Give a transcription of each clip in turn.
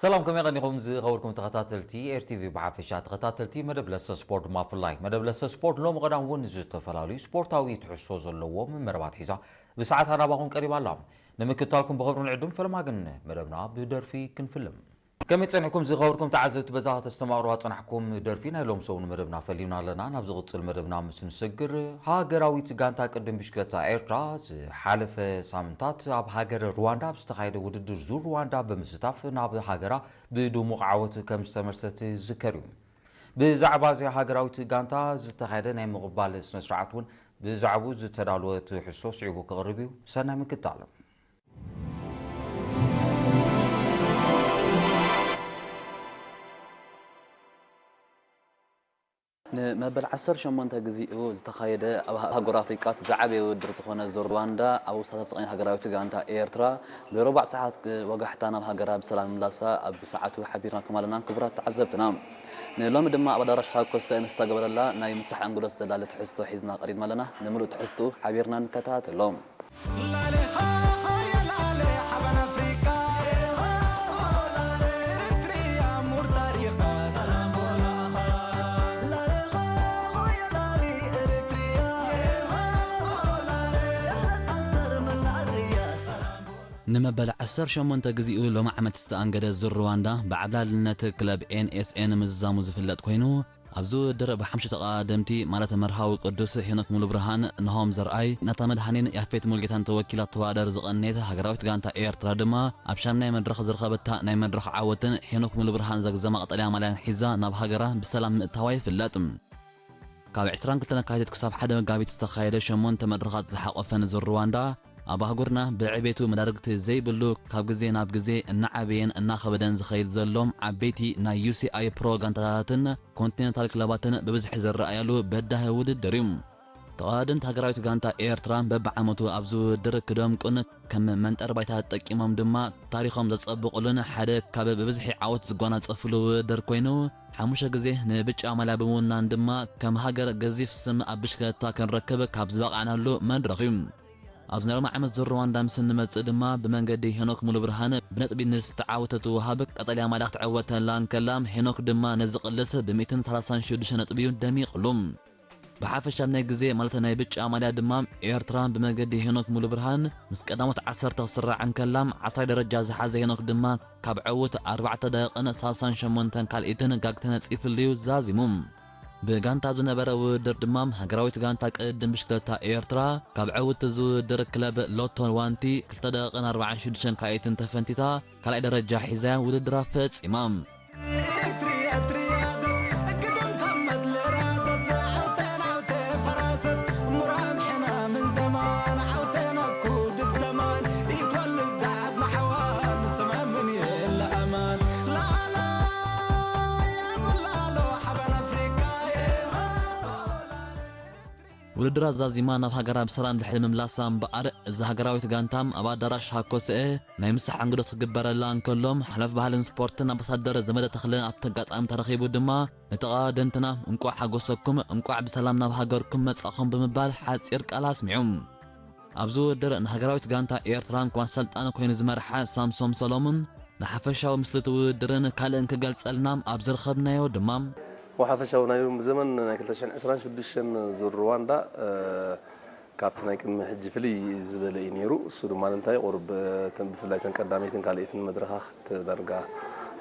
ሰላም፣ ከመይ ቀኒኹም ዝኸበርኩም ተኸታተልቲ ኤር ቲቪ ብሓፈሻ፣ ተኸታተልቲ መደብ ለሰ ስፖርት ድማ ብፍላይ? መደብ ለሰ ስፖርት ሎሚ ቀዳም እውን ዝተፈላለዩ ስፖርታዊ ትሕዝቶ ዘለዎም መርባት ሒዛ ብሰዓት ናባኹም ቀሪባ ኣላ። ንምክትታልኩም ብኽብሪ ንዕድም፣ ፈለማ ግን መደብና ብደርፊ ክንፍልም። ከመይ ጸኒሕኩም ዝኸበርኩም ተዓዘብቲ? በዛ ከተስተማቕሩዋ ጸናሕኩም ደርፊ ናይ ሎም ሰሙን መደብና ፈሊምና ኣለና። ናብ ዝቕጽል መደብና ምስ ንሰግር፣ ሃገራዊት ጋንታ ቅድም ብሽክለታ ኤርትራ ዝሓለፈ ሳምንታት ኣብ ሃገር ሩዋንዳ ኣብ ዝተኻየደ ውድድር ዙር ሩዋንዳ ብምስታፍ ናብ ሃገራ ብድሙቕ ዓወት ከም ዝተመልሰት ዝዝከር እዩ። ብዛዕባ እዚ ሃገራዊት ጋንታ ዝተኻየደ ናይ ምቕባል ስነ ስርዓት እውን ብዛዕባኡ ዝተዳለወ ትሕዝቶ ስዒቡ ክቕርብ እዩ። ሰናይ ምክትታል። ንመበል ዓሰርተ ሸሞንተ ግዜኡ ዝተኻየደ ኣብ ኣህጉር ኣፍሪቃ እቲ ዝዓበየ ውድድር ዝኾነ ዙር ሩዋንዳ ኣብ ውሳታት ዝቐነየት ሃገራዊት ጋንታ ኤርትራ ብሩባዕ ሰዓት ወጋሕታ ናብ ሃገራ ብሰላም ምላሳ ኣብ ሰዓቱ ሓቢርናኩም ኣለና ክቡራት ተዓዘብትና። ንሎሚ ድማ ኣብ ኣዳራሽ ሃኮሰ ንዝተገበረላ ናይ ምሳሕ እንግዶት ዘላለ ትሕዝቶ ሒዝና ቀሪብና ኣለና። ንምሉእ ትሕዝትኡ ሓቢርና ንከታተሎ። ንመበል ዓሰርተ ሸሞንተ ግዜኡ ሎሚ ዓመት ዝተኣንገደ ዙር ሩዋንዳ ብዓብላልነት ክለብ ኤን ኤስ ኤን ምዝዛሙ ዝፍለጥ ኮይኑ፣ ኣብዚ ውድድር ብሓሙሽተ ተቐዳደምቲ ማለት መርሃዊ ቅዱስ፣ ሄኖክ ሙሉብርሃን፣ ናሆም ዘርኣይ፣ ናታ መድሃኔን ያፌት ሙሉጌታን ተወኪላ ትወዳደር ዝቐነየት ሃገራዊት ጋንታ ኤርትራ ድማ ኣብ ሻምናይ መድረኽ ዝረኸበታ ናይ መድረኽ ዓወትን ሄኖክ ሙሉብርሃን ዘግዘማ ቀጠልያ ማልያን ሒዛ ናብ ሃገራ ብሰላም ምእታዋ ይፍለጥ። ካብ ዕስራን ክልተን ለካቲት ክሳብ ሓደ መጋቢት ዝተኻየደ ሸሞንተ መድረኻት ዝሓቖፈ ንዙር ሩዋንዳ ኣብ ኣህጉርና ብዕቤቱ መዳርግቲ ዘይብሉ፣ ካብ ግዜ ናብ ግዜ እናዓበየን እናኸበደን ዝኸይድ ዘሎም ዓበይቲ ናይ ዩ ሲ ኣይ ፕሮ ጋንታታትን ኮንቲነንታል ክለባትን ብብዝሒ ዝረኣያሉ በዳሂ ውድድር እዩ። ተቐዳደምቲ ሃገራዊት ጋንታ ኤርትራ በብዓመቱ ኣብዚ ውድድር ክደምቁን ከም መንጠር ባይታ ተጠቂሞም ድማ ታሪኾም ዘጸብቑሉን ሓደ ካብ ብብዝሒ ዓወት ዝጓናጸፍሉ ውድድር ኮይኑ፣ ሓሙሽተ ግዜ ንብጫ ማልያ ብምውናን ድማ ከም ሃገር ገዚፍ ስም ኣብ ብሽክለታ ክንረክብ ካብ ዝበቓዕናሉ መድረኽ እዩ። ኣብዚ ናይ ሎሚ ዓመት ዙር ሩዋንዳ ምስ እንመጽእ ድማ ብመንገዲ ሄኖክ ሙሉብርሃን ብነጥቢ ንዝተዓወተት ወሃብ ቀጠልያ ማልያ ክትዕወተላ እንከላ፣ ሄኖክ ድማ ነዚ ቅልስ ብ ሚእትን ሰላሳን ሽዱሽተ ነጥቢ እዩ ደሚቕሉ። ብሓፈሻ ናይ ግዜ ማለት ናይ ብጫ ማልያ ድማ ኤርትራ ብመንገዲ ሄኖክ ሙሉብርሃን ምስ ቀዳሞት ዓሰርተ ክስራዕ እንከላ፣ ዓስራይ ደረጃ ዝሓዘ ሄኖክ ድማ ካብ ዕዉት ኣርባዕተ ደቂቕን ሰላሳን ሸሞንተን ካልኢትን ጋግ ተነጺፍሉ እዩ ዛዚሙ። ብጋንታ ኣብ ዝነበረ ውድድር ድማ ሃገራዊት ጋንታ ቅድም ብሽክለታ ኤርትራ ካብ ዕዉት ዝውድር ክለብ ሎቶ ዋንቲ ክልተ ደቂቕን ኣርባዓን ሽዱሽተን ካልኢትን ተፈንቲታ ካልኣይ ደረጃ ሒዛ ውድድራ ፈጺማ። ውድድር ኣዛዚማ ናብ ሃገራ ብሰላም ድሕሪ ምምላሳ እምበኣር፣ እዛ ሃገራዊት ጋንታ ኣብ ኣዳራሽ ሃኮሰኤ ናይ ምሳሕ እንግዶት ክግበረላ እንከሎ፣ ሓለፍ ባህልን ስፖርትን ኣምባሳደር ዘመደ ተኽለ ኣብቲ ኣጋጣሚ ተረኺቡ ድማ፣ ንተቐዳደምትና እንቋዕ ሓጎሰኩም፣ እንቋዕ ብሰላም ናብ ሃገርኩም መጻእኹም ብምባል ሓጺር ቃል ኣስሚዑ። ኣብዚ ውድድር ንሃገራዊት ጋንታ ኤርትራ ከም ኣሰልጣኒ ኮይኑ ዝመርሓ ሳምሶም ሰሎሙን፣ ንሓፈሻዊ ምስልቲ ውድድርን ካልእን ክገልጸልና ኣብ ዝረኸብናዮ ድማ፣ ወሓፈሻዊ ናይ ሎሚ ዘመን ናይ ክልተ ሽሕን ዕስራን ሽዱሽተን ዙር ሩዋንዳ፣ እ፣ ካብቲ ናይ ቅድሚ ሕጂ ፍልይ ዝበለ እዩ ነይሩ። እሱ ድማ እንታይ ቁሩብ፣ እ፣ እተን ብፍላይ እተን ቀዳመይትን ካልኣይትን መድረኻት ዳርጋ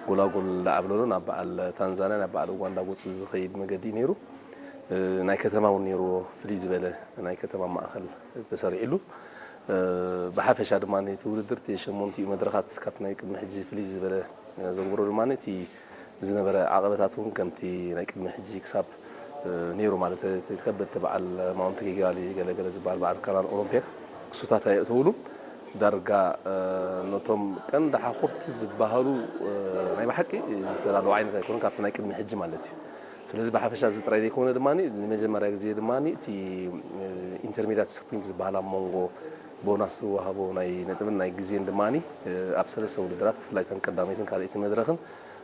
ጎላጎል ዳዓብለሉ ናብ በዓል ታንዛንያ፣ ናብ በዓል ኡጋንዳ ገጹ ዝኸይድ መገዲ እዩ ነይሩ። እ፣ ናይ ከተማ እውን ነይርዎ፣ ፍልይ ዝበለ ናይ ከተማ ማእኸል ተሰሪዕሉ። እ፣ ብሓፈሻ ድማ እቲ ውድድር እቲ ሸሞንቲኡ መድረኻት ካብቲ ናይ ቅድሚ ሕጂ ፍልይ ዝበለ፣ እ፣ ዘግብሮ ድማ እቲ ዝነበረ ዓቐበታት እውን ከምቲ ናይ ቅድሚ ሕጂ ክሳብ፣ እ፣ ነይሩ ማለት እቲ ከበድቲ በዓል ማውንት ኪጋሊ ገለገለ ዝበሃል በዓል ካናል ኦሎምፒክ ክሱታት ኣየእተውሉን። ዳርጋ፣ እ፣ ነቶም ቀንዲ ሓኹርቲ ዝበሃሉ፣ እ፣ ናይ ብሓቂ ዝተላለዉ ዓይነት ኣይኮኑን ካብቲ ናይ ቅድሚ ሕጂ ማለት እዩ። ስለዚ ብሓፈሻ እዚ ጥራይ ዘይኮነ ድማ ንመጀመርያ ግዜ ድማ እቲ፣ እ፣ ኢንተርሚዲያት ስፕሪንት ዝበሃል ኣብ መንጎ ቦናስ ዝወሃቦ ናይ ነጥብን ናይ ግዜን ድማ፣ እ፣ ኣብ ሰለስተ ውድድራት ብፍላይ እተን ቀዳመይትን ካልኣይቲ መድረኽን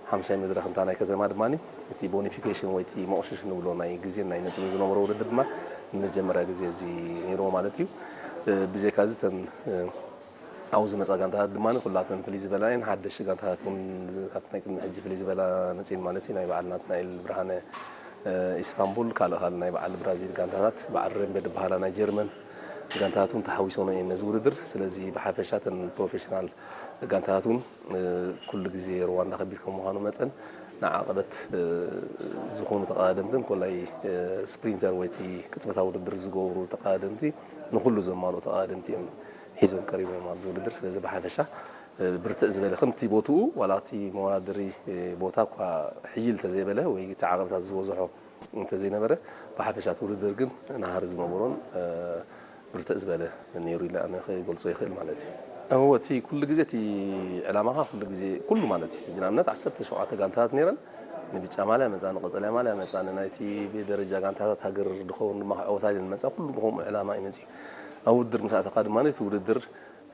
ሓምሻይ መድረኽ እንታ ናይ ከተማ ድማ እቲ ቦኒፊኬሽን ወይ እቲ መቑሽሽ ንብሎ ናይ ግዜን ናይ ነጥብን ዝነበሮ ውድድር ድማ ንመጀመርያ ግዜ እዚ ነይርዎ ማለት እዩ። እ፣ ብዘይካ እዚ እተን፣ እ፣ ኣብኡ ዝመጻ ጋንታታት ድማ ኩላተን ፍልይ ዝበላ እየን። ሓደሽቲ ጋንታታት እውን ካብቲ ናይ ቅድሚ ሕጂ ፍልይ ዝበላ መጺኤን ማለት እዩ። ናይ በዓል ናትናኤል ብርሃነ፣ እ፣ ኢስታንቡል፣ ካልእ ካልእ ናይ በዓል ብራዚል ጋንታታት፣ በዓል ሬምቤ ዝበሃላ ናይ ጀርመን ጋንታታት እውን ተሓዊሰን እየን ነዚ ውድድር። ስለዚ ብሓፈሻ እተን ፕሮፌሽናል ጋንታታት እውን፣ እ፣ ኩሉ ግዜ ሩዋንዳ ከቢድ ከም ምዃኑ መጠን ንዓቐበት፣ እ፣ ዝኾኑ ተቐዳደምትን ኮላይ፣ እ፣ ስፕሪንተር ወይ እቲ ቅጽበታዊ ውድድር ዝገብሩ ተቐዳደምቲ ንኹሉ ዘማልኡ ተቐዳደምቲ እዮም ሒዞም ቀሪቦም ኣብዚ ውድድር። ስለዚ ብሓፈሻ፣ እ፣ ብርትዕ ዝበለ ከምቲ ቦትኡ ዋላ እቲ መወዳደሪ፣ እ፣ ቦታ እኳ ሕይል እንተዘይበለ ወይ እቲ ዓቐብታት ዝበዝሖ እንተዘይነበረ ብሓፈሻ እቲ ውድድር ግን ናሃሪ ዝነበሮን፣ እ፣ ብርትዕ ዝበለ ነይሩ ኢለ ኣነ ክገልጾ ይኽእል ማለት እዩ። እወ፣ እቲ ኩሉ ግዜ እቲ ዕላማኻ ኩሉ ግዜ ኩሉ ማለት እዩ። ሕጂ ንኣብነት ዓሰርተ ሸውዓተ ጋንታታት ነይረን። ንብጫ ማልያ መጻ፣ ንቀጠልያ ማልያ መጻ፣ ንናይቲ ብደረጃ ጋንታታት ሃገር ዝኸውን ድማ ክዕወታ ኢለን መጻ። ኩሉ ብኸምኡ ዕላማ እዩ መጺኡ። ኣብ ውድድር ምስ ኣተኻ ድማ እቲ ውድድር፣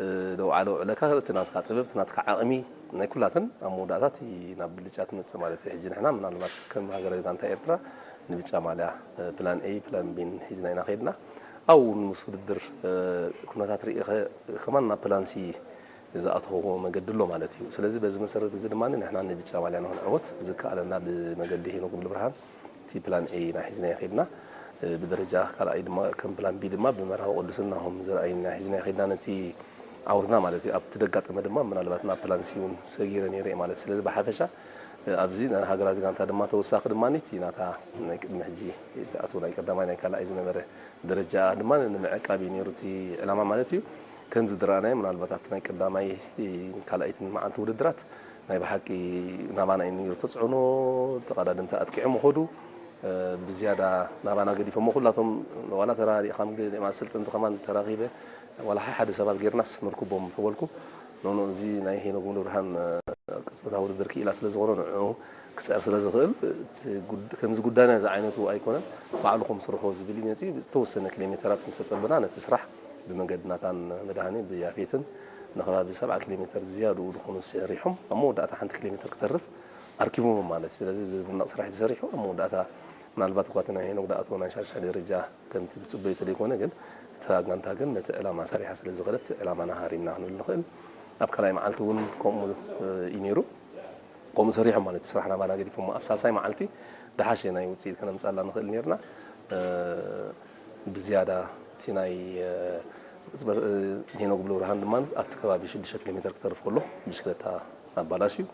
እ፣ ደው ዓለ ውዕለካ፣ እቲ ናትካ ጥበብ፣ እቲ ናትካ ዓቕሚ ናይ ኩላተን ኣብ መወዳእታ እቲ ናብ ብልጫ ትመጽእ ማለት እዩ። ሕጂ ንሕና ምናልባት ከም ሃገራዊ ጋንታ ኤርትራ ንብጫ ማልያ፣ እ፣ ፕላን ኤ፣ ፕላን ቢን ሒዝና ኢና ከይድና። ኣብኡ እውን ምስ ውድድር፣ እ፣ ኩነታት ርኢኸ ከማን ናብ ፕላን ሲ ዝኣተኽዎ መገዲ ኣሎ ማለት እዩ። ስለዚ በዚ መሰረት እዚ ድማ ንሕና ንብጫ ማልያ ንክንዕወት ዝከኣለና ብመገዲ ሄኖክ ብርሃን እቲ ፕላን ኤ ኢና ሒዝናዮ ከይድና። እ፣ ብደረጃ ካልኣይ ድማ ከም ፕላን ቢ ድማ ብመርሃዊ ቅዱስን ናሆም ዘርኣይን ኢና ሒዝናዮ ከይድና ነቲ ዓወትና ማለት እዩ። ኣብቲ ደጋጠመ ድማ ምናልባት ናብ ፕላን ሲ እውን ሰጊረ ነይረ እየ ማለት። ስለዚ ብሓፈሻ፣ እ፣ ኣብዚ ናይ ሃገራዊ ጋንታ ድማ ተወሳኺ ድማ እቲ ናታ ናይ ቅድሚ ሕጂ እቲ ኣቶ ናይ ቀዳማይ ናይ ካልኣይ ዝነበረ ደረጃ ድማ ንምዕቃብ እዩ ነይሩ እቲ ዕላማ ማለት እዩ። ከምዚ ዝረኣናዮ ምናልባት ኣብቲ ናይ ቀዳማይ ካልኣይትን መዓልቲ ውድድራት ናይ ብሓቂ ናባና እዩ ነይሩ ተፅዕኖ። ተቐዳደምቲ ኣጥቂዖም ኸዱ፣ እ፣ ብዝያዳ ናባና ገዲፎሞ ኩላቶም ዋላ ተራሪእኻም ግን ኣሰልጠንቲ ከማን ተራኺበ ዋላ ሓደ ሰባት ጌርናስ ንርክቦም ተበልኩ። ኖኖ፣ እዚ ናይ ሄኖክ ሙሉብርሃን፣ እ፣ ቅጽበታዊ ውድድር ክኢላ ስለ ዝኾነ ንዕኡ ክስዕር ስለ ዝኽእል፣ እቲ ጉድ-፣ ከምዚ ጉዳይና እዚ ዓይነቱ ኣይኮነን፣ ባዕልኹም ስርሖ ዝብል እዩ መጺኡ። ዝተወሰነ ኪሎ ሜተራት ምስ ተጸበና፣ ነቲ ስራሕ ብመንገዲ ናታን መድሃኔ፣ ብያፌትን ንከባቢ ሰብዓ ኪሎ ሜተር ዝያድኡ ዝኾኑ ሰሪሖም፣ ኣብ መወዳእታ ሓንቲ ኪሎ ሜተር ክተርፍ ኣርኪቦም ማለት እዩ። ስለዚ ዝድነቕ ስራሕ እዩ ተሰሪሑ። ኣብ መወዳእታ ምናልባት እኳ እቲ ናይ ሄኖክ ዝኣተወ ናይ ሻድሻይ ደረጃ ከምቲ ትጽበዮ ተዘይኮነ፣ ግን እታ ጋንታ ግን ነቲ ዕላማ ሰሪሓ ስለ ዝኸደት፣ ዕላማና ሃሪምና ክንብል ንኽእል። ኣብ ካልኣይ መዓልቲ እውን ከምኡ፣ እ፣ እዩ ነይሩ። ከምኡ ሰሪሖም ማለት እዩ፣ ስራሕ ናባና ገዲፎሞ። ኣብ ሳልሳይ መዓልቲ ደሓሸ ናይ ውጽኢት ከነምጻላ ንኽእል ነይርና። እ፣ ብዝያዳ እቲ ናይ፣ እ፣ ቅጽበት፣ እ፣ ሄኖክ ብርሃን ድማ ኣብቲ ከባቢ ሽዱሽተ ኪሎ ሜተር ክተርፍ ከሎ ብሽክለታ ኣባላሽዩ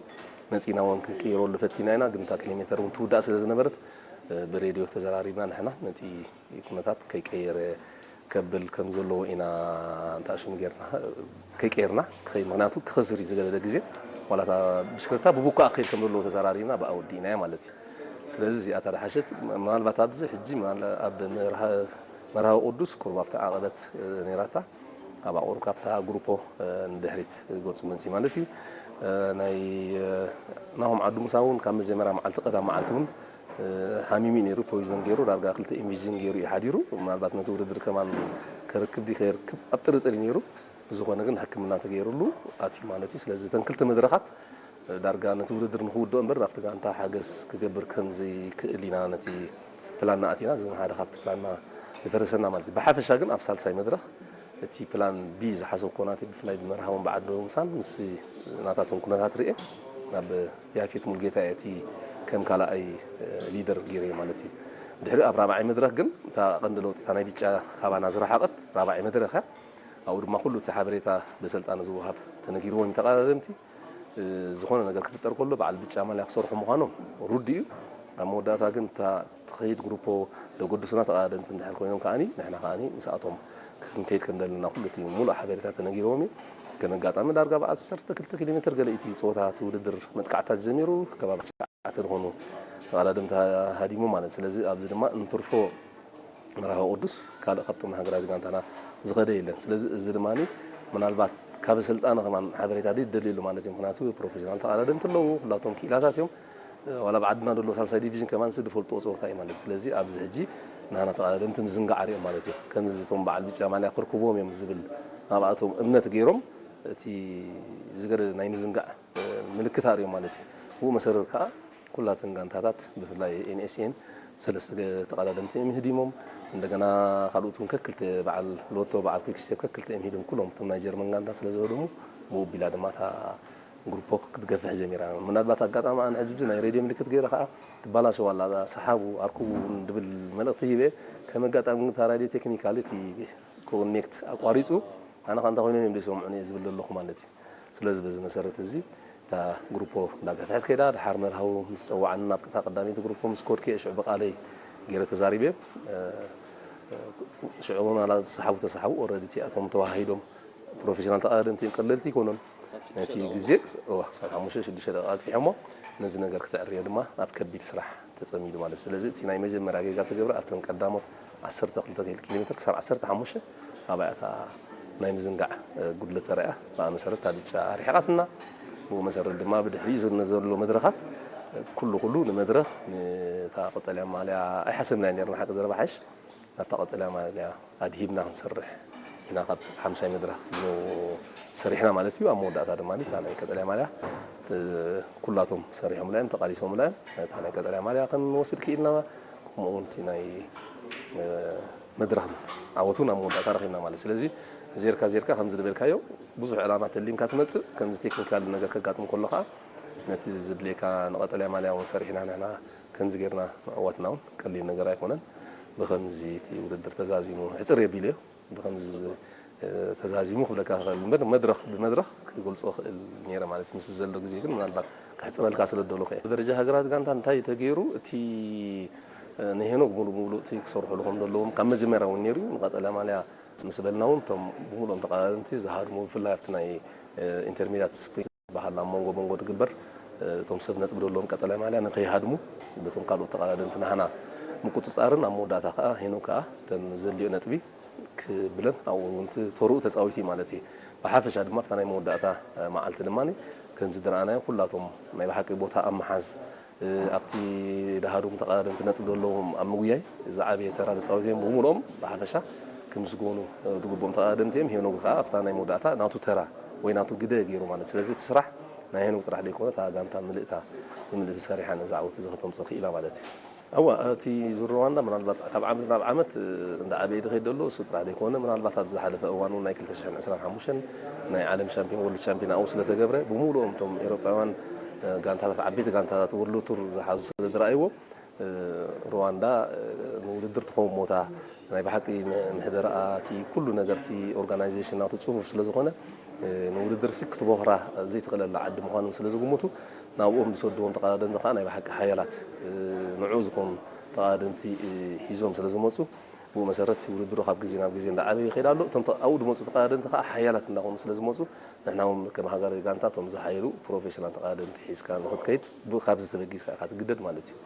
መጺና እውን ክንቅይረሉ ፈቲና ኢና፣ ግን እታ ኪሎ ሜተር እውን ትውዳእ ስለ ዝነበረት፣ እ፣ ብሬድዮ ተዘራሪብና ንሕና ነቲ ኩነታት ከይቀየረ ከብል ከም ዘለዎ ኢና እንተኣሽሙ ጌርና፣ ከይቀየርና ክኸይድ፣ ምኽንያቱ ክኸስር እዩ ዝገደደ ግዜ፣ ዋላ እታ ብሽክለታ ብቡኳ ክኸይድ ከም ዘለዎ ተዘራሪብና ብኣ ወዲእናዮ ማለት እዩ። ስለዚ እዚኣ እታ ደሓሸት፣ ምናልባት ኣብዚ ሕጂ ምናል-፣ ኣብ መርሃ-፣ መርሃዊ ቅዱስ ቁሩብ ኣብቲ ዓቐበት፣ እ፣ ነይራታ፣ ኣብ ኣቑሩብ ካብታ ግሩፖ፣ እ፣ ንድሕሪት ገጹ መጺኡ ማለት እዩ። እ፣ ናይ፣ እ፣ ናሆም ዓዱ ሙሳ እውን ካብ መጀመርያ መዓልቲ፣ ቀዳም መዓልቲ እውን፣ እ፣ ሓሚሙ እዩ ነይሩ። ፖይዞን ገይሩ፣ ዳርጋ ክልተ ኢንቪዥን ገይሩ እዩ ሓዲሩ። ምናልባት ነቲ ውድድር ከማን ከርክብ ድዩ ከየርክብ ኣብ ጥርጥር እዩ ነይሩ። ብዝኾነ ግን ሕክምና ተገይሩሉ ኣትዩ ማለት እዩ። ስለዚ እተን ክልተ መድረኻት፣ እ፣ ዳርጋ ነቲ ውድድር ንኽውድኦ እምበር ናብቲ ጋንታ ሓገዝ ክገብር ከም ዘይክእል ኢና ነቲ ፕላንና ኣቲና። እዚ እውን ሓደ ካብቲ ፕላንና ዝፈረሰና ማለት እዩ። ብሓፈሻ ግን ኣብ ሳልሳይ መድረኽ እቲ ፕላን ቢ ዝሓሰብኩዎ ናተይ ብፍላይ ብመርሃቦም ብዓዲ ሙሳን ምስ ናታቶም ኩነታት ርኤ ናብ ያፌት ሙልጌታ እየ እቲ ከም ካልኣይ፣ እ፣ ሊደር ገይረዮ ማለት እዩ። ድሕሪ ኣብ ራብዓይ መድረኽ ግን እታ ቀንዲ ለውጢ እታ ናይ ብጫ ካባና ዝረሓቐት ራብዓይ መድረኽ እያ። ኣብኡ ድማ ኩሉ እቲ ሓበሬታ ብሰልጣን ዝወሃብ ተነጊርዎም እዩ ተቐዳደምቲ። እ፣ ዝኾነ ነገር ክፍጠር ከሎ በዓል ብጫ ማልያ ክሰርሑ ምዃኖም ርዱእ እዩ። ኣብ መወዳእታ ግን እታ ትኸይድ ግሩፖ ዘገድሱና ተቐዳደምቲ እንድሕር ኮይኖም ከኣኒ ንሕና ከኣኒ ምስኣቶም ክንከይድ ከም ዘለና ኩሉ እቲ ሙሉእ ሓበሬታ ተነጊርዎም እዩ። ከም ኣጋጣሚ ዳርጋ ብዓሰርተ ክልተ ኪሎ ሜትር ገለ እቲ ጸወታ እቲ ውድድር መጥቃዕታት ጀሚሩ ከባቢ ትሽዓተ ዝኾኑ ተቐዳደምቲ ሃዲሙ ማለት። ስለዚ ኣብዚ ድማ እንትርፎ መርሃዊ ቅዱስ ካልእ ካብቶም ሃገራዊ ጋንታና ዝኸደ የለን። ስለዚ እዚ ድማ ምናልባት ካብ ኣሰልጣኒ ከማን ሓበሬታ ድደልየሉ ማለት እዩ። ምኽንያቱ ፕሮፌሽናል ተቐዳደምቲ ኣለዉ፣ ኩላቶም ክኢላታት እዮም። ዋላ ኣብ ዓድና ዘሎ ሳልሳይ ዲቪዥን ከማን ዝፈልጥዎ ጸወታ እዩ ማለት። ስለዚ ኣብዚ ሕጂ ናህና ተቐዳደምቲ ምዝንጋዕ ኣርእዮም ማለት እዩ። ከምዚ እቶም በዓል ብጫ ማልያ ክርክብዎም እዮም ዝብል ኣብኣቶም እምነት ገይሮም እቲ ዝገደደ ናይ ምዝንጋዕ ምልክት ኣርእዮም ማለት እዩ። ብኡ መሰረት ከኣ ኩላተን ጋንታታት ብፍላይ ኤን ኤስ ኤን ሰለስተ ተቐዳደምቲ እዮም ህዲሞም። እንደገና ካልኦት እውን ከክልተ በዓል ሎቶ በዓል ኩክስቴፕ ከክልተ እዮም ሂዶም። ኩሎም እቶም ናይ ጀርመን ጋንታ ስለ ዝህደሙ ብኡ ኣቢላ ድማ እታ ግሩፖ ክትገፍሕ ጀሚራ። ምናልባት ኣጋጣሚ ኣነ ሕዚ ብዚ ናይ ሬድዮ ምልክት ገይረ ከዓ ትባላሸው ኣላ፣ ሰሓቡ ኣርክቡ እውን ድብል መልእኽቲ ሂበ። ከም ኣጋጣሚ ግን እታ ራድዮ ቴክኒካሊ እቲ ኮኔክት ኣቋሪፁ፣ ኣነ ከዓ እንታይ ኮይኖም እዮም ዘይሰምዑኒ እየ ዝብል ዘለኹ ማለት እዩ። ስለዚ በዚ መሰረት እዚ እታ ግሩፖ እንዳገፍሐት ከይዳ፣ ድሓር መርሃዊ ምስ ፀዋዓኒ ናብ እታ ቀዳመይቲ ግሩፖ ምስ ከድኩ እየ ሽዑ ብቃለይ ገይረ ተዛሪበ። ሽዑ እውን ኣላ ተሰሓቡ ተሰሓቡ፣ ኦረዲ እቲኣቶም ተዋሃሂዶም ፕሮፌሽናል ተቐዳደምቲ እዮም፣ ቀለልቲ ኣይኮኑን። ነቲ ግዜ እዋ ክሳብ ሓሙሽተ ሽዱሽተ ደቂቃ ኣግፊሖሞ፣ ነዚ ነገር ክተዕርዮ ድማ ኣብ ከቢድ ስራሕ ተጸሚዱ ማለት እዩ። ስለዚ እቲ ናይ መጀመርያ ጌጋ ተገብረ ኣብተን ቀዳሞት ዓሰርተ ክልተ ኪሎ ሜትር ክሳብ ዓሰርተ ሓሙሽተ ኣብኣ እታ ናይ ምዝንጋዕ፣ እ፣ ጉድለት ተረእያ። ብኣ መሰረት እታ ብጫ ኣርሒቓትና። ብኡ መሰረት ድማ ብድሕሪኡ ዘሎ መድረኻት፣ እ፣ ኩሉ ኩሉ ንመድረኽ፣ ንእታ ቀጠልያ ማልያ ኣይሓሰብናዮ ነርና፣ ሓቂ ዘረባ ሓይሽ ናብታ ቀጠልያ ማልያ ኣድሂብና ክንሰርሕ ኢና ካብ ሓምሻይ መድረኽ ን-፣ ሰሪሕና ማለት እዩ። ኣብ መወዳእታ ድማ እታ ናይ ቀጠልያ ማልያ፣ እ፣ ኩላቶም ሰሪሖምላ እዮም፣ ተቓሊሶምላ እዮም። እታ ናይ ቀጠልያ ማልያ ክንወስድ ክኢልና፣ ከምኡ እውን እቲ ናይ፣ እ፣ መድረኽ ዓወት እውን ኣብ መወዳእታ ረኺብና ማለት። ስለዚ ዜርካ ዜርካ ከምዚ ዝበልካዮ ብዙሕ ዕላማ ተሊምካ ትመጽእ፣ ከምዚ ቴክኒካል ነገር ከጋጥም ከሎ ከዓ ነቲ ዘድልየካ ንቀጠልያ ማልያ እውን ሰሪሕና ንሕና ከምዚ ጌርና ምዕዋትና እውን ቀሊል ነገር ኣይኮነን። ብኸምዚ እቲ ውድድር ተዛዚሙ ሕጽር የቢሉ እዩ። ብኸምዚ፣ እ፣ ተዛዚሙ ክብለካ ክኽእል እምበር መድረኽ ብመድረኽ ክገልጾ ክእል ነይረ ማለት እዩ። ምስ ዘሎ ግዜ ግን ምናልባት ክሕጽረልካ ስለ ዝደለኹ እየ። ብደረጃ ሃገራት ጋንታ እንታይ ተገይሩ? እቲ፣ እ፣ ንሄኖክ ሙሉእ ብሙሉእ እቲ ክሰርሕሉ ከም ዘለዎም ካብ መጀመርያ እውን ነይሩ እዩ። ንቀጠልያ ማልያ ምስ በልና እውን እቶም ብሙሉኦም ተቐዳደምቲ ዝሃድሙ ብፍላይ ኣብቲ ናይ፣ እ፣ ኢንተርሚዲያት ስፕሪንት ዝበሃል ኣብ መንጎ መንጎ ዝግበር፣ እ፣ እቶም ሰብ ነጥቢ ዘለዎም ቀጠልያ ማልያ ንኸይሃድሙ በቶም ካልኦት ተቐዳደምቲ ናህና ምቁጽጻርን ኣብ መወዳእታ ከኣ ሄኖክ ከኣ እተን ዘድልዮ ነጥቢ ክብለን ኣብኡ እውን እቲ ተርኡ ተጻዊቱ እዩ ማለት እዩ። ብሓፈሻ ድማ ኣብታ ናይ መወዳእታ፣ እ፣ መዓልቲ ድማ ከምዚ ዝረኣናዮ ኩላቶም ናይ ብሓቂ ቦታ ኣብ ምሓዝ፣ እ፣ ኣብቲ ድሃዱም ተቐዳደምቲ ነጥቢ ዘለዎም ኣብ ምጉያይ ዝዓበየ ተራ ተጻዊቶም እዮም። ብምሉኦም ብሓፈሻ ክምስገኑ፣ እ፣ ዝግብኦም ተቐዳደምቲ እዮም። ሄኖግ ከኣ ኣብታ ናይ መወዳእታ ናቱ ተራ ወይ ናቱ ግደ ገይሩ ማለት። ስለዚ እቲ ስራሕ ናይ ሄኖግ ጥራሕ ዘይኮነ እታ ጋንታ ምልእታ ብምልእቲ ሰሪሓ ነዚ ዓወት እዚ ከተምጽኦ ክኢላ ማለት እዩ። እዋ፣ እቲ ዙር ሩዋንዳ ምናልባት ካብ ዓመት ናብ ዓመት፣ እ፣ እንዳዓበየ ዝኸይድ ዘሎ እሱ ጥራሕ ዘይኮነ፣ ምናልባት ኣብ ዝሓለፈ እዋን እውን ናይ ክልተ ሽሕን ዕስራን ሓሙሽተን ናይ ዓለም ሻምፒዮን፣ ወርልድ ሻምፒዮን ኣብኡ ስለ ተገብረ፣ ብምሉኦም እቶም ኤውሮጳውያን፣ እ፣ ጋንታታት፣ ዓበይቲ ጋንታታት ወርልድ ቱር ዝሓዙ ስለ ዝረኣይዎ፣ እ፣ ሩዋንዳ፣ እ፣ ንውድድር ትኸውን ቦታ ናይ ብሓቂ ም-፣ ምሕደራኣ፣ እቲ ኩሉ ነገር፣ እቲ ኦርጋናይዜሽን ናቱ ጽፉፍ ስለ ዝኾነ፣ እ፣ ንውድድርሲ ክትቦኽራ ዘይትኽእለላ ዓዲ ምዃኖም ስለ ዝግምቱ፣ ናብኦም ዝሰድዎም ተቐዳደምቲ ከኣ ናይ ብሓቂ ሓያላት፣ እ፣ ንዑ ዝኾኑ ተቐዳደምቲ፣ እ፣ ሒዞም ስለ ዝመጹ፣ ብኡ መሰረት ውድድሩ ካብ ግዜ ናብ ግዜ እንዳዓበየ ይኸይድ ኣሎ። እቶም ተ-፣ ኣብኡ ዝመጹ ተቐዳደምቲ ከኣ ሓያላት እንዳኾኑ ስለ ዝመጹ፣ ንሕና እውን ከም ሃገራዊ ጋንታ እቶም ዝሓየሉ ፕሮፌሽናል ተቐዳደምቲ ሒዝካ ንኽትከይድ ብ-፣ ካብዚ ተበጊስካ ኢኻ ትግደድ ማለት እዩ።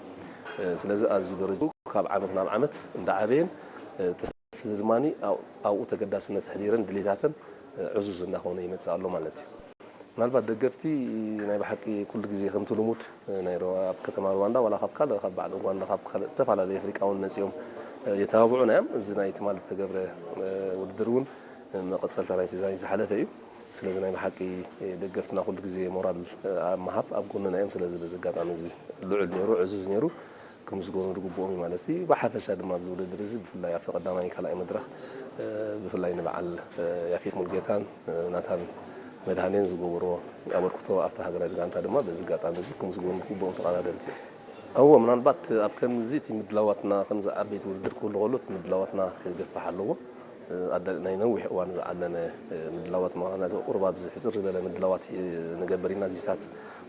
እ፣ ስለዚ ኣዝዩ ደረጃኡ ካብ ዓመት ናብ ዓመት እንዳዓበየን፣ እ፣ ተሳተፍቲ ድማ ኣብ-፣ ኣብኡ ተገዳስነት ኣሕዲረን ድሌታተን፣ እ፣ ዕዙዝ እንዳኾነ ይመጽእ ኣሎ ማለት እዩ። ምናልባት ደገፍቲ ናይ ብሓቂ ኩሉ ግዜ ከምቲ ልሙድ፣ እ፣ ናይ ሩ-፣ ኣብ ከተማ ሩዋንዳ ዋላ ካብ ካልእ፣ ካብ በዓል ኡጋንዳ፣ ካብ ካልእ ዝተፈላለዩ ኣፍሪቃ እውን መጺኦም፣ እ፣ የተባብዑና እዮም። እዚ ናይ ትማሊ ዝተገብረ፣ እ፣ ውድድር እውን፣ እ፣ መቐጸልታ ናይቲ ዛይ ዝሓለፈ እዩ። ስለዚ ናይ ብሓቂ፣ እ፣ ደገፍትና ኩሉ ግዜ ሞራል፣ እ፣ ኣብ ምሃብ ኣብ ጎንና እዮም። ስለዚ በዚ ኣጋጣሚ እዚ ልዑል ነይሩ፣ ዕዙዝ ነይሩ። ክምስገኑ ዝግብኦም እዩ ማለት እዩ። ብሓፈሻ ድማ ኣብዚ ውድድር እዚ ብፍላይ ኣብቲ ቀዳማይ ካልኣይ መድረኽ፣ እ፣ ብፍላይ ንበዓል፣ እ፣ ያፌት ሙልጌታን፣ እ፣ ናታን መድሃኔን ዝገበርዎ ኣበርክቶ ኣብታ ሃገራዊት ጋንታ ድማ በዚ ኣጋጣሚ እዚ ክምስገኑ ዝግብኦም ተቐዳደምቲ እዮም። እዎ፣ ምናልባት ኣብ ከምዚ እቲ ምድላዋትና ከምዚ ዓበይቲ ውድድር ክህሉ ከሎ እቲ ምድላዋትና ክገፍሕ ኣለዎ። ኣዳ-፣ ናይ ነዊሕ እዋን ዝዓለመ፣ እ፣ ምድላዋት፣ ምኽንያቱ ቁሩብ ኣብዚ ሕጽር ዝበለ ምድላዋት፣ እ፣ ንገብር ኢና። እዚታት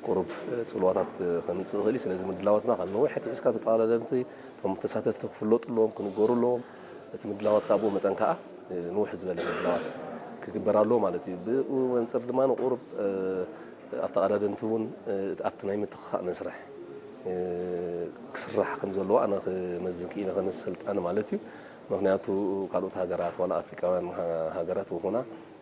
ቁሩብ፣ እ፣ ጽልዋታት፣ እ፣ ከምጽእ ይኽእል እዩ። ስለዚ ምድላዋትና ካብ ነዊሕ ኣትሒዝካ ተጠቓላደምቲ እቶም ተሳተፍቲ ክፍለጡ ኣለዎም፣ ክንገሩ ኣለዎም። እቲ ምድላዋት ካብ ብኡ መጠን ከኣ፣ እ፣ ንውሕ ዝበለ ምድላዋት ክግበር ኣለዎ ማለት እዩ። ብኡ መንጽር ድማ ንቁሩብ፣ እ፣ ኣብ ተቐዳደምቲ እውን፣ እ፣ ኣብቲ ናይ ምትኽኻእ መስርሕ፣ እ፣ ክስራሕ ከም ዘለዎ ኣነ ክመዝን ክኢለ ከም ሰልጣኒ ማለት እዩ። ምኽንያቱ ካልኦት ሃገራት ዋላ ኣፍሪቃውያን ሃ-፣ ሃገራት ይኹና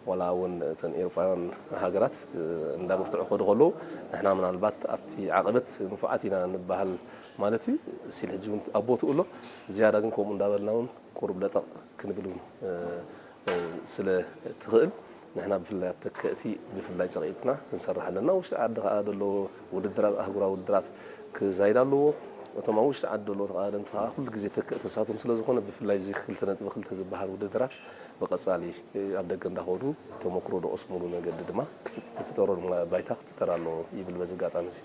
ዋላ እውን እተን ኤውሮጳውያን ሃገራት፣ እ፣ እንዳበርትዑ ክኸዱ ከለዉ ንሕና ምናልባት ኣብቲ ዓቐበት ንፉዓት ኢና ንበሃል ማለት እዩ። ሲል ሕጂ እውን ኣብ ቦትኡ ኣሎ። ዝያዳ ግን ከምኡ እንዳበልና እውን ቁሩብ ለጠቕ ክንብል እውን፣ እ፣ እ፣ ስለ ትኽእል ንሕና ብፍላይ ኣብ ተከእቲ ብፍላይ ጸቒጥና ክንሰርሕ ኣለና። ውሽጢ ዓዲ ከኣ ዘሎ ውድድራት፣ ኣህጉራዊ ውድድራት ክዛይድ ኣለዎ። እቶም ኣብ ውሽጢ ዓዲ ዘለዉ ተቐዳደምቲ ከዓ ኩሉ ግዜ ተክእ ተሳቶም ስለ ዝኾነ፣ ብፍላይ እዚ ክልተ ነጥቢ ክልተ ዝበሃል ውድድራት ብቐጻሊ ኣብ ደገ እንዳኸዱ ተመክሮ ዝቐስሙሉ መገዲ ድማ ክፍ-፣ ዝፍጠረሉ ባይታ ክፍጠር ኣለዎ ይብል በዚ ኣጋጣሚ እዚ።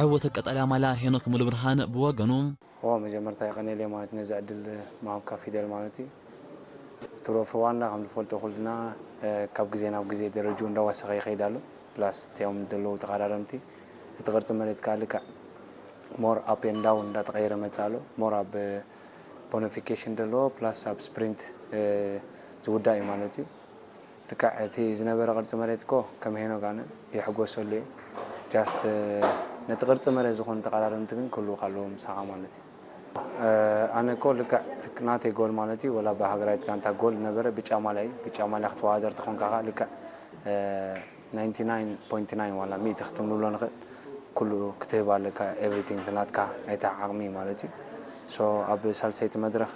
ዕወተ ቀጠልያ ማልያ ሄኖክ ሙሉብርሃን ብወገኑ፣ ኦ መጀመርታ የቐኔልየ ማለት ነዚ ዕድል ምሃብካ ፊደል ማለት እዩ። ቱር ኦፍ ሩዋንዳ ከም ዝፈልጦ ኩልና ካብ ግዜ ናብ ግዜ ደረጅኡ እንዳወሰኸ ይኸይድ ኣሎ። ፕላስ እቲኦም ዘለዉ ተቐዳደምቲ እቲ ቅርፂ መሬት ከዓ ልክዕ more up and down እንዳተቐየረ መፅእ ኣሎ። more ኣብ ቦኒፊኬሽን ዘለዎ ፕላስ ኣብ ስፕሪንት ዝውዳእ እዩ ማለት እዩ። ልክዕ እቲ ዝነበረ ቅርፂ መሬት እኮ ከም ሄኖክ ኣነ ይሕጎሰሉ እየ። ጃስት ነቲ ቅርፂ መሬት ዝኾኑ ተቐዳደምቲ ግን ክህልዉካ ኣለዎም ምሳኻ ማለት እዩ። ኣነ እኮ ልክዕ ናተይ ጎል ማለት እዩ ወላ ብሃገራዊት ጋንታ ጎል ነበረ ብጫ ማልያ እዩ። ብጫ ማልያ ክትወዳደር ተኾንካ ከዓ ልክዕ ናይንቲ ናይን ፖይንት ናይን ዋላ ሚእቲ ክትም ንብሎ ንኽእል ኩሉ ክትህብ ኣለካ ኤቭሪቲንግ ናትካ ናይታ ዓቕሚ ማለት እዩ። ሶ ኣብ ሳልሰይቲ መድረኽ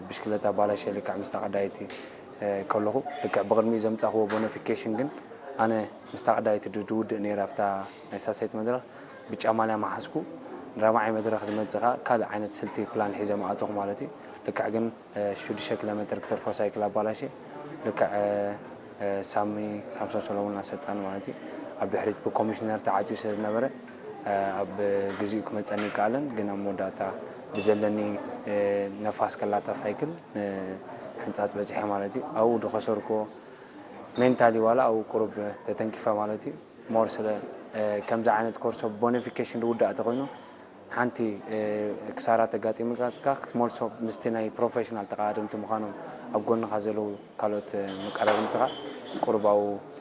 ብሽክለታ ባላሸ ልክዕ ምስታ ቀዳይቲ ከለኹ ልክዕ ብቕድሚኡ ዘምፃእክዎ ቦኖፊኬሽን ግን ኣነ ምስታ ቀዳይቲ ድውድእ ነይረ ኣብታ ናይ ሳልሰይቲ መድረኽ ብጫ ማልያ መሓዝኩ። ራብዓይ መድረኽ ዝመፅእ ከዓ ካልእ ዓይነት ስልቲ ፕላን ሒዘ መኣተኹ ማለት እዩ። ልክዕ ግን ሽዱሽተ ኪሎ ሜትር ክተርፎ ሳይክል ኣባላሸ ልክዕ ሳሚ ሳምሶን ሰሎሞን ኣሰልጣኒ ማለት እዩ ኣብ ድሕሪት ብኮሚሽነር ተዓፅዩ ስለ ዝነበረ ኣብ ግዚኡ ክመፀኒ ይከኣለን ግን ኣብ መወዳእታ ብዘለኒ ነፋስ ከላታ ሳይክል ንሕንፃፅ በፂሐ ማለት እዩ ኣብኡ ዝኸሰርክዎ ሜንታሊ ዋላ ኣብኡ ቁሩብ ተተንኪፈ ማለት እዩ ሞር ስለ ከምዚ ዓይነት ኮርሶ ቦኒፊኬሽን ዝውዳእ ተኮይኑ ሓንቲ ክሳራ ተጋጢምካ ክትመልሶ ምስቲ ናይ ፕሮፌሽናል ተቃዳደምቲ ምዃኖም ኣብ ጎንኻ ዘለዉ ካልኦት መቀዳድምትኻ ቁርባዊ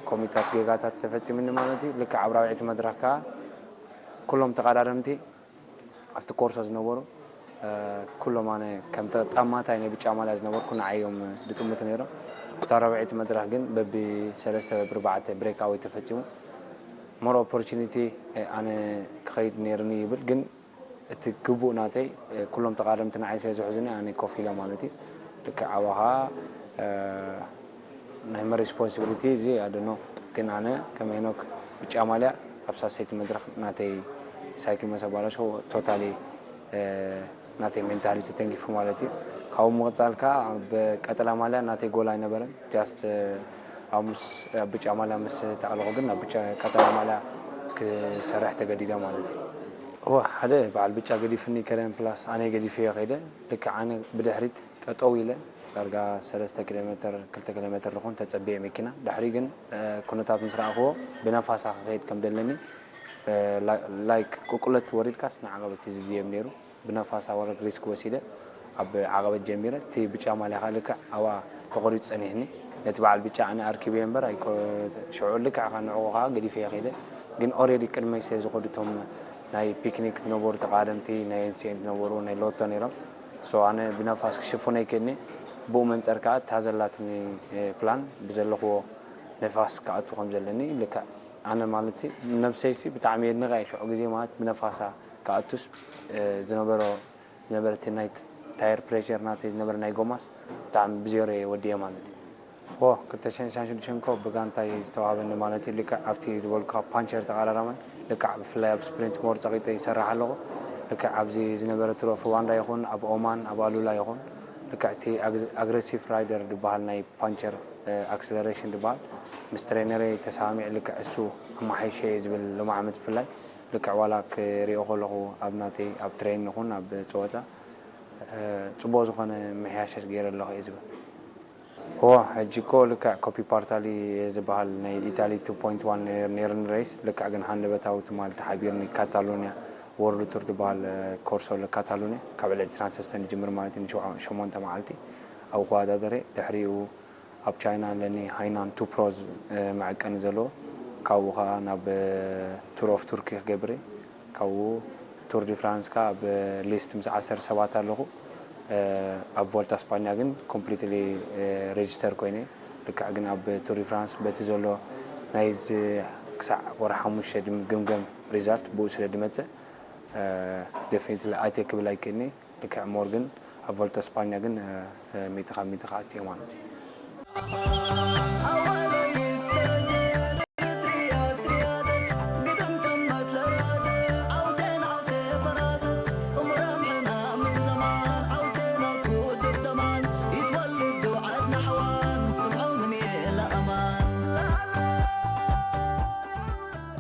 ኮሚታት ጌጋታት ተፈፂምኒ ማለት እዩ። ልክዕ ኣብ ራብዒቲ መድረኽ ከዓ ኩሎም ተቃዳደምቲ ኣብቲ ኮርሶ ዝነበሩ ኩሎም ኣነ ከም ተጣማታይ ናይ ብጫ ማልያ ዝነበርኩ ንዓይ እዮም ዝጥምቱ ነይሮም። ኣብታ ራብዒቲ መድረኽ ግን በቢ ሰለስተ በቢ ኣርባዕተ ብሬክ ኣወይ ተፈፂሙ ሞር ኦፖርቹኒቲ ኣነ ክኸይድ ነይርኒ ይብል ግን እቲ ግቡእ ናተይ ኩሎም ተቓደምቲ ንዓይ ስለ ዝሕዙኒ ኣነ ኮፍ ኢለ ማለት እዩ ልክዕ ኣባኻ ናይ መን ሪስፖንሲቢሊቲ እዚ ኣደኖ ግን ኣነ ከም ሄኖክ ብጫ ማልያ ኣብ ሳሰይቲ መድረክ ናተይ ሳይክል መሰባለሾ ቶታሊ ናተይ ሜንታሊቲ ተንኪፉ ማለት እዩ ካብኡ ምቕፃል ከዓ ኣብ ቀጠላ ማልያ ናተይ ጎል ኣይነበረን ጃስት ኣብ ምስ ኣብ ብጫ ማልያ ምስ ተኣለኹ ግን ኣብ ብጫ ቀጠላ ማልያ ክሰርሕ ተገዲደ ማለት እዩ። እወ ሓደ በዓል ብጫ ገዲፍኒ ከደን ፕላስ ኣነ ገዲፈዮ ከይደ ልክዕ ኣነ ብድሕሪት ጠጠው ኢለ ዳርጋ ሰለስተ ኪሎ ሜትር ክልተ ኪሎ ሜትር ዝኾን ተፀብየ መኪና ድሕሪ ግን ኩነታት ምስ ረኣኽዎ ብነፋሳ ክኸይድ ከም ደለኒ ላይክ ቁልቁለት ወሪድካስ ንዓቐበት እዩ ዝድየብ ነይሩ ብነፋሳ ወረግ ሪስክ ወሲደ ኣብ ዓቐበት ጀሚረ እቲ ብጫ ማልያ ከዓ ልክዕ ኣብኣ ተቆሪፁ ፀኒሕኒ ነቲ በዓል ብጫ ኣነ ኣርኪበዮ እምበር ሽዑ ልክዕ ከዓ ንዕኡ ከዓ ገዲፈዮ ከይደ ግን ኦሬዲ ቅድመይ ስለ ዝኸዱ እቶም ናይ ፒክኒክ ዝነበሩ ተቃደምቲ ናይ ኤንሲኤን ዝነበሩ ናይ ሎቶ ነይሮም ሶ ኣነ ብነፋስ ክሽፍኖ ይክእልኒ ብኡ መንፀር ከዓ እታ ዘላትኒ ፕላን ብዘለኽዎ ነፋስ ክኣቱ ከም ዘለኒ ልክዕ ኣነ ማለት ነብሰይሲ ብጣዕሚ የድንቐ ሽዑ ግዜ ማለት ብነፋሳ ክኣቱስ ዝነበሮ ዝነበረ እቲ ናይ ታየር ፕሬር ናተይ ዝነበረ ናይ ጎማስ ብጣዕሚ ብዜሮ እየ ወዲየ ማለት እዩ ዎ ክልተ ሽሕን ሽዱሽተን እኮ ብጋንታ እዩ ዝተዋሃበኒ ማለት እዩ ልክዕ ኣብቲ ዝበልኩካ ፓንቸር ተቐራራማይ ልክዕ ብፍላይ ኣብ ስፕሪንት ሞር ፀቒጠ ይሰርሕ ኣለኹ ልክዕ ኣብዚ ዝነበረ ቱር ኦፍ ሩዋንዳ ይኹን ኣብ ኦማን ኣብ ኣሉላ ይኹን ልክዕ እቲ ኣግረሲቭ ራይደር ዝበሃል ናይ ፓንቸር ኣክስለሬሽን ዝበሃል ምስ ትሬነረይ ተሰማሚዕ ልክዕ እሱ ኣማሓይሸ እየ ዝብል ሎም ዓመት ብፍላይ ልክዕ ዋላ ክሪኦ ከለኹ ኣብ ናተይ ኣብ ትሬን ይኹን ኣብ ፀወታ ፅቡቕ ዝኾነ ምሕያሸሽ ገይረ ኣለኹ እየ ዝብል። እወ፣ ሕጂ እኮ ልክዕ ኮፒ ፓርታሊ ዝበሃል ናይ ኢታሊ ቱ ፖይንት ዋን ነይርኒ ሬስ፣ ልክዕ ግን ሃንደበታዊ ትማሊ ተሓቢርኒ ካታሎንያ ወርልድ ቱር ዝበሃል ኮርሶ ካታሎንያ ካብ ዕለት ዕስራን ሰለስተን ይጅምር ማለት እዩ ንሸሞንተ መዓልቲ ኣብኡ ክወዳደር እየ። ድሕሪኡ ኣብ ቻይና ኣለኒ ሃይናን ቱ ፕሮዝ መዐቀኒ ዘለዎ ካብኡ ከዓ ናብ ቱር ኦፍ ቱርኪ ክገብር እየ። ካብኡ ቱር ዲ ፍራንስ ከዓ ኣብ ሊስት ምስ ዓሰርተ ሰባት ኣለኹ ኣብ ቮልታ ስፓኛ ግን ኮምፕሊትሊ ሬጅስተር ኮይነ ልክዕ ግን ኣብ ቱር ዲ ፍራንስ በቲ ዘሎ ናይ ክሳዕ ወርሒ ሓሙሽተ ድምግምገም ሪዛልት ብኡ ስለ ድመጽእ ደፊኒትሊ ኣይተ ክብል ኣይክእልኒ። ልክዕ ሞር ግን ኣብ ቮልታ ስፓኛ ግን ሚእቲ ካብ ሚእቲ ክኣቱ እየ ማለት እዩ።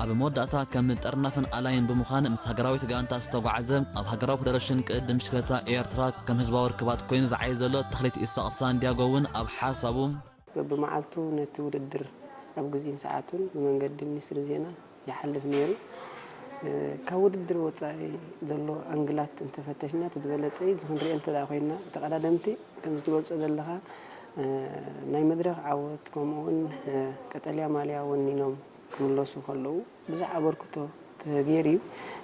ኣብ መወዳእታ ከም ጠርናፍን ኣላይን ብምዃን ምስ ሃገራዊት ጋንታ ዝተጓዕዘ ኣብ ሃገራዊ ፌደረሽን ቅድድም ብሽክለታ ኤርትራ ከም ህዝባዊ ርክባት ኮይኑ ዝዓየ ዘሎ ተኽሊት ኢሳቕ ሳንዲያጎ እውን ኣብ ሓሳቡ በብመዓልቱ ነቲ ውድድር ኣብ ግዜኡን ሰዓቱን ብመንገዲ ሚኒስትሪ ዜና ይሓልፍ ነይሩ። ካብ ውድድር ወፃኢ ዘሎ ኣንግላት እንተፈተሽና እቲ ዝበለፀ እዩ። እዚ ክንሪኦ እንተ ኮይና ተቐዳደምቲ ከምዚ ትገልፆ ዘለኻ ናይ መድረኽ ዓወት ከምኡ እውን ቀጠልያ ማልያ ወኒኖም ክምለሱ ከለዉ ብዙሕ ኣበርክቶ ተገይሩ እዩ።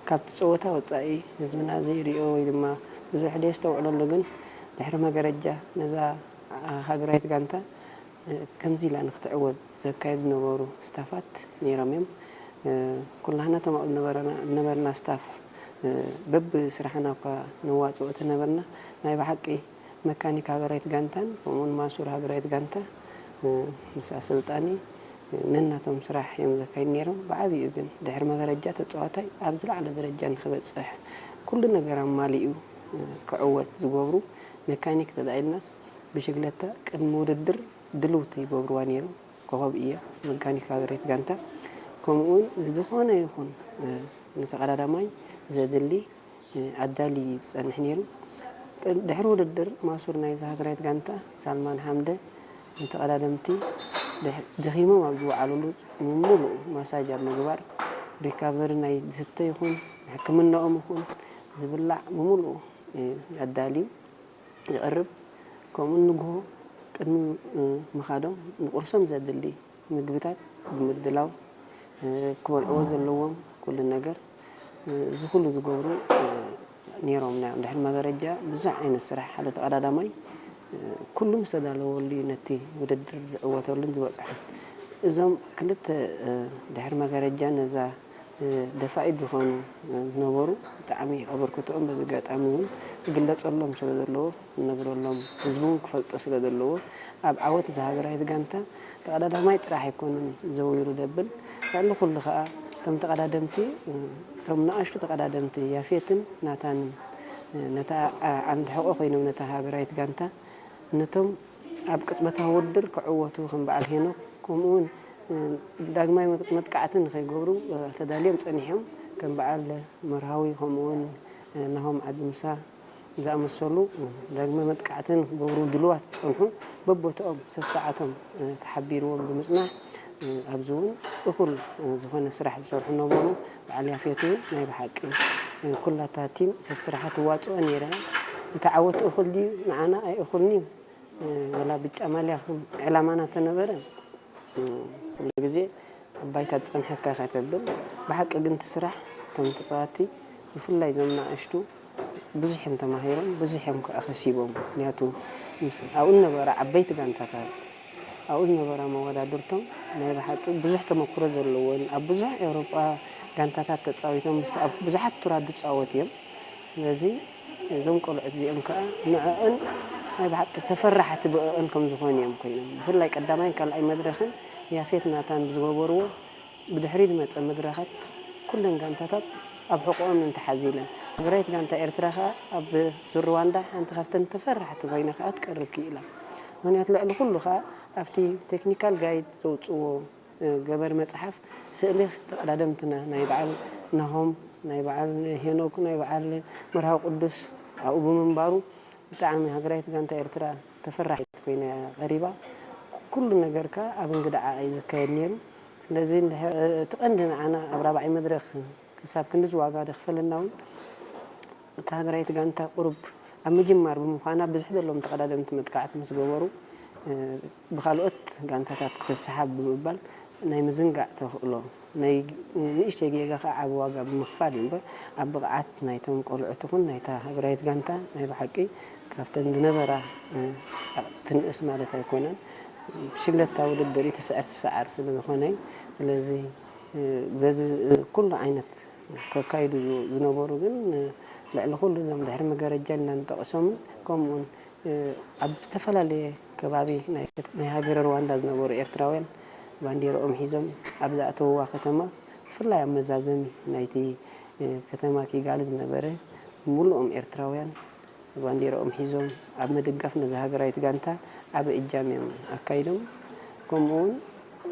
ካብቲ ፀወታ ወፃኢ ህዝብና ዘይሪኦ ወይ ድማ ብዙሕ ደየስተውዕለሉ ግን ድሕሪ መገረጃ ነዛ ሃገራዊት ጋንታ ከምዚ ኢላ ንክትዕወት ዘካየዱ ዝነበሩ ስታፋት ነይሮም እዮም። ኩላህና እቶም ኣብኡ ዝነበርና ስታፍ በብስራሕና እኳ ነዋፅኦ ተነበርና ናይ ብሓቂ መካኒክ ሃገራዊት ጋንታን ከምኡውን ማሱር ሃገራዊት ጋንታ ምስ ኣሰልጣኒ ነናቶም ስራሕ እዮም ዘካይዱ ነይሮም። ብዓብይኡ ግን ድሕሪ መገረጃ ተፃዋታይ ኣብ ዝለዓለ ደረጃ ንክበፅሕ ኩሉ ነገር ኣማሊኡ ክዕወት ዝገብሩ መካኒክ ተዳኢልናስ ብሽግለታ ቅድሚ ውድድር ድልውቲ ይገብርዋ ነይሮም። ኮኸብ እያ መካኒክ ሃገራዊት ጋንታ ከምኡውን ዝኾነ ይኹን ንተቐዳዳማይ ዘድሊ ኣዳሊ ዝጸንሕ ነይሩ። ድሕሪ ውድድር ማሱር ናይዛ ሃገራዊት ጋንታ ሳልማን ሓምደ ንተቐዳደምቲ ድኺሞም ኣብ ዝወዓሉሉ ሙሉእ ማሳጅ ኣብ ምግባር ሪካቨሪ ናይ ዝስተ ይኹን ሕክምናኦም ይኹን ዝብላዕ ብሙሉኡ ኣዳልዩ ይቐርብ። ከምኡ ንግሆ ቅድሚ ምኻዶም ንቁርሶም ዘድሊ ምግብታት ብምድላው ክበልዕዎ ዘለዎም ኩሉ ነገር እዚ ኩሉ ዝገብሩ ነይሮም ኢና። ድሕሪ መገረጃ ብዙሕ ዓይነት ስራሕ ሓደ ተቐዳዳማይ ኩሉ ምስ ተዳለወሉ እዩ ነቲ ውድድር ዝዕወተሉን ዝበፅሖን። እዞም ክልተ ድሕሪ መገረጃ ነዛ ደፋኢት ዝኾኑ ዝነበሩ ብጣዕሚ ኣበርክቶኦም በዚ ኣጋጣሚ እውን ክግለፀሎም ስለ ዘለዎ ክነግረሎም ህዝቢ እውን ክፈልጦ ስለ ዘለዎ ኣብ ዓወት እዛ ሃገራዊት ጋንታ ተቐዳዳማይ ጥራሕ ኣይኮነን ዘዊሩ ደብል ልዕሊ ኩሉ ከዓ እቶም ተቐዳደምቲ እቶም ንኣሽቱ ተቐዳደምቲ ያፌትን ናታንን ነታ ዓንዲ ሕቆ ኮይኖም ነታ ሃገራዊት ጋንታ ነቶም ኣብ ቅጽበታዊ ውድድር ክዕወቱ ከም በዓል ሄኖክ ከምኡ እውን ዳግማይ መጥቃዕቲ ንኸይገብሩ ተዳልዮም ጸኒሖም ከም በዓል መርሃዊ ከምኡ እውን ናሆም ዓዲ ምሳ ዝኣመሰሉ ዳግመ መጥቃዕቲ ንክገብሩ ድልዋት ዝጸንሑ በቦትኦም ሰሰዓቶም ተሓቢርዎም ብምጽናሕ ኣብዚ እውን እኹል ዝኾነ ስራሕ ዝሰርሑ ነበሩ። በዓል ያፌት እውን ናይ ብሓቂ ኩላታ ቲም ሰስርሓ ትዋፅኦ ነይራ። እቲ ዓወት እኹል ድዩ ንዓና ኣይእኹልን እዩ። ወላ ብጫ ማልያ ከም ዕላማና ተነበረ ኩሉ ግዜ ኣብ ባይታ ዝፀንሐካ ኢኻ ተብል። ብሓቂ ግን እቲ ስራሕ እቶም ተፃዋቲ ብፍላይ እዞም ንኣሽቱ ብዙሕ እዮም ተማሂሮም፣ ብዙሕ እዮም ከዓ ከሲቦም። ምክንያቱ ምስ ኣብኡ ዝነበራ ዓበይቲ ጋንታታት ኣብኡ ዝነበራ መወዳድርቶም ናይ ብሓቂ ብዙሕ ተመክሮ ዘለዎን ኣብ ብዙሕ ኤውሮጳ ጋንታታት ተፃዊቶም ምስ ኣብ ብዙሓት ቱራት ዝፃወት እዮም። ስለዚ እዞም ቆልዑት እዚኦም ከዓ ንዕኦን ናይ ብሓቂ ተፈራሕቲ ብእኦን ከም ዝኾኑ እዮም ኮይኖም። ብፍላይ ቀዳማይን ካልኣይ መድረኽን ያፌት ናታን ብዝገበርዎ ብድሕሪት ዝመፀ መድረኻት ኩለን ጋንታታት ኣብ ሕቖኦም እንተሓዚለን ሃገራዊት ጋንታ ኤርትራ ከዓ ኣብ ዙር ሩዋንዳ ሓንቲ ካብተን ተፈራሕቲ ኮይና ከዓ ትቀርብ ክኢላ። ምክንያቱ ልዕሊ ኩሉ ከዓ ኣብቲ ቴክኒካል ጋይድ ዘውፅዎ ገበር መፅሓፍ ስእሊ ተቐዳደምትና ናይ በዓል ናሆም ናይ በዓል ሄኖክ ናይ በዓል መርሃዊ ቅዱስ ኣብኡ ብምንባሩ ብጣዕሚ ሃገራዊት ጋንታ ኤርትራ ተፈራሒት ኮይና እያ ቀሪባ። ኩሉ ነገር ከዓ ኣብ እንግድዓ እዩ ዝካየድ ነይሩ። ስለዚ እቲ ቀንዲ ንዓና ኣብ ራብዓይ መድረኽ ክሳብ ክንድዚ ዋጋ ዘኽፈለና እውን እታ ሃገራዊት ጋንታ ቁሩብ ኣብ ምጅማር ብምዃና ብዝሕ ዘሎም ተቐዳደምቲ መጥቃዕቲ ምስ ገበሩ ብካልኦት ጋንታታት ክትሰሓብ ብምባል ናይ ምዝንጋዕ ተኽእሎ ናይ ንእሽተይ ጌጋ ከዓ ዓቢ ዋጋ ብምኽፋል እዩ እምበር ኣብ ብቕዓት ናይቶም ቆልዑት ይኹን ናይታ ሃገራዊት ጋንታ ናይ ብሓቂ ካብተን ዝነበራ ትንእስ ማለት ኣይኮነን። ብሽግለታ ውድድር እዩ ትስዕር ትሰዓር ስለ ዝኾነ እዩ። ስለዚ በዚ ኩሉ ዓይነት ከካይዱ ዝነበሩ ግን ልዕሊ ኩሉ እዞም ድሕሪ መጋረጃ ኢልና ንጠቕሶምን ከምኡውን ኣብ ዝተፈላለየ ከባቢ ናይ ሃገረ ሩዋንዳ ዝነበሩ ኤርትራውያን ባንዴርኦም ሒዞም ኣብ ዝኣተውዋ ከተማ ብፍላይ ኣብ መዛዘሚ ናይቲ ከተማ ኪጋሊ ዝነበረ ሙሉኦም ኤርትራውያን ባንዴራኦም ሒዞም ኣብ ምድጋፍ ነዛ ሃገራዊት ጋንታ ዓቢ እጃም እዮም ኣካይዶም። ከምኡ እውን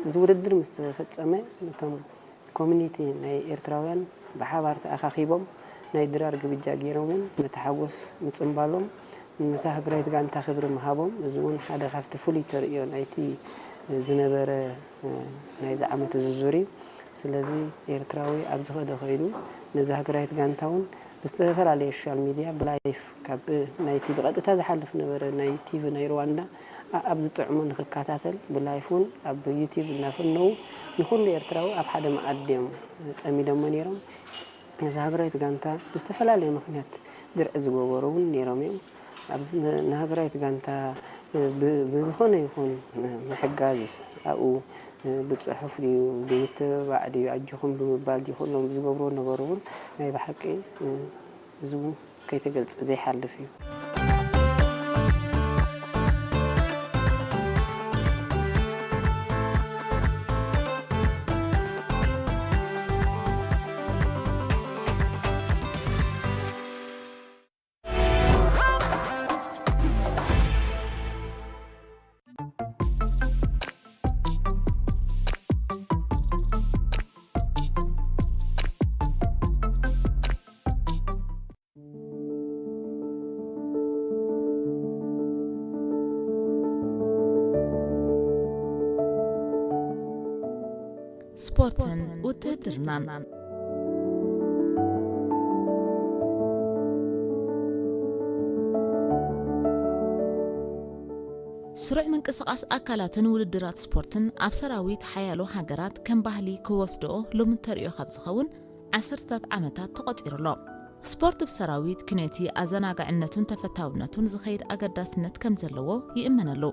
እዚ ውድድር ምስ ተፈጸመ ነቶም ኮሚኒቲ ናይ ኤርትራውያን ብሓባር ተኣኻኺቦም ናይ ድራር ግብጃ ገይሮምን ነቲ ሓጎስ ምጽንባሎም ነታ ሃገራዊት ጋንታ ክብሪ ምሃቦም እዚ እውን ሓደ ካብቲ ፍሉይ ተርእዮ ናይቲ ዝነበረ ናይዚ ዓመት እዚ ዙር እዩ። ስለዚ ኤርትራዊ ኣብ ዝኸደ ከይዱ ነዚ ሃገራዊት ጋንታ እውን ብዝተፈላለየ ሶሻል ሚድያ ብላይፍ ካብ ናይቲ ብቐጥታ ዝሓልፍ ነበረ ናይ ቲቪ ናይ ሩዋንዳ ኣብ ዝጥዕሞ ንክከታተል ብላይፍ እውን ኣብ ዩቲብ እናፈነው ንኩሉ ኤርትራዊ ኣብ ሓደ መኣዲ እዮም ጸሚዶሞ ነይሮም። ነዚ ሃገራዊት ጋንታ ብዝተፈላለየ ምክንያት ድርዒ ዝገበሩ እውን ነይሮም እዮም። ኣብዚ ንሃገራዊት ጋንታ ብዝኾነ ይኹን ምሕጋዝ ኣብኡ ብፅሑፍ ድዩ ብምትብባዕ ድዩ ኣጆኹም ብምባል ድዩ ኩሎም ዝገብርዎ ነበሩ እውን ናይ ብሓቂ እዚ እውን ከይተገልፀ ዘይሓልፍ እዩ። ስፖርትን ውትህድርናን። ስሩዕ ምንቅስቓስ ኣካላትን ውድድራት ስፖርትን ኣብ ሰራዊት ሓያሎ ሃገራት ከም ባህሊ ክወስድኦ ልሙድ ተርእዮ ካብ ዝኸውን ዓሰርተታት ዓመታት ተቖጺሩ ኣሎ። ስፖርት ብሰራዊት ክነቲ ኣዘናጋዕነቱን ተፈታውነቱን ዝኸይድ ኣገዳስነት ከም ዘለዎ ይእመነሉ።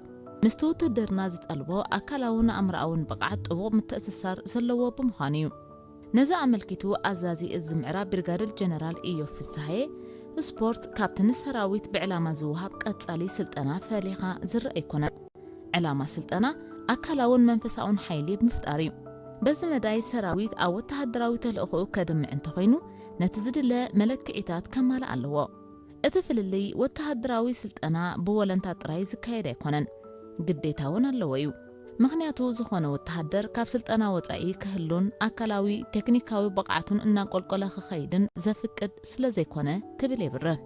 ምስቲ ውትህድርና ዝጠልቦ ኣካላውን ኣእምሮኣውን ብቕዓት ጥቡቕ ምትእስሳር ዘለዎ ብምዃኑ እዩ። ነዚ ኣመልኪቱ ኣዛዚ እዚ ምዕራብ ብሪጋደር ጀነራል ኢዮብ ፍስሃየ፣ ስፖርት ካብቲ ንሰራዊት ብዕላማ ዝወሃብ ቀጻሊ ስልጠና ፈሊኻ ዝረኣ ኣይኮነን። ዕላማ ስልጠና ኣካላውን መንፈሳውን ሓይሊ ምፍጣር እዩ። በዚ መዳይ ሰራዊት ኣብ ወተሃደራዊ ተልእኾኡ ከድምዕ እንተኾይኑ ነቲ ዝድለ መለክዒታት ከማልእ ኣለዎ። እቲ ፍልልይ ወተሃደራዊ ስልጠና ብወለንታ ጥራይ ዝካየድ ኣይኮነን፣ ግዴታ እውን ኣለዎ እዩ። ምኽንያቱ ዝኾነ ወተሃደር ካብ ስልጠና ወጻኢ ክህሉን ኣካላዊ ቴክኒካዊ ብቕዓቱን እናንቆልቆለ ክኸይድን ዘፍቅድ ስለ ዘይኮነ ክብል የብርህ።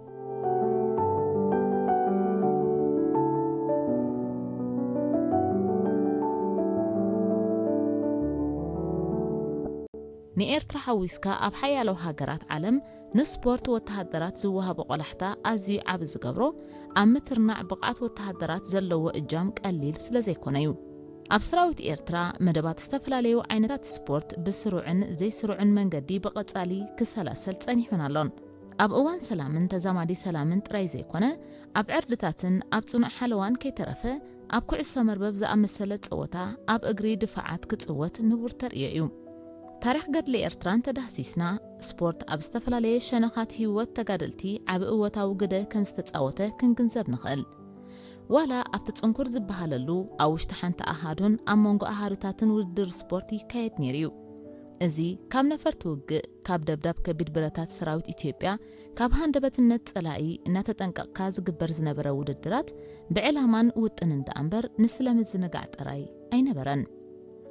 ንኤርትራ ሓዊስካ ኣብ ሓያሎ ሃገራት ዓለም ንስፖርት ወተሃደራት ዝወሃቦ ቆላሕታ ኣዝዩ ዓቢ ዝገብሮ ኣብ ምትርናዕ ብቕዓት ወተሃደራት ዘለዎ እጃም ቀሊል ስለ ዘይኮነ እዩ። ኣብ ሰራዊት ኤርትራ መደባት ዝተፈላለዩ ዓይነታት ስፖርት ብስሩዕን ዘይስሩዕን መንገዲ ብቐጻሊ ክሰላሰል ጸኒሑን ኣሎን። ኣብ እዋን ሰላምን ተዛማዲ ሰላምን ጥራይ ዘይኮነ ኣብ ዕርድታትን ኣብ ጽኑዕ ሓለዋን ከይተረፈ ኣብ ኩዕሶ መርበብ ዝኣመሰለ ጸወታ ኣብ እግሪ ድፋዓት ክጽወት ንቡር ተርእዮ እዩ። ታሪኽ ገድሊ ኤርትራ እንተዳህሲስና ስፖርት ኣብ ዝተፈላለየ ሸነኻት ህይወት ተጋደልቲ ዓቢ እወታዊ ግደ ከም ዝተጻወተ ክንግንዘብ ንኽእል። ዋላ ኣብቲ ጽንኩር ዝበሃለሉ ኣብ ውሽጢ ሓንቲ ኣሃዱን ኣብ መንጎ ኣሃዱታትን ውድድር ስፖርት ይካየድ ነይሩ እዩ። እዚ ካብ ነፈርቲ ውግእ፣ ካብ ደብዳብ ከቢድ ብረታት ሰራዊት ኢትዮጵያ፣ ካብ ሃንደበትነት ጸላኢ እናተጠንቀቕካ ዝግበር ዝነበረ ውድድራት ብዕላማን ውጥንን ደኣ እምበር ንስለ ምዝንጋዕ ጥራይ ኣይነበረን።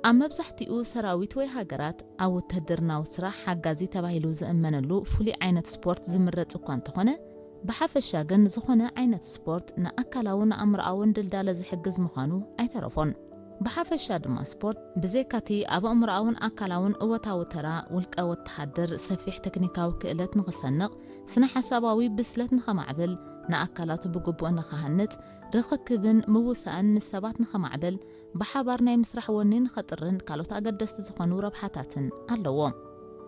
ኣብ መብዛሕትኡ ሰራዊት ወይ ሃገራት ኣብ ውትህድርናዊ ስራሕ ሓጋዚ ተባሂሉ ዝእመነሉ ፍሉይ ዓይነት ስፖርት ዝምረጽ እኳ እንተኾነ፣ ብሓፈሻ ግን ዝኾነ ዓይነት ስፖርት ንኣካላውን ኣእምሮኣውን ድልዳለ ዝሕግዝ ምዃኑ ኣይተረፎን። ብሓፈሻ ድማ ስፖርት ብዘይካቲ ኣብ ኣእምሮኣውን ኣካላውን እወታዊ ተራ ውልቀ ወተሃደር ሰፊሕ ተክኒካዊ ክእለት ንኽሰንቕ፣ ስነ ሓሳባዊ ብስለት ንኸማዕብል፣ ንኣካላቱ ብግቡእ ንኽሃንጽ፣ ርኽክብን ምውሳእን ምስ ሰባት ንኸማዕብል፣ ብሓባር ናይ ምስራሕ ወኒ ንኸጥርን ካልኦት ኣገደስቲ ዝኾኑ ረብሓታትን ኣለዎ።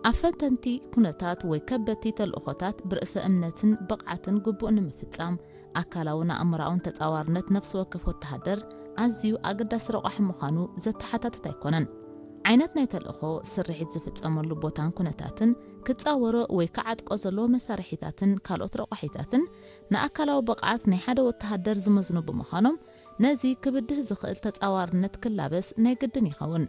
ኣብ ፈተንቲ ኩነታት ወይ ከበድቲ ተልእኾታት ብርእሰ እምነትን ብቕዓትን ግቡእ ንምፍጻም ኣካላውን ኣእምሮኣውን ተጻዋርነት ነፍሲ ወከፍ ወተሃደር ኣዝዩ ኣገዳሲ ረቋሒ ምዃኑ ዘተሓታትት ኣይኮነን። ዓይነት ናይ ተልእኾ፣ ስርሒት ዝፍጸመሉ ቦታን ኩነታትን፣ ክጻወሮ ወይ ክዓጥቆ ዘለዎ መሳርሒታትን ካልኦት ረቋሒታትን ንኣካላዊ ብቕዓት ናይ ሓደ ወተሃደር ዝመዝኑ ብምዃኖም፣ ነዚ ክብድህ ዝኽእል ተጻዋርነት ክላበስ ናይ ግድን ይኸውን።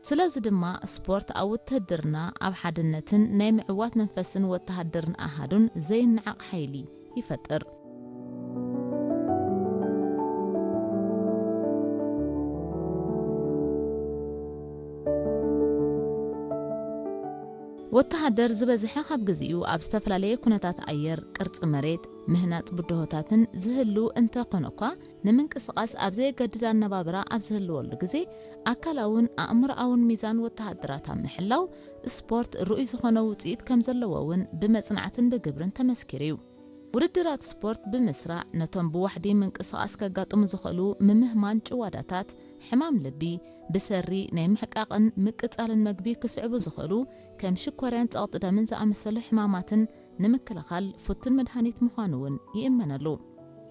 ስለዚ ድማ ስፖርት ኣብ ውትህድርና ኣብ ሓድነትን ናይ ምዕዋት መንፈስን ወተሃደርን ኣሃዱን ዘይነዓቕ ሓይሊ ይፈጥር። ወተሃደር ዝበዝሐ ካብ ግዜኡ ኣብ ዝተፈላለየ ኩነታት ኣየር፣ ቅርጺ መሬት፣ ምህናጽ ብድሆታትን ዝህሉ እንተኾነ እኳ፣ ንምንቅስቓስ ኣብ ዘየገድድ ኣነባብራ ኣብ ዝህልወሉ ግዜ፣ ኣካላውን ኣእምሮኣውን ሚዛን ወተሃደራት ኣብ ምሕላው፣ ስፖርት ርኡይ ዝኾነ ውጽኢት ከም ዘለዎ እውን ብመጽናዕትን ብግብርን ተመስኪሩ እዩ። ውድድራት ስፖርት ብምስራዕ፣ ነቶም ብዋሕዲ ምንቅስቓስ ከጋጥሙ ዝኽእሉ ምምህማን ጭዋዳታት፣ ሕማም ልቢ፣ ብሰሪ ናይ ምሕቃቕን ምቅጻልን መግቢ ክስዕቡ ዝኽእሉ ከም ሽኮርያን ጸቕጢ ደምን ዝኣመሰሉ ሕማማትን ንምክልኻል ፍቱን መድሃኒት ምዃኑ እውን ይእመነሉ።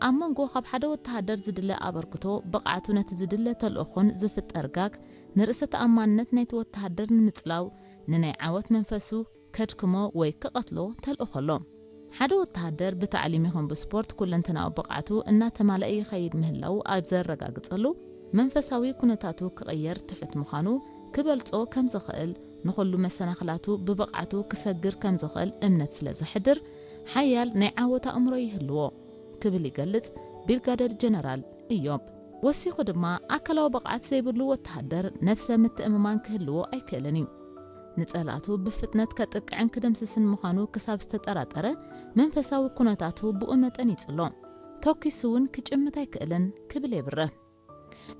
ኣብ መንጎ ካብ ሓደ ወተሃደር ዝድለ ኣበርክቶ፣ ብቕዓቱ ነቲ ዝድለ ተልእኾን ዝፍጠር ጋግ ንርእሰ ተኣማንነት ናይቲ ወተሃደር ንምጽላው፣ ንናይ ዓወት መንፈሱ ከድክሞ ወይ ክቐትሎ ተልእኾ ኣሎ። ሓደ ወተሃደር ብታዕሊም ይኹን ብስፖርት ኩለንተናዊ ብቕዓቱ እናተማልአ ይኸይድ ምህላው ኣብ ዘረጋግጸሉ፣ መንፈሳዊ ኩነታቱ ክቕየር ትሑት ምዃኑ ክበልጾ ከም ዝኽእል፣ ንኹሉ መሰናኽላቱ ብብቕዓቱ ክሰግር ከም ዝኽእል እምነት ስለ ዘሕድር፣ ሓያል ናይ ዓወት ኣእምሮ ይህልዎ ክብል ይገልጽ ብሪጋደር ጀነራል እዮብ። ወሲኹ ድማ፣ ኣካላዊ ብቕዓት ዘይብሉ ወተሃደር ነብሰ ምትእምማን ክህልዎ ኣይክእልን እዩ። ንጸላእቱ ብፍጥነት ከጥቅዕን ክድምስስን ምዃኑ ክሳብ ዝተጠራጠረ፣ መንፈሳዊ ኩነታቱ ብኡ መጠን ይጽሎ። ተኲሱ እውን ክጭምት ኣይክእልን ክብል የብርህ።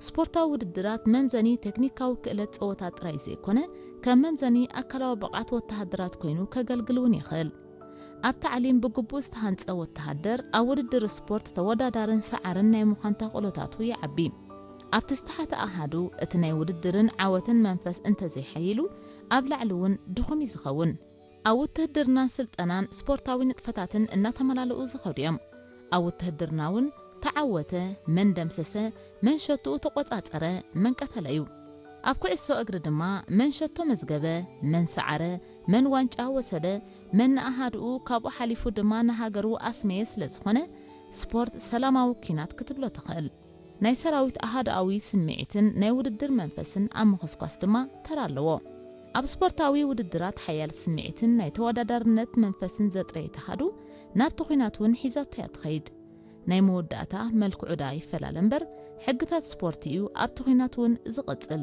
ስፖርታዊ ውድድራት መምዘኒ ቴክኒካዊ ክእለት ጸወታ ጥራይ ዘይኮነ፣ ከም መምዘኒ ኣካላዊ ብቕዓት ወተሃደራት ኮይኑ ከገልግል እውን ይኽእል። ኣብ ታዕሊም ብግቡእ ዝተሃንጸ ወተሃደር፣ ኣብ ውድድር ስፖርት ተወዳዳርን ሰዓርን ናይ ምዃን ተኽእሎታቱ ይዓቢ። ኣብቲ ዝተሓተ ኣሃዱ፣ እቲ ናይ ውድድርን ዓወትን መንፈስ እንተዘይሓይሉ፣ ኣብ ላዕሊ እውን ድኹም እዩ ዝኸውን። ኣብ ውትህድርናን ስልጠናን ስፖርታዊ ንጥፈታትን እናተመላለኡ ዝኸዱ እዮም። ኣብ ውትህድርና እውን ተዓወተ፣ መን ደምሰሰ፣ መን ሸትኡ ተቖጻጸረ፣ መን ቀተለ እዩ። ኣብ ኩዕሶ እግሪ ድማ መን ሸቶ መዝገበ፣ መን ሰዓረ፣ መን ዋንጫ ወሰደ፣ መን ንኣሃድኡ ካብኡ ሓሊፉ ድማ ንሃገሩ ኣስመየ ስለ ዝኾነ፣ ስፖርት ሰላማዊ ኲናት ክትብሎ ትኽእል። ናይ ሰራዊት ኣሃድኣዊ ስምዒትን ናይ ውድድር መንፈስን ኣብ ምኹስኳስ ድማ ተራ ኣለዎ። ኣብ ስፖርታዊ ውድድራት ሓያል ስምዒትን ናይ ተወዳዳርነት መንፈስን ዘጥረየት ኣሃዱ ናብቲ ኲናት እውን ሒዛቶ እያ ትኸይድ። ናይ መወዳእታ መልክዑ ደኣ ይፈላለ እምበር፣ ሕግታት ስፖርት እዩ ኣብቲ ኲናት እውን ዝቕጽል።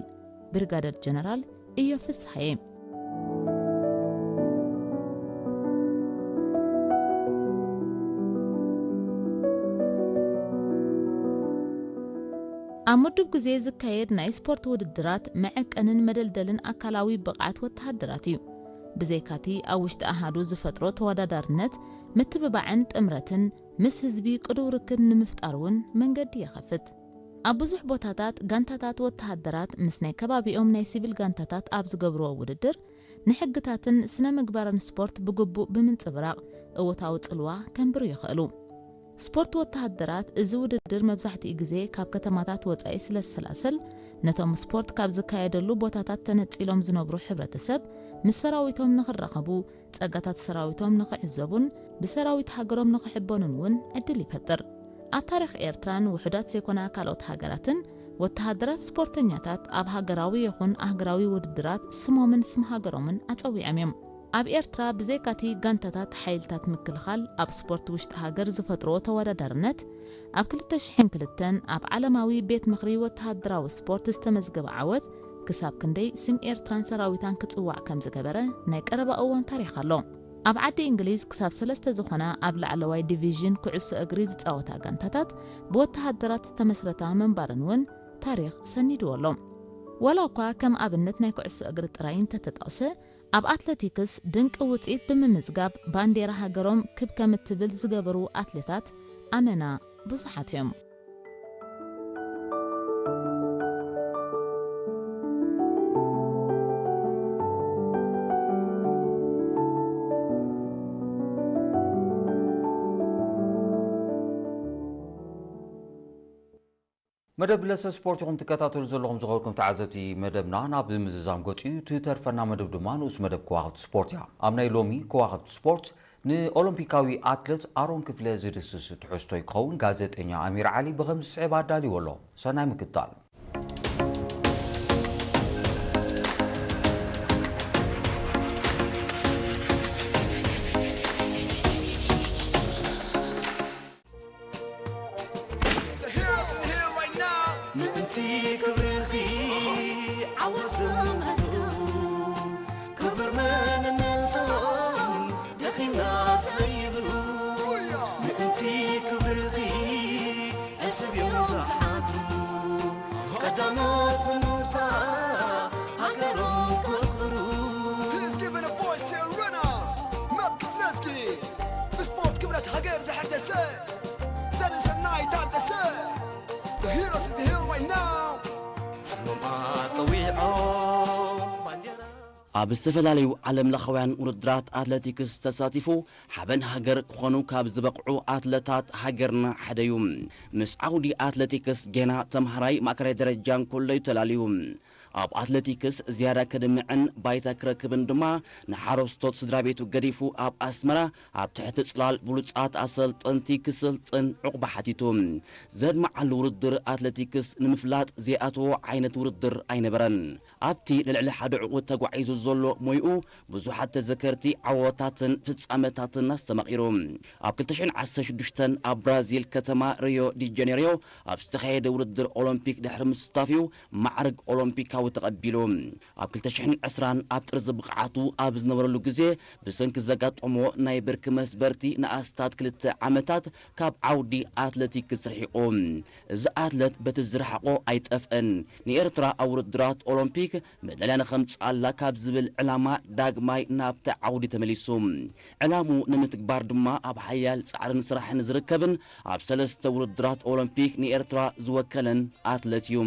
ብሪጋደር ጀነራል እዮብ ፍስሃየ። ኣብ ምዱብ ግዜ ዝካየድ ናይ ስፖርት ውድድራት መዐቀንን መደልደልን ኣካላዊ ብቕዓት ወተሃደራት እዩ። ብዘይካቲ ኣብ ውሽጢ ኣሃዱ ዝፈጥሮ ተወዳዳርነት፣ ምትብባዕን ጥምረትን፣ ምስ ህዝቢ ቅዱው ርክብ ንምፍጣር እውን መንገዲ ይኸፍት። ኣብ ብዙሕ ቦታታት ጋንታታት ወተሃደራት ምስ ናይ ከባቢኦም ናይ ሲቪል ጋንታታት ኣብ ዝገብርዎ ውድድር፣ ንሕግታትን ስነ ምግባርን ስፖርት ብግቡእ ብምንጽብራቕ እወታዊ ጽልዋ ከንብሩ ይኽእሉ። ስፖርት ወተሃደራት፣ እዚ ውድድር መብዛሕትኡ ግዜ ካብ ከተማታት ወጻኢ ስለ ዝሰላሰል፣ ነቶም ስፖርት ካብ ዝካየደሉ ቦታታት ተነጺሎም ዝነብሩ ሕብረተሰብ ምስ ሰራዊቶም ንኽራኸቡ፣ ጸጋታት ሰራዊቶም ንኽዕዘቡን ብሰራዊት ሃገሮም ንኽሕበኑን እውን ዕድል ይፈጥር። ኣብ ታሪኽ ኤርትራን ውሑዳት ዘይኮና ካልኦት ሃገራትን፣ ወተሃደራት ስፖርተኛታት ኣብ ሃገራዊ ይኹን ኣህጉራዊ ውድድራት ስሞምን ስም ሃገሮምን ኣጸዊዖም እዮም። ኣብ ኤርትራ ብዘይካቲ ጋንታታት ሓይልታት ምክልኻል ኣብ ስፖርት ውሽጢ ሃገር ዝፈጥርዎ ተወዳዳርነት፣ ኣብ ክልተ ሽሕን ክልተን ኣብ ዓለማዊ ቤት ምኽሪ ወተሃደራዊ ስፖርት ዝተመዝገበ ዓወት፣ ክሳብ ክንደይ ስም ኤርትራን ሰራዊታን ክጽዋዕ ከም ዝገበረ ናይ ቀረባ እዋን ታሪኽ ኣሎ። ኣብ ዓዲ እንግሊዝ ክሳብ ሰለስተ ዝኾና ኣብ ላዕለዋይ ዲቪዥን ኩዕሶ እግሪ ዝጻወታ ጋንታታት ብወተሃደራት ዝተመስረታ ምንባረን እውን ታሪኽ ሰኒድዎ ኣሎ። ዋላ እኳ ከም ኣብነት ናይ ኩዕሶ እግሪ ጥራይ እንተተጠቕሰ፣ ኣብ ኣትለቲክስ ድንቂ ውጽኢት ብምምዝጋብ ባንዴራ ሃገሮም ክብ ከም እትብል ዝገበሩ ኣትሌታት ኣመና ብዙሓት እዮም። መደብ ለሰ ስፖርት ኢኹም ትከታተሉ ዘለኹም ዝኸበርኩም ተዓዘብቲ መደብና። ናብ ምዝዛም ገጹ እዩ። ትተርፈና መደብ ድማ ንኡስ መደብ ከዋኽብቲ ስፖርት እያ። ኣብ ናይ ሎሚ ከዋኽብቲ ስፖርት ንኦሎምፒካዊ ኣትለት ኣሮን ክፍለ ዝድስስ ትሕዝቶ ይኸውን። ጋዜጠኛ ኣሚር ዓሊ ብኸምዚ ዝስዕብ ኣዳልዎ ኣሎ። ሰናይ ምክትታል። ምእንቲ ክብርኺ ዓወት ዘምስቱ ክብር መንነቶም ደኺምና ዘይብሉ ምእንቲ ክብርኺ ዕስብ እዮም ዝሓድሩ ቀዳሞት ንሙታ ሃገሮም ከኽብሩ። He's giving a voice to a runner. መብ ክፍለዝጊ ብስፖርት ክብረት ሃገር ዘሐደሰ ዘንሰናይ ታደሰ The heroes is here right now. ስሞም ኣጠዊዖም ባንዴራ ኣብ ዝተፈላለዩ ዓለምለኻውያን ውድድራት ኣትሌቲክስ ተሳቲፉ ሓበን ሃገር ክኾኑ ካብ ዝበቕዑ ኣትለታት ሃገርና ሓደ እዩ። ምስ ዓውዲ ኣትሌቲክስ ጌና ተምሃራይ ማእከላይ ደረጃ እንከሎ እዩ ተላልዩ። ኣብ ኣትሌቲክስ ዝያዳ ከድምዕን ባይታ ክረክብን ድማ ንሓረስቶት ስድራ ቤቱ ገዲፉ ኣብ ኣስመራ ኣብ ትሕቲ ጽላል ብሉጻት ኣሰልጠንቲ ክስልጥን ዕቑባ ሓቲቱ። ዘድመዓሉ ውድድር ኣትሌቲክስ ንምፍላጥ ዘይኣተዎ ዓይነት ውድድር ኣይነበረን። ኣብቲ ንልዕሊ ሓደ ዕቑድ ተጓዒዙ ዘሎ ሞይኡ ብዙሓት ተዘከርቲ ዓወታትን ፍጻመታትን ኣስተማቒሩ። ኣብ ክልተ ሽሕን ዓሰርተ ሽዱሽተን ኣብ ብራዚል ከተማ ሪዮ ዲ ጀኔርዮ ኣብ ዝተኻየደ ውድድር ኦሎምፒክ ድሕሪ ምስታፍ እዩ ማዕርግ ኦሎምፒካዊ ተቐቢሉ። ኣብ ክልተ ሽሕን ዕስራን ኣብ ጥርዚ ብቕዓቱ ኣብ ዝነበረሉ ግዜ ብሰንኪ ዘጋጠሞ ናይ ብርኪ መስበርቲ ንኣስታት ክልተ ዓመታት ካብ ዓውዲ ኣትሌቲክስ ርሒቑ። እዚ ኣትለት በቲ ዝረሓቖ ኣይጠፍአን። ንኤርትራ ኣብ ውድድራት ኦሎምፒክ መዳልያ ንኸምጽኣላ ካብ ዝብል ዕላማ ዳግማይ ናብቲ ዓውዲ ተመሊሱ። ዕላሙ ንምትግባር ድማ ኣብ ሓያል ጻዕርን ስራሕን ዝርከብን ኣብ ሰለስተ ውድድራት ኦሎምፒክ ንኤርትራ ዝወከለን ኣትለት እዩ።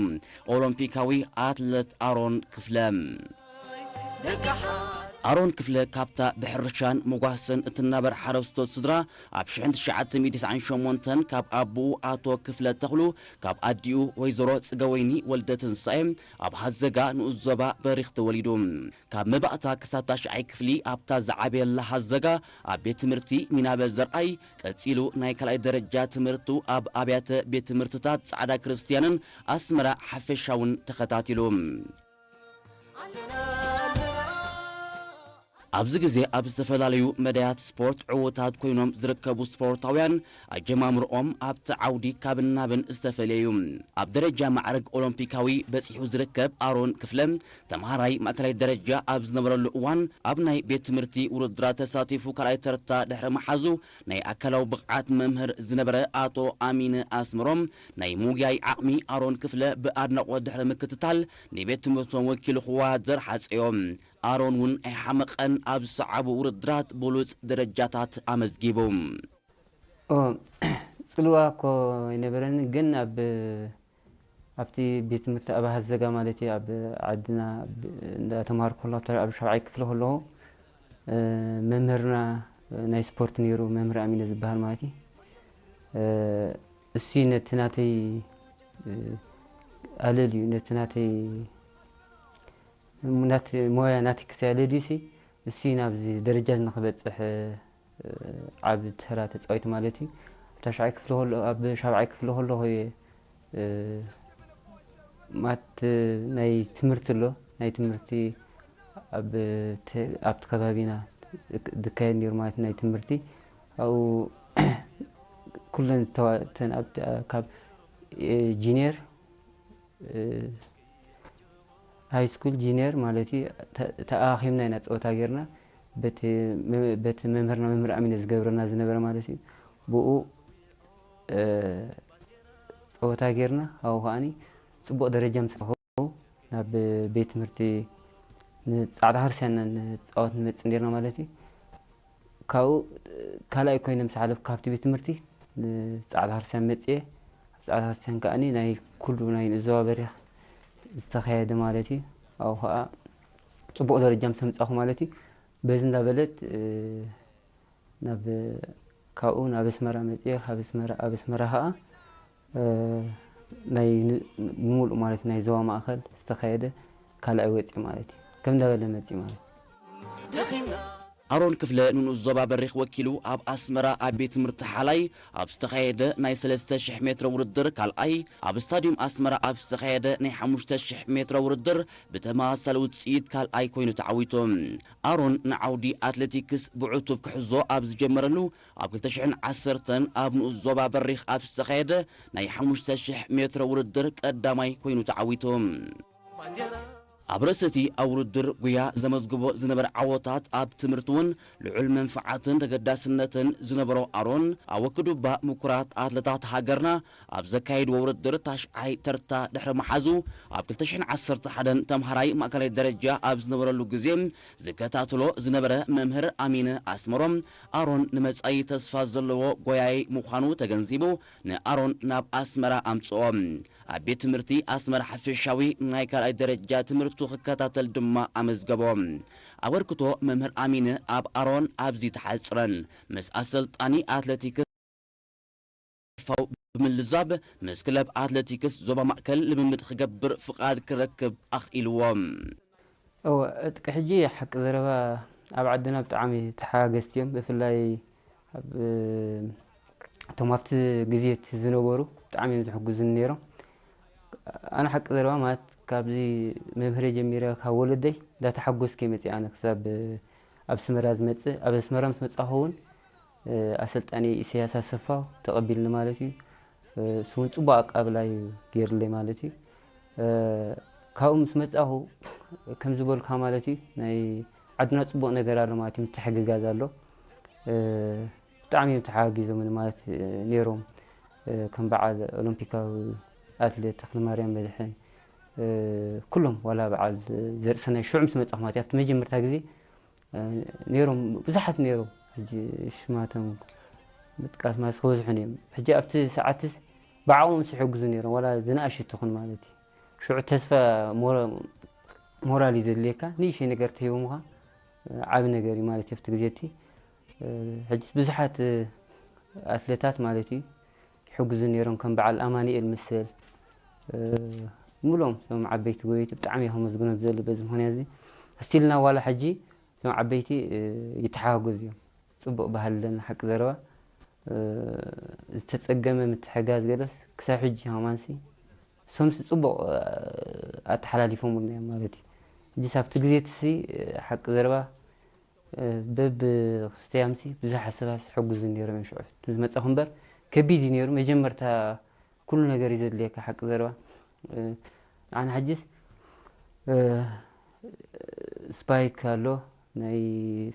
ኦሎምፒካዊ ኣትለት ኣሮን ክፍለ። ኣሮን ክፍለ ካብታ ብሕርሻን መጓሰን እትናበር ሓረስቶት ስድራ ኣብ ሽሕን ትሽዓተ ሚእትን ተስዓን ሸሞንተን ካብ ኣቦኡ ኣቶ ክፍለ ተኽሉ ካብ ኣዲኡ ወይዘሮ ጽገወይኒ ወልደ ትንሳኤ ኣብ ሃዘጋ ንኡስ ዞባ በሪኽ ተወሊዱ። ካብ መባእታ ክሳብ ታሽዓይ ክፍሊ ኣብታ ዝዓበየላ ሃዘጋ ኣብ ቤት ትምህርቲ ሚናበ ዘርኣይ ቀጺሉ ናይ ካልኣይ ደረጃ ትምህርቱ ኣብ ኣብያተ ቤት ትምህርትታት ጻዕዳ ክርስትያንን ኣስመራ ሓፈሻውን ተኸታቲሉ። ኣብዚ ግዜ ኣብ ዝተፈላለዩ መዳያት ስፖርት ዕዉታት ኮይኖም ዝርከቡ ስፖርታውያን ኣጀማምርኦም ኣብቲ ዓውዲ ካብን ናብን ዝተፈለየ እዩ። ኣብ ደረጃ ማዕርግ ኦሎምፒካዊ በጺሑ ዝርከብ ኣሮን ክፍለ ተምሃራይ ማእከላይ ደረጃ ኣብ ዝነበረሉ እዋን ኣብ ናይ ቤት ትምህርቲ ውድድራት ተሳቲፉ ካልኣይ ተርታ ድሕሪ ምሓዙ ናይ ኣካላዊ ብቕዓት መምህር ዝነበረ ኣቶ ኣሚነ ኣስመሮም ናይ ምጉያይ ዓቕሚ ኣሮን ክፍለ ብኣድናቖት ድሕሪ ምክትታል ንቤት ትምህርቶም ወኪሉ ክወዳደር ሓጸዮ። ኣሮን እውን ኣይሓመቐን ኣብ ዝሰዓቡ ውድድራት ብሉጽ ደረጃታት ኣመዝጊቡ። ጽልዋ እኮ ኣይነበረን ግን ኣብ ኣብቲ ቤት ትምህርቲ ኣብ ሃዘጋ ማለት እዩ ኣብ ዓድና እንዳተማሃርኩ ከለኹ ኣብ ሻብዓይ ክፍሊ ከለኹ መምህርና ናይ ስፖርት ነይሩ መምህር ኣሚነ ዝበሃል ማለት እዩ እሱ ነቲ ናተይ ኣለል እዩ ነቲ ናተይ ሞያ ናተይ ክሳይ ኣለል እዩ እሱ ናብዚ ደረጃ ንክበፅሕ ዓቢ ተራ ተፃዊቱ ማለት እዩ። ኣብ ታሽዓይ ክፍሊ ከሎ ኣብ ሻብዓይ ክፍሊ ከለኹ እየ ማት ናይ ትምህርቲ ኣሎ ናይ ትምህርቲ ኣብ ኣብቲ ከባቢና ዝካየድ ነይሩ ማለት ናይ ትምህርቲ ኣብኡ ኩለን ካብ ጂኒየር ሃይ ስኩል ጂኒየር ማለት እዩ ተኣኻኺብና ኢና ፀወታ ጌርና በቲ መምህርና መምህር ኣሚነ ዝገብረና ዝነበረ ማለት እዩ ብኡ ፀወታ ጌርና ካብኡ ከዓኒ ፅቡቕ ደረጃ ምስ ረኸቡ ናብ ቤት ትምህርቲ ንፃዕዳ ሃርሲያ ኢና ንፃወት ንመፅእ ኔርና ማለት እዩ ካብኡ ካልኣይ ኮይነ ምስ ሓለፍኩ ካብቲ ቤት ትምህርቲ ንፃዕዳ ሃርሲያ መፅየ ኣብ ፃዕዳ ሃርሲያን ከዓኒ ናይ ኩሉ ናይ ንእዞባ በሪኽ ዝተኻየደ ማለት እዩ ኣብኡ ከዓ ፅቡቕ ደረጃ ምስ ኣምፃኹ ማለት እዩ በዚ እንዳበለት ናብ ካብኡ ናብ ኣስመራ መፅየ ካብ ኣስመራ ኣብ ኣስመራ ከዓ ናይ ን- ብምሉእ ማለት ናይ ዞባ ማእኸል ዝተኻየደ ካልኣይ ወፂ ማለት እዩ። ከም እንዳበለ መፂ ማለት እዩ። ኣሮን ክፍለ ንንኡስ ዞባ በሪኽ ወኪሉ ኣብ ኣስመራ ኣብ ቤት ትምህርቲ ሓላይ ኣብ ዝተኻየደ ናይ ሰለስተ ሽሕ ሜትሮ ውድድር ካልኣይ፣ ኣብ ስታዲየም ኣስመራ ኣብ ዝተኻየደ ናይ ሓሙሽተ ሽሕ ሜትሮ ውድድር ብተመሳሳሊ ውፅኢት ካልኣይ ኮይኑ ተዓዊቱ። ኣሮን ንዓውዲ ኣትሌቲክስ ብዕቱብ ክሕዞ ኣብ ዝጀመረሉ ኣብ ክልተ ሽሕን ዓሰርተን ኣብ ንኡስ ዞባ በሪኽ ኣብ ዝተኻየደ ናይ ሓሙሽተ ሽሕ ሜትሮ ውድድር ቀዳማይ ኮይኑ ተዓዊቱ። ኣብ ርእሲ እቲ ኣብ ውድድር ጉያ ዘመዝግቦ ዝነበረ ዓወታት ኣብ ትምህርቲ እውን ልዑል መንፍዓትን ተገዳስነትን ዝነበሮ ኣሮን ኣብ ወክዱባ ምኩራት ኣትለታት ሃገርና ኣብ ዘካየድዎ ውድድር ታሽዓይ ተርታ ድሕሪ መሓዙ ኣብ ክልተ ሽሕን ዓሰርተ ሓደን ተምሃራይ ማእከላይ ደረጃ ኣብ ዝነበረሉ ግዜ ዝከታተሎ ዝነበረ መምህር ኣሚነ ኣስመሮም ኣሮን ንመጻኢ ተስፋ ዘለዎ ጎያይ ምዃኑ ተገንዚቡ ንኣሮን ናብ ኣስመራ ኣምጽኦ። ኣብ ቤት ትምህርቲ ኣስመራ ሓፈሻዊ ናይ ካልኣይ ደረጃ ትምህርቱ ክከታተል ድማ ኣመዝገቦ። ኣበርክቶ መምህር ኣሚነ ኣብ ኣሮን ኣብዚ ተሓጽረን ምስ ኣሰልጣኒ ኣትሌቲክስ ፋው ብምልዛብ ምስ ክለብ ኣትሌቲክስ ዞባ ማእከል ልምምድ ክገብር ፍቓድ ክረክብ ኣኽኢልዎ። እወ፣ ዕጥቂ ሕጂ ሓቂ ዘረባ ኣብ ዓድና ብጣዕሚ ተሓጋገዝቲ እዮም። ብፍላይ ኣብ እቶም ኣብቲ ግዜ እቲ ዝነበሩ ብጣዕሚ እዮም ዝሕግዙኒ ነይሮም። ኣነ ሓቂ ዘረባ ማለት ካብዚ መምህረይ ጀሚረ ካብ ወለደይ እንዳተሓጎስኩ እየ መፅእ። ኣነ ክሳብ ኣብ ኣስመራ ዝመፅእ፣ ኣብ ኣስመራ ምስ መፃኹ እውን ኣሰልጣኒ ኢሳያስ ኣሰፋው ተቐቢልኒ ማለት እዩ። እሱ እውን ፅቡቅ ኣቀባብላ እዩ ገይሩለይ ማለት እዩ። ካብኡ ምስ መፃኹ ከም ዝበልካ ማለት እዩ ናይ ዓድና ፅቡቅ ነገር ኣሎ ማለት እዩ፣ ምትሕግጋዝ ኣሎ። ብጣዕሚ እዮም ተሓጋጊዞምኒ ማለት ነይሮም። ከም በዓል ኦሎምፒካዊ ኣትሌት ተኽለማርያም መድሕን ኩሎም ዋላ በዓል ዘርእሰናይ ሽዑ ምስ መፃኹ ማለት እዩ ኣብቲ መጀመርታ ግዜ ነይሮም ብዙሓት ነይሮም። ሕጂ ሽማቶም ምጥቃስ ማለት ክበዝሑን እዮም። ሕጂ ኣብቲ ሰዓትስ ብዓቕሞም ዝሕግዙ ነይሮም ዋላ ዝነኣሽ ትኹን ማለት እዩ። ሽዑ ተስፋ ሞራ- ሞራል እዩ ዘድልየካ። ንእሽተይ ነገር ተሂቦምኻ ዓቢ ነገር እዩ ማለት እዩ ኣብቲ ግዜ እቲ። ሕጅስ ብዙሓት ኣትሌታት ማለት እዩ ይሕግዙ ነይሮም ከም በዓል ኣማኑኤል ምስል ምሎም እዞም ዓበይቲ ጎየይቲ ብጣዕሚ እዮም ከመስግኖም ዝደሊ። በዚ ምኽንያት እዚ እስቲልና ዋላ ሕጂ እዞም ዓበይቲ ይተሓጋገዙ እዮም። ፅቡቕ ባህሊ ኣለና ሓቂ ዘረባ ዝተፀገመ ምትሕጋዝ ገለስ ክሳብ ሕጂ ከማንሲ እሶምሲ ፅቡቕ ኣተሓላሊፎምልና እዮም ማለት እዩ። ሕጂስ ኣብቲ ግዜ እትሲ ሓቂ ዘረባ በብክስተያምሲ ብዙሓት ሰባት ሕጉዝ ነይሮም እዮም ሽዑ ምስ መፃኹ እምበር ከቢድ እዩ ነይሩ መጀመርታ ኩሉ ነገር እዩ ዘድልየካ ሓቂ ዘረባ። ኣነ ሕጅስ ስፓይክ ኣሎ ናይ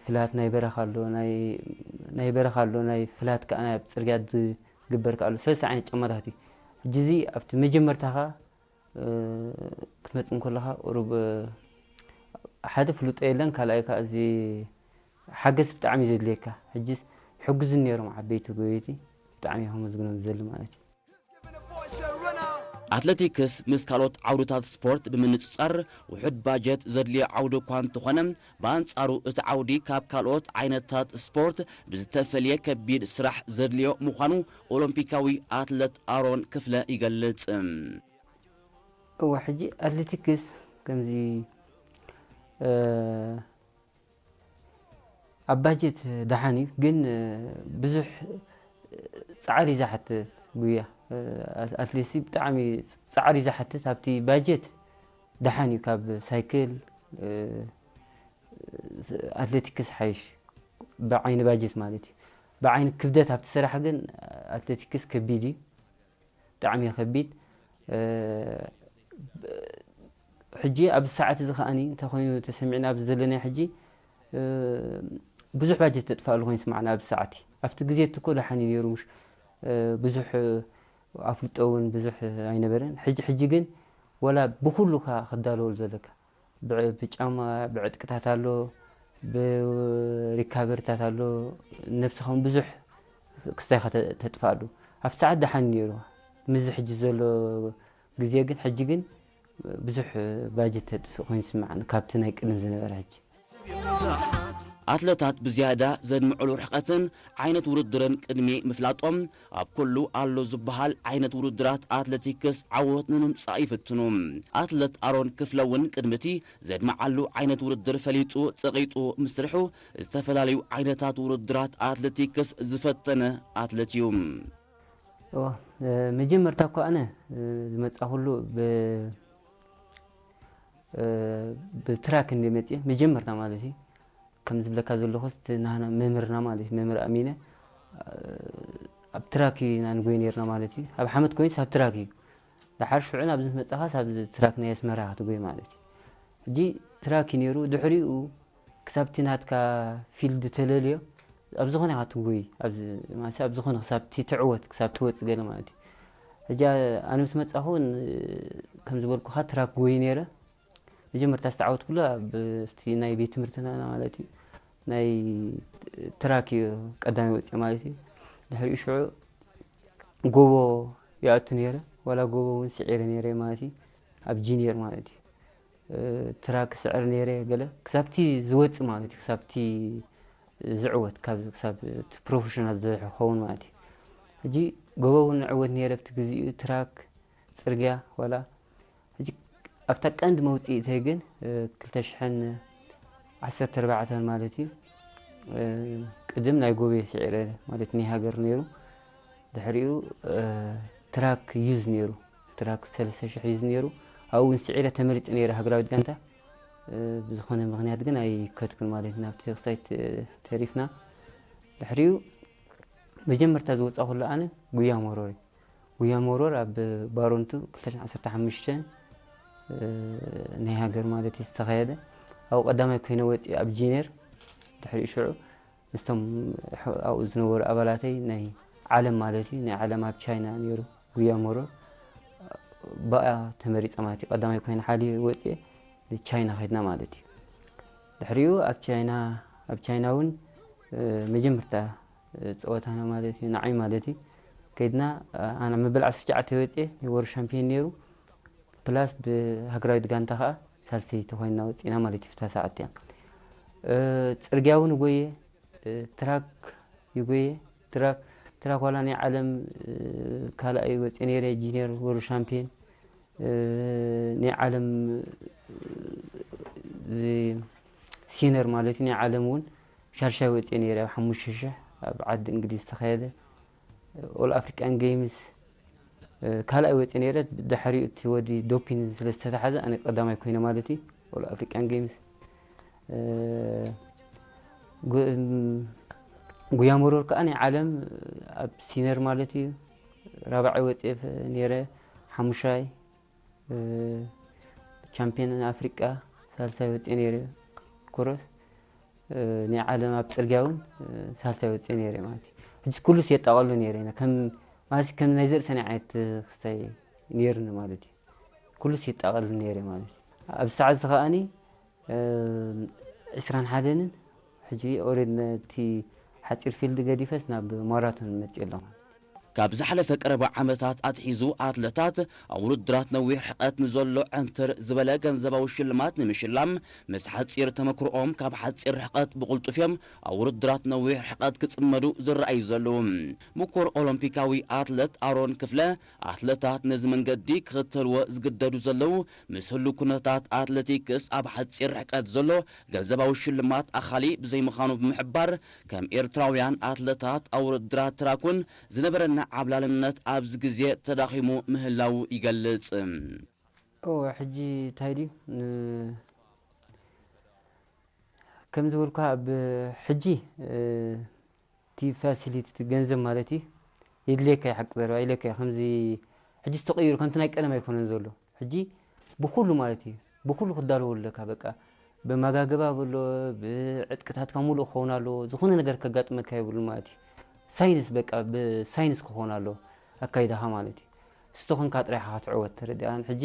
ፍላት ናይ በረኻ ኣሎ ናይ በረኻ ኣሎ ናይ ፍላት ከዓ ናይ ኣብ ፅርግያ ዝግበር ከዓ ኣሎ ሰለስተ ዓይነት ጫማታት እዩ። ሕጂ እዚ ኣብቲ መጀመርታኻ ክትመፅእ እንከለኻ ቁሩብ ሓደ ፍሉጦ የለን ካልኣይ ከዓ እዚ ሓገዝ ብጣዕሚ ዘድልየካ ሕጅስ ሕጉዝን ነይሮም ዓበይቲ ጎየይቲ ብጣዕሚ ከመስግኖም ዝደሊ ማለት እዩ። ኣትለቲክስ ምስ ካልኦት ዓውድታት ስፖርት ብምንፅፃር ውሑድ ባጀት ዘድልዮ ዓውዲ እኳ እንተኾነ ብኣንፃሩ እቲ ዓውዲ ካብ ካልኦት ዓይነታት ስፖርት ብዝተፈለየ ከቢድ ስራሕ ዘድልዮ ምዃኑ ኦሎምፒካዊ ኣትለት ኣሮን ክፍለ ይገልፅ። እወ ሕጂ ኣትሌቲክስ ከምዚ ኣብ ባጀት ደሓን እዩ ግን ብዙሕ ፃዕሪ ዝሓትት ጉያ ኣትሌትሲ ብጣዕሚ ፃዕሪ ዝሓትት ኣብቲ ባጀት ደሓን እዩ ካብ ሳይክል ኣትሌቲክስ ሓይሽ ብዓይኒ ባጀት ማለት እዩ። ብዓይኒ ክብደት ኣብቲ ስራሕ ግን ኣትሌቲክስ ከቢድ እዩ። ብጣዕሚ ከቢድ ሕጂ ኣብ ሰዓት እዚ ከዓኒ እንተኮይኑ ተሰሚዕና ኣብዚ ዘለና ሕጂ ብዙሕ ባጀት ተጥፋእሉ ኮይኑ ስማዕና ኣብዚ ሰዓት ኣብቲ ግዜ እቲ እኮ ደሓን እዩ ነይሩ ምሽ ብዙሕ ኣፍልጦ እውን ብዙሕ ኣይነበረን ሕጂ ሕጂ ግን ወላ ብኩሉ ካ ክዳለወሉ ዘለካ ብጫማ ብዕጥቅታት ኣሎ ብሪካቨርታት ኣሎ ነብስኻ እውን ብዙሕ ክስታይካ ተጥፋኣሉ ኣብ ሰዓት ደሓን ነይሩ ምዚ ሕጂ ዘሎ ግዜ ግን ሕጂ ግን ብዙሕ ባጀት ተጥፍእ ኮይኑ ዝስማዓኒ ካብቲ ናይ ቅድም ዝነበረ ሕጂ ኣትለታት ብዝያዳ ዘድምዕሉ ርሕቀትን ዓይነት ውድድርን ቅድሚ ምፍላጦም፣ ኣብ ኩሉ ኣሎ ዝበሃል ዓይነት ውድድራት ኣትሌቲክስ ዓወት ንምምጻእ ይፍትኑ። ኣትለት ኣሮን ክፍለ እውን ቅድሚ እቲ ዘድምዓሉ ዓይነት ውድድር ፈሊጡ ጸቒጡ ምስርሑ፣ ዝተፈላለዩ ዓይነታት ውድድራት ኣትሌቲክስ ዝፈተነ ኣትለት እዩ። እዎ፣ መጀመርታ እኮ ኣነ ዝመጻኹሉ ብ ብትራክ እንደ መጽየ መጀመርታ ማለት እዩ። ከም ዝብለካ ዘለኹስ እቲ ናህና መምህርና ማለት እዩ፣ መምህር ኣሚነ ኣብ ትራክ ኢና ንጎይ ነርና ማለት እዩ። ኣብ ሓመት ኮይንስ ኣብ ትራክ እዩ። ደሓር ሽዑ ናብዚ መጻኻስ ኣብ ትራክ ናይ ኣስመራ ክትጎይ ማለት እዩ። ሕጂ ትራክ እዩ ነይሩ። ድሕሪኡ ክሳብ እቲ ናትካ ፊልድ ተለልዮ ኣብ ዝኾነ ኢኻ ትጎይ፣ ኣብዚ ማለት ኣብ ዝኾነ ክሳብ እቲ ትዕወት ክሳብ ትወጽእ ገለ ማለት እዩ። ሕጂ ኣነ ምስ መጻኹ እውን ከም ዝበልኩኻ ትራክ ጎይ ነይረ። መጀመርታ ዝተዓወትኩሉ ኣብ ናይ ቤት ትምህርትና ማለት እዩ፣ ናይ ትራክ እዩ ቀዳማይ ወፅየ ማለት እዩ። ድሕሪኡ ሽዑ ጎቦ ይኣቱ ነይረ፣ ዋላ ጎቦ እውን ስዒረ ነይረ ማለት እዩ። ኣብ ጂኒየር ማለት እዩ ትራክ ስዕር ነይረ ገለ ክሳብቲ ዝወፅእ ማለት እዩ፣ ክሳብቲ ዝዕወት ካብ ክሳብ ፕሮፌሽናል ዝኸውን ማለት እዩ። ሕጂ ጎቦ እውን ዕወት ነይረ ኣብቲ ግዜኡ ትራክ ፅርግያ ዋላ ሕጂ ኣብታ ቀንዲ መውፅኢተይ ግን ክልተ ሽሕን ዓሰርተ ኣርባዕተን ማለት እዩ ቅድም ናይ ጎቤ ስዒረ ማለት ናይ ሃገር ነይሩ። ድሕሪኡ ትራክ ዩዝ ነይሩ፣ ትራክ ሰለስተ ሽሕ ዩዝ ነይሩ። ኣብኡ እውን ስዒረ ተመሪፀ ነይረ ሃገራዊት ጋንታ። ብዝኾነ ምኽንያት ግን ኣይከድኩን ማለት እዩ፣ ናብቲ ክሳይ ተሪፍና። ድሕሪኡ መጀመርታ ዝወፃኹሉ ኣነ ጉያ መሮር እዩ። ጉያ መሮር ኣብ ባሮንቱ ክልተ ሽሕን ዓሰርተ ሓሙሽተን ናይ ሃገር ማለት እዩ ዝተኻየደ። ኣብኡ ቀዳማይ ኮይነ ወፂ ኣብ ጂነር። ድሕሪኡ ሽዑ ምስቶም ኣብኡ ዝነበሩ ኣባላተይ ናይ ዓለም ማለት እዩ ናይ ዓለም ኣብ ቻይና ነይሩ ጉያ መሮር ብኣ ተመሪፀ ማለት እዩ። ቀዳማይ ኮይነ ሓሊፈ ወፂኤ ንቻይና ከድና ማለት እዩ። ድሕሪኡ ኣብ ቻይና ኣብ ቻይና እውን መጀመርታ ፀወታና ማለት እዩ ንዓይ ማለት እዩ ከይድና ኣነ መበል ዓሰርተ ትሽዓተ ወፅኤ ናይ ወርልድ ሻምፒዮን ነይሩ። ፕላስ ብሃገራዊት ጋንታ ከዓ ሳልሰይቲ ኮይና ወፂና ማለት እዩ። ፍታ ሰዓት እያ ፅርግያ እውን ጎየ ትራክ ይጎየ ትራክ ትራክ ዋላ ናይ ዓለም ካልኣይ ወፅየ ነይረ ጂኒየር ወርልድ ሻምፒዮን ናይ ዓለም ሲነር ማለት እዩ ናይ ዓለም እውን ሻድሻይ ወፅየ ነይረ ኣብ ሓሙሽተ ሽሕ ኣብ ዓዲ እንግሊዝ ዝተኻየደ ኦል ኣፍሪካን ጌምስ ካልኣይ ወፅየ ነይረ። ድሕሪኡ እቲ ወዲ ዶፒን ስለ ዝተታሓዘ ኣነ ቀዳማይ ኮይነ ማለት እዩ ኦል ኣፍሪካን ጌምስ። ጉያ መሮር ከዓ ናይ ዓለም ኣብ ሲነር ማለት እዩ ራብዓይ ወፅየ ነይረ ሓሙሻይ ቻምፒዮን ኣፍሪቃ ሳልሳይ ወፅየ ነይረ። ኮረስ ናይ ዓለም ኣብ ፅርግያ እውን ሳልሳይ ወፅየ ነይረ ማለት እዩ። ሕጂ ኩሉስ የጣቐሉ ነይረ ኢና ከም ማለት ከም ናይ ዘርእሰኒ ዓይነት ክስታይ ነይርኒ ማለት እዩ። ኩሉስ የጣቐሉ ነይረ ማለት እዩ። ኣብ ሰዓት እዚ ከዓኒ ዕስራን ሓደንን ሕጂ ኦሬድ ነቲ ሓፂር ፊልድ ገዲፈስ ናብ ማራቶን መፅእ ኣለኹ። ካብ ዝሓለፈ ቀረባ ዓመታት ኣትሒዙ ኣትለታት ኣብ ውድድራት ነዊሕ ርሕቀት ንዘሎ ዕንትር ዝበለ ገንዘባዊ ሽልማት ንምሽላም ምስ ሓፂር ተመክሮኦም ካብ ሓፂር ርሕቀት ብቕልጡፍ እዮም ኣብ ውድድራት ነዊሕ ርሕቀት ክፅመዱ ዝረኣዩ ዘለዉ። ምኩር ኦሎምፒካዊ ኣትለት ኣሮን ክፍለ ኣትለታት ነዚ መንገዲ ክኽተልዎ ዝግደዱ ዘለዉ ምስ ህሉ ኩነታት ኣትለቲክስ ኣብ ሓፂር ርሕቀት ዘሎ ገንዘባዊ ሽልማት ኣኻሊ ብዘይምዃኑ ብምሕባር ከም ኤርትራውያን ኣትለታት ኣብ ውድድራት ትራክ እውን ዝነበረና ዓብላልነት ኣብዚ ግዜ ተዳኺሙ ምህላዉ ይገልጽ። እወ ሕጂ እንታይ ድዩ ከም ዝበልኩ ኣብ ሕጂ እቲ ፋሲሊቲ እቲ ገንዘብ ማለት እዩ የድልየካ እዩ ሓቂ ዘረባ የድልየካ እዩ ከምዚ ሕጂ ዝተቀይሩ ከምቲ ናይ ቀደም ኣይኮነን ዘሎ ሕጂ ብኩሉ ማለት እዩ ብኩሉ ክዳለዎ ኣለካ በቃ ብመጋገባ በሎ ብዕጥቅታትካ ሙሉእ ክኸውን ኣለዎ ዝኾነ ነገር ከጋጥመካ የብሉ ማለት እዩ ሳይንስ በቃ ብሳይንስ ክኸውን ኣለዎ ኣካይዳኻ ማለት እዩ ስቶኽንካ ጥራይኻ ክትዕወት ተረዲኣን ሕጂ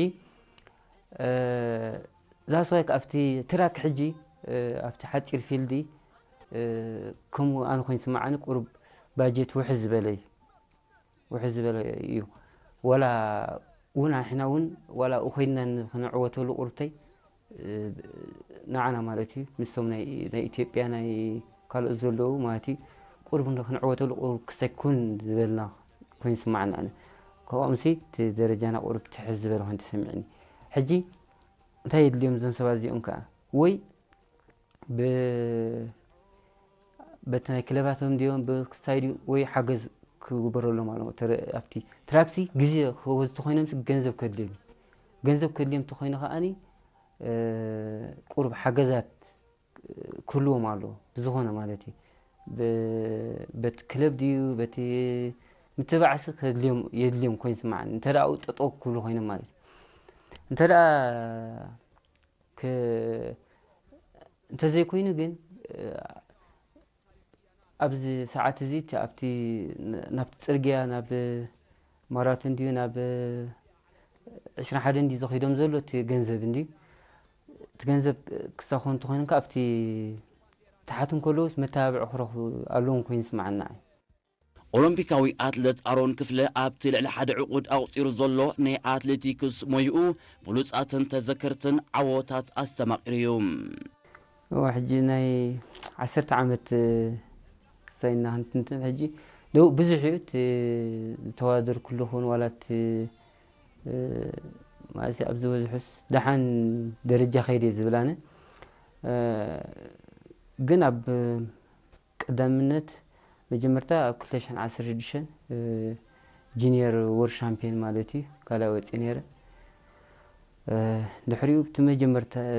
ዛስዋይ ኣብቲ ትራክ ሕጂ ኣብቲ ሓፂር ፊልዲ ከምኡ ኣነ ኮይኑ ስማዓኒ ቁሩብ ባጀት ውሕዝ ዝበለ እዩ ውሕዝ ዝበለ እዩ ወላ እውን ኣሕና እውን ዋላ ኮይንና ክንዕወተሉ ቁርብተይ ንዓና ማለት እዩ፣ ምስቶም ናይ ናይ ኢትዮጵያ ናይ ካልኦት ዘለዉ ማለት እዩ፣ ቁሩብ እንዶ ክንዕወተሉ ቁሩብ ክሳይ ኩን ዝበልና ኮይኑ ይስምዓኒ ኣነ። ካብኦምሲ እቲ ደረጃና ቁሩብ ትሕት ዝበለ ኮይኑ ተሰሚዕኒ። ሕጂ እንታይ የድልዮም እዞም ሰባት እዚኦም ከኣ? ወይ ብ-፣ በቲ ናይ ክለባቶም ድዮም ብክሳይ ድዩ ወይ ሓገዝ ክግበረሎም ኣለዎ። ተረ-፣ ኣብቲ ትራክሲ ግዜ ክወዝቲ ኮይኖምሲ ገንዘብ ከድልዮም እዩ። ገንዘብ ከድልዮም እንተኮይኑ ከኣኒ፣ እ፣ ቁሩብ ሓገዛት ክህልዎም ኣለዎ። ብዝኾነ ማለት እዩ። ብ-፣ በቲ ክለብ ድዩ፣ በቲ ምትብባዕሲ ከድልዮም፣ የድልዮም ኮይኑ ይስምዓኒ። እንተ ደኣ ኣብኡ ጠጠው ክብሉ ኮይኖም ማለት እዩ። እንተ ደኣ ክ-፣ እንተዘይኮይኑ ግን፣ እ፣ ኣብዚ ሰዓት እዚ እቲ ኣብቲ ን-፣ ናብቲ ጽርግያ፣ ናብ ማራቶን ድዩ፣ ናብ ዕስራን ሓደን ድዩ ዝኸይዶም ዘሎ እቲ ገንዘብ እንድዩ። እቲ ገንዘብ ክሳኾ እንተኾይኑ ከኣ ኣብቲ ተሓት እንከለዉስ መተባብዒ ክረኽቡ ኣለዎም ኮይኑ ይስምዓኒ ንዓይ። ኦሎምፒካዊ ኣትለት ኣሮን ክፍለ ኣብቲ ልዕሊ ሓደ ዕቑድ ኣቑጺሩ ዘሎ ናይ ኣትሌቲክስ ሞይኡ ብሉጻትን ተዘከርትን ዓወታት ኣስተማቒሩ እዩ። እወ፣ ሕጂ ናይ ዓሰርተ ዓመት ክሳይና ክንትንትን ሕጂ ደው ብዙሕ እዩ እቲ ዝተወዳደርኩሉ ክውን ዋላ እቲ፣ እ፣ ማለት ኣብዚ በዝሑስ ደሓን ደረጃ ከይደ ዝብል ኣነ። እ፣ ግን ኣብ ቀዳምነት መጀመርታ ኣብ ክልተ ሽሕን ዓሰርተ ሽዱሽተን፣ እ፣ ጁኒየር ወርልድ ሻምፒዮን ማለት እዩ፣ ካልኣይ ወፂእ ነይረ። እ፣ ድሕሪኡ እቲ መጀመርታ፣ እ፣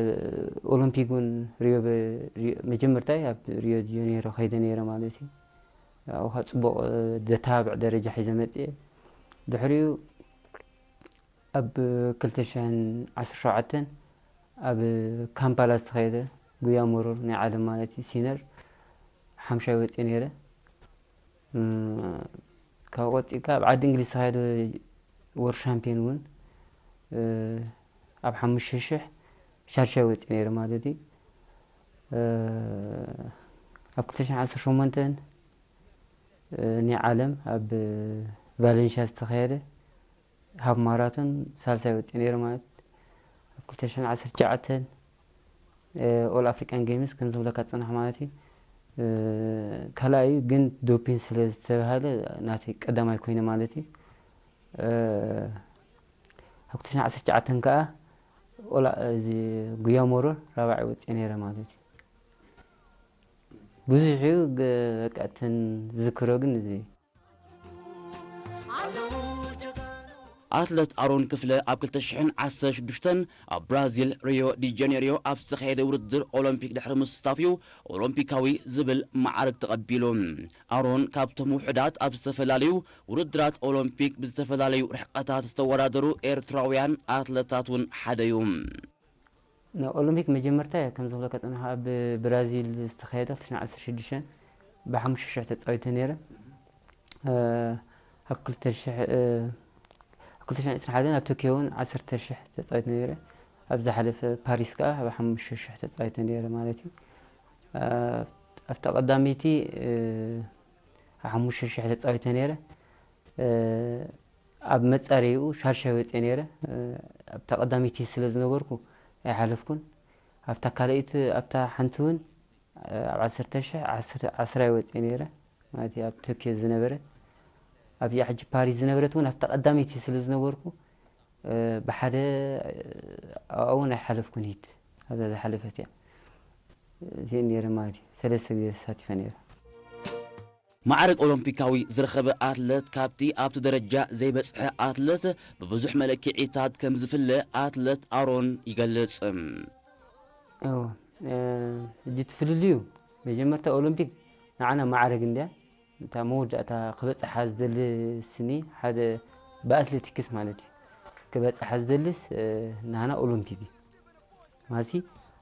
ኦሎምፒክ እውን ሪዮ በ-፣ ሪዮ፣ መጀመርታ ኣብ ሪዮ ደ ጀኔሮ ከይደ ነይረ ማለት እዩ። ኣብኡ ከዓ ፅቡቕ፣ እ፣ ዘተባብዕ ደረጃ ሒዘ መፅየ። ድሕሪኡ ኣብ ክልተ ሽሕን ዓሰርተ ሸውዓተን ኣብ ካምፓላ ዝተኻየደ ጉያ መሮር ናይ ዓለም ማለት እዩ፣ ሲነር ሓምሻይ ወፂእ ነይረ። እም፣ ካብ ቆፂልካ ኣብ ዓዲ እንግሊዝ ዝተኻየደ ወርልድ ሻምፒዮን እውን፣ እ፣ ኣብ ሓሙሽተ ሽሕ ሻድሻይ ወፂእ ነይረ ማለት እዩ። እ፣ ኣብ ክልተ ሽሕን ዓሰርተ ሸሞንተን፣ እ፣ ናይ ዓለም ኣብ ቫለንሽያ ዝተኻየደ ሃፍ ማራቶን ሳልሳይ ወፂእ ነይረ ማለት። ኣብ ክልተ ሽሕን ዓሰርተ ትሽዓተን፣ እ፣ ኦል ኣፍሪካን ጌምስ ከም ዝብለካ ዝፀናሕ ማለት እዩ። እ፣ ካልኣይ ግን ዶፒን ስለ ዝተባሃለ ናተይ ቀዳማይ ኮይነ ማለት እዩ። እ፣ ኣብ ክልተ ሽሕን ዓሰርተ ትሽዓተን ከዓ ኦላ-፣ እዚ ጉያ መሮር ራብዓይ ወፂአ ነይረ ማለት እዩ። ብዙሕ እዩ፣ ገ-፣ በቃ እተን ዝዝክሮ ግን እዚ እዩ። ኣትለት ኣሮን ክፍለ ኣብ ክልተ ሽሕን ዓሰርተ ሽዱሽተን ኣብ ብራዚል ሪዮ ዲ ጀኔሪዮ ኣብ ዝተኻየደ ውድድር ኦሎምፒክ ድሕሪ ምስታፍ እዩ ኦሎምፒካዊ ዝብል መዓርግ ተቐቢሉ። ኣሮን ካብቶም ውሑዳት ኣብ ዝተፈላለዩ ውድድራት ኦሎምፒክ ብዝተፈላለዩ ርሕቀታት ዝተወዳደሩ ኤርትራውያን ኣትለታት እውን ሓደ እዩ። ንኦሎምፒክ መጀመርታ እየ ከም ዝብለካ ጽናሕ ኣብ ብራዚል ዝተኻየደ ክልተ ሽሕን ዓሰርተ ሽዱሽተን ብሓሙሽተ ሽሕ ተጻዊተ ነይረ። እ፣ ኣብ ክልተ ሽሕ፣ እ፣ ኣብ ክልተ ሽሕን ዕስራን ሓደን ኣብ ቶኪዮ እውን ዓሰርተ ሽሕ ተጻዊተ ነይረ። ኣብ ዝሓለፈ ፓሪስ ከኣ ኣብ ሓሙሽተ ሽሕ ተጻዊተ ነይረ ማለት እዩ። እ፣ ኣብታ ቀዳመይቲ፣ እ፣ ኣብ ሓሙሽተ ሽሕ ተጻዊተ ነይረ። እ፣ ኣብ መጻረይኡ ሻድሻይ ወጽየ ነይረ። እ፣ ኣብታ ቀዳመይቲ ስለ ዝነበርኩ ኣይሓለፍኩን። ኣብታ ካልኣይቲ፣ ኣብታ ሓንቲ እውን፣ እ፣ ኣብ ዓሰርተ ሽሕ ዓስር-፣ ዓስራይ ወጽየ ነይረ። ማለት እዩ፣ ኣብ ቶኪዮ ዝነበረ። ኣብዚኣ ሕጂ ፓሪስ ዝነበረት እውን ኣብታ ቀዳመይቲ ስለ ዝነበርኩ፣ እ፣ ብሓደ፣ እ፣ ኣብኣ እውን ኣይሓለፍኩን ሂት። ኣብዛ ዝሓለፈት እያ። እዚአን ነይረ ማለት እዩ። ሰለስተ ግዜ ተሳቲፈ ነይረ። ማዕረግ ኦሎምፒካዊ ዝረኸበ ኣትለት ካብቲ ኣብቲ ደረጃ ዘይበጽሐ ኣትለት ብብዙሕ መለክዒታት ከም ዝፍለ ኣትለት ኣሮን ይገልጽ። እዎ፣ እ፣ ሕጂ እቲ ፍልልዩ መጀመርታ ኦሎምፒክ ንዓና ማዕረግ እንድያ። እታ መወዳእታ ክበጽሓ ዝደሊ ስኒ ሓደ ብኣትሌቲክስ ማለት እዩ። ክበጽሓ ዝደልስ፣ እ፣ ናህና ኦሎምፒክ እዩ። ማለትሲ